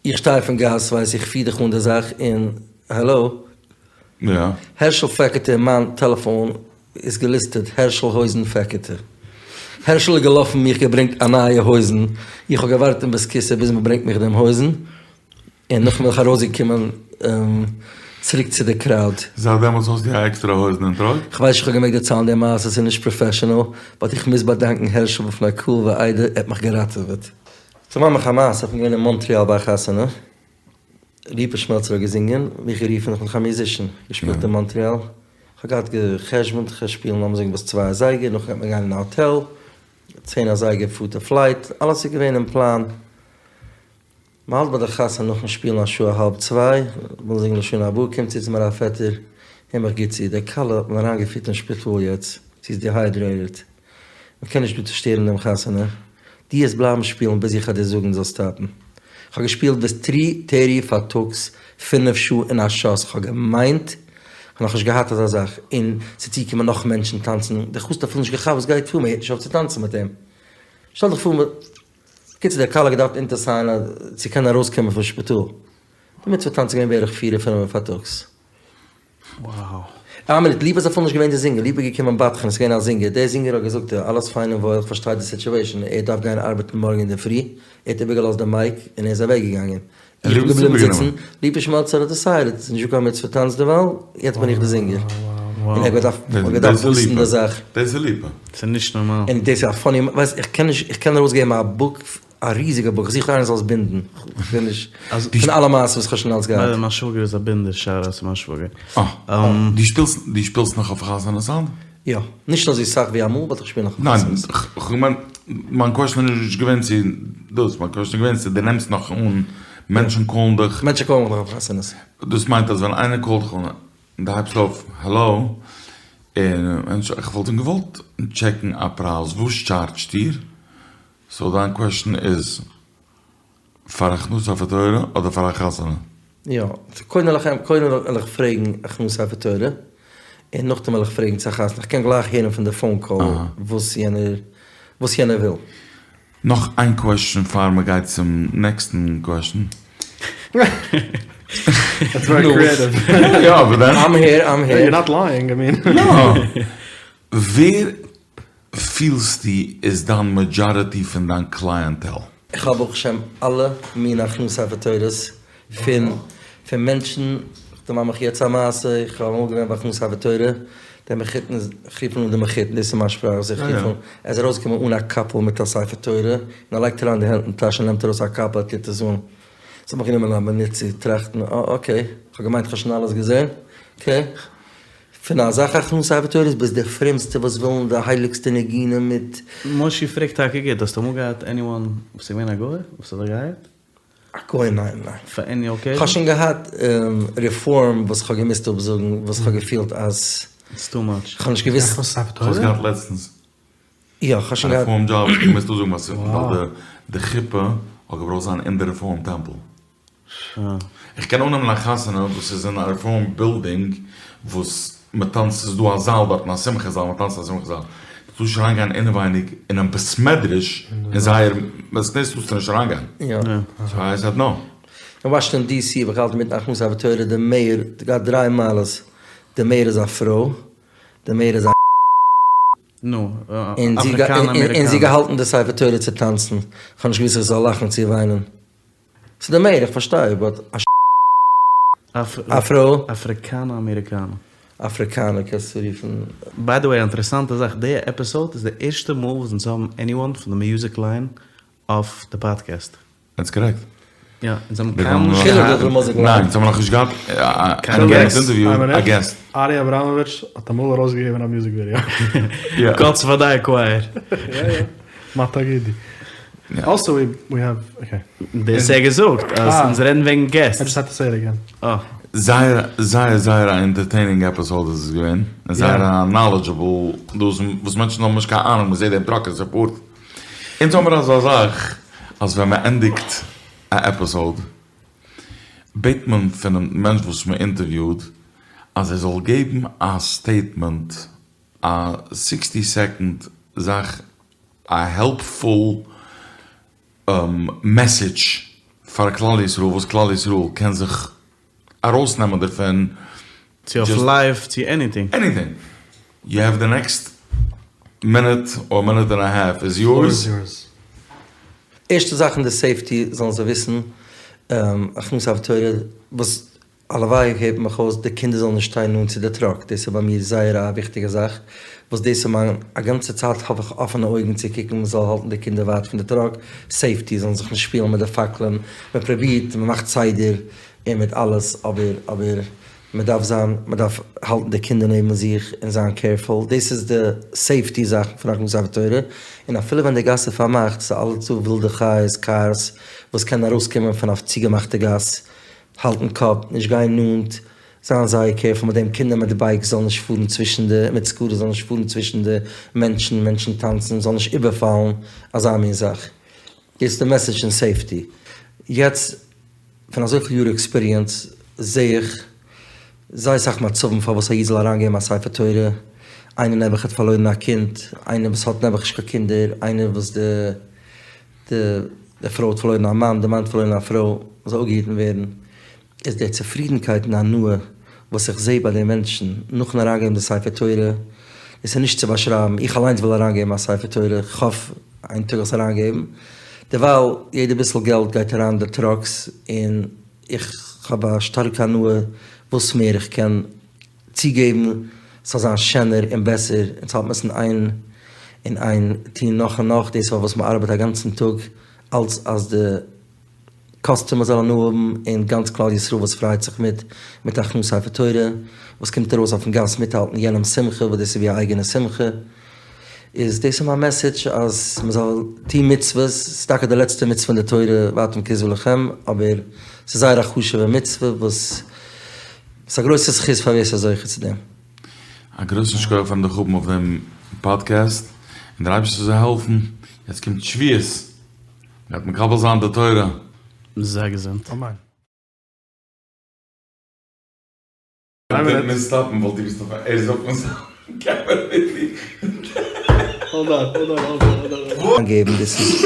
איך שטיי אויפן גאס, ווייס איך פיר דאך אן די זאך, און העלא? יא. הערשל פעקעטע אין מיין טעלעפאן איז געליסטעד הערשל הויזן פעקעטע. הערשל איז געלאפן מיך געברענגט א נייע הויזן, איך האב געווארט אין בית כסא ביז מען ברענגט מיך דעם הויזן, און נאכדעם בין איך ארויסגעקומען צוריק צו די קראוד. זייט דעמאלטס האסטו א עקסטערע הויזן אין טראק? כ'ווייס נישט איך האב געמעגט דערציילן די מעשה, ס'איז נישט פראפעשענעל, באט איך מוז באדאנקן הערשל בפני קהל ועדה, ער האט מיך געראטעוועט. דערמאן מיך א מעשה, כ'בין געווען אין מאנטריאל ביי א חתונה, ליפא שמעלצער האט געזינגען, מיך גערופן, איך בין דאך א מיוזישן, געשפילט אין מאנטריאל, כ'האב געהאט גע'חשבונ'ט כ'גיי שפילן לאמיר זאגן ביז צוויי אזייגער, נאכדעם גייט מען גיין אין א האטעל, צען אזייגער פארט די פלייט, אלעס איז געווען אין פלאן, מ'האלט ביי די חתונה נאכן שפילן א שעה האלב צוויי, מ'וויל זינגען לשנה הבאה, קומט צו צו מיר א פעטער, הער מיך גוט צו, די כלה האט מען אריינגעפירט אין שפיטאל יעצט, זי איז דיהיידרעיטעד, מ'קען נישט דא צושטערן דעם חתונה, דו וועסט בלייבן שפילן ביז איך וועל דיר זאגן זאלסט סטאפן. כ'האב געשפילט ביז טרי טערטי פארטאגס, פינף שעה אין א שאס, כ'האב געמיינט כ'האב נאכנישט געהאט אזא זאך, און ס'איז צוגעקומען נאך מענטשן טאנצן, דער חתן האט אפילו נישט געכאפט וואס גייט פאר, מ'הערט נישט אויף צו טאנצן מיט אים. שטעל דיך פאר, בקיצור די כלה האט געדארפט אונטערסיינען צו קענען ארויסקומען פון שפיטאל. די מצוה טאנץ איז געווען בערך פיר פינף פארטאגס. איין מינוט, ליפא איז אפילו נישט געווען די זינגער, ליפא איז געקומען בדחן, עס איז געווען א זינגער, דער זינגער האט געזאגט אלעס פיין און וואויל, איך פארשטיי די סיטועשאן, ער דארף גיין ארבעטן מארגן אינדערפרי, ער האט איבערגעלאזט די מייק און ער איז אוועק געגאנגען, איך בין געבליבן זיצן, ליפא שמעלצער האט דעסיידעט, ס'איז נישטא קיין מצוה טאנץ דערווייל, יעצט בין איך די זינגער. און ער האט געדארפט ער האט געדארפט בוסטן די זאך. דאס איז ליפא. ס'איז נישט נארמאל. און דאס איז א פאני, ווייסט איך קען נישט, איך קען ארויסגעבן א בוק, א ריזיגע בוק, איך זוך איינער זאל עס בינדן, איך וויל נישט, פון אלע מעשות וואס איך האב שוין אלץ געהאט. מיין שוואגער איז א בינדער, שאוט אוט צו מיין שוואגער. אה, דו שפילסט, דו שפילסט נאך אויף חתונות היינט? יא, נישט אזוי סאך ווי אמאל, באט איך שפיל נאך אויף חתונות. ניין, כ'מיין, מיין קוועשן איז נישט געווען צו דאס, מיין קוועשן איז געווען צו דו נעמסט נאך אן מענטשן קאלן דיך. מענטשן קאלן מיך נאך אויף חתונות. דאס מיינט אז ווען איינער קאלט דיך אן און דו הייבסט אויף העלא, און איך וואלט געוואלט טשעקן א פרייז, וואס טשארדזשט איר? סאו דיין קוועשן איז פאר הכנסת ספר תורה אדער פאר א חתונה? יא, קודם וועל איך קודם וועל איך פרעגן הכנסת ספר תורה, און נאכדעם וועל איך פרעגן צו א חתונה, איך קען גלייך הערן פון די פאון קאל וואס יענער וואס יענער וויל. נאך איין קוועשן פאר מען גייט צום נעקסטן קוועשן. דעטס ווערי קריעטיוו. יא אבער דען. איים העיר, איים העיר. יור נאט לייאינג, איי מין. נא. ווער פילסטו איז דיין מעדזשאריטי פון דיין קלייענטעל? איך האב ברוך השם אלע מינע הכנסת ספר תורה'ס פון פון מענטשן, כ'דערמאן מיך יעצט א מעשה, איך האב אמאל געווען ביי הכנסת ספר תורה, דער מחותן איז, איך רוף אים אן דער מחותן, דאס איז מיין שפראך וואס איך רוף אים, ער איז ארויסגעקומען אן א קאפל מיט א ספר תורה, און ער לייגט אריין די הענט אין טאש און נעמט ארויס א קאפל ער טוט עס אן, ס'האט מיך גענומען א מינוט צו טראכטן, אה אקעי, איך האב געמיינט איך האב שוין אלעס געזען, אקעי. פון אזעלכע הכנסת ספר תורה'ס ביז די פרומסטע וואס ווילן די הייליגסטע ניגונים מיט. מושי פרעגט טאקע גוט, האסטו אמאל געהאט עניוואן וואס איז געווען א גוי וואס האט דיך געהייערט? א גוי? ניין ניין. פאר עני אקעיזשן? כ'האב שוין געהאט רעפארם וואס כ'האב געמוזט אפזאגן וואס כ'האב געפילט אז. איטס טו מאטש. כ'האב נישט געוואוסט. כ'האב עס געהאט לעצטנס. יא, כ'האב שוין א געהאט. רעפארם דזשאב, כ'האב געמוזט אפזאגן ווייל די חופה האט געברויכט זיין אין די רעפארם טעמפל. איך קען אננעמען א חתונה וואס איז אין א רעפארם בילדינג וואס מען טאנצט ס'איז דא א זאל דארטן א שמחה זאל מען טאנצט אין א שמחה זאל דו טארסט נישט אריינגיין אינעווייניג אינעם בית מדרש אין זייער בית כנסת טארסטו נישט אריינגיין סאו איי סעד נאו. אין וואשינגטאן די סי האב איך געהאלטן אינמיטן הכנסת ספר תורה די מעיאר האט געהאט דריי מעלות די מעיאר איז א פרוי די מעיאר איז א נו, און זי און זי געהאלטן די ספר תורה צו טאנצן כ'האב נישט געוואוסט איך זאל לאכן צו וויינען. ס'איז די מעיאר, איך פארשטיי, באט א א פרוי. אפריקאנע אמעריקאנע. אפריקאנע קענסטו רופן. ביי די וועי א אינטערעסאנטע זאך, די עפיסאוד איז די ערשטע מאל וואס אונז האבן עניוואן פון די מיוזיק ליין אויף די פאדקעסט. דעטס קארעקט. יא, אונז האבן קיינמאל נישט געהאט. ניין, אונז האבן נאכנישט געהאט א געסט. ארי אבראמאוויטש האט אמאל ארויסגעגעבן א מיוזיק ווידעא. קאץ פאר דיי קווייער. יא יא. מה תגידי. אלסא ווי העוו אקעי. דאס האט ער געזאגט אז אונז רעדן וועגן געסטס. איי דזשאסט העד טו סעי איט אגעין. אה. זייער זייער זייער א אינטערטעינינג עפיסאוד איז עס געווען, און זייער א נאלעדזשעבל, דאס וואס מענטשן האבן נישט קיין אהנונג, מען זעט דעם טראק און ס'פארט. אונז האמיר אזא זאך אז ווען מען ענדיגט א עפיסאוד בעט מען פונעם מענטש וואס מען אינטערוויוד אז ער זאל געבן א סטעיטמענט, א סיקסטי סעקאנד זאך א העלפפול מעסעדזש פאר כלל ישראל וואס כלל ישראל קען זיך ארויסנעמען דערפון. צו אויף לייף צו עניטינג. עניטינג. יו העוו די נעקסט מינוט אר מינוט ענד א האלף איז יורס. ערשטע זאך אין די סעיפטי זאלן זיי וויסן הכנסת ספר תורה וואס הלוואי הערט מיך אויס, די קינדער זאלן נישט שטיין נאנט צו די טראק, דאס איז ביי מיר זייער א וויכטיגע זאך, וואס דאס איז מיין, א גאנצע צייט האב איך אפענע אויגן צו קוקן מען זאל האלטן די קינדער ווייט פון די טראק, סעיפטי, זאלן זיך נישט שפילן מיט די פאקלען, מען פרובירט, מען מאכט סדר און מיט אלעס, אבער אבער מען דארף זיין, מען דארף האלטן די קינדער נעבן זיך און זיין קעירפול, דאס איז די סעיפטי זאכן פון הכנסת ספר תורה, און אפילו ווען די גאס איז פארמאכט, ס'איז אלץ דא ווילדע חיות, קארס, וואס קענען ארויסקומען פון א צוגעמאכטע גאס, האלטן קאפ, נישט גיין נאנט, זיין זייער קעירפול מיט דעם, קינדער מיט בייקס זאלן נישט פארן צווישן די, מיט סקוטערס זאלן נישט פארן צווישן די מענטשן, מענטשן טאנצן, זאל נישט איבערפאלן, אזא מין זאך. דאס איז די מעסעדזש אין סעיפטי. יעצט, פון אזויפיל יאר עקספיריענס, זע איך זייער אסאך מצבים פארוואס א איד זאל אריינגעבן א ספר תורה, איינער נעבעך האט פארלוירן א קינד, איינער וואס האט נעבעך נישט קיין קינדער, איינער וואס די די פרוי האט פארלוירן א מאן, די מאן האט פארלוירן א פרוי, זאל אפגעהיטן ווערן, איז די צופרידנקייט און הנאה וואס איך זע ביי די מענטשן נאכן אריינגעבן די ספר תורה, דאס איז נישט צו באשרייבן, איך אליינס וויל אריינגעבן א ספר תורה, איך האף איין טאג עס אריינגעבן, דערווייל יעדע ביסל געלט גייט אריין אין די טראקס, און איך האב א שטארקע הנאה וואס מער איך קען צוגעבן. ס'זאל זיין שענער און בעסער, אונז האלט מיר עס אין איין אין איין טון נאך און נאך, דאס איז פארוואס מ'ארבעט א גאנצן טאג, אלץ אז די קאסטומער זאל הנאה האבן און גאנץ כלל ישראל וואס פריידט זיך מיט מיט הכנסת ספר תורה וואס קומט ארויס אויפן גאס מיטהאלטן יענעמס שמחה וואס דאס איז ווי א אייגענע שמחה איז דאס איז מיין מעסעדזש אז מען זאל טון מצוות, ס'איז טאקע די לעצטע מצוה אין די תורה ואתם כתבו לכם אבער ס'איז זייער א חשוב'ע מצוה וואס ס'איז א גרויסע זכות פאר ווער ס'איז זוכה צו דעם. א גרויסן שכוח פארן דיך האבן אויף דעם פאדקעסט, און דער אייבערשטער זאל העלפן יעצט קומט שבועות. מ'גייט מקבל זיין די תורה. זיי געזונט. אמן. קען מיר סטאפן ווייל דו ביסט אויף א ער איז אויף זיין קעמערע מיט דיך. האלד אן האלד אן האלד אן האלד אן. געבן דאס איז.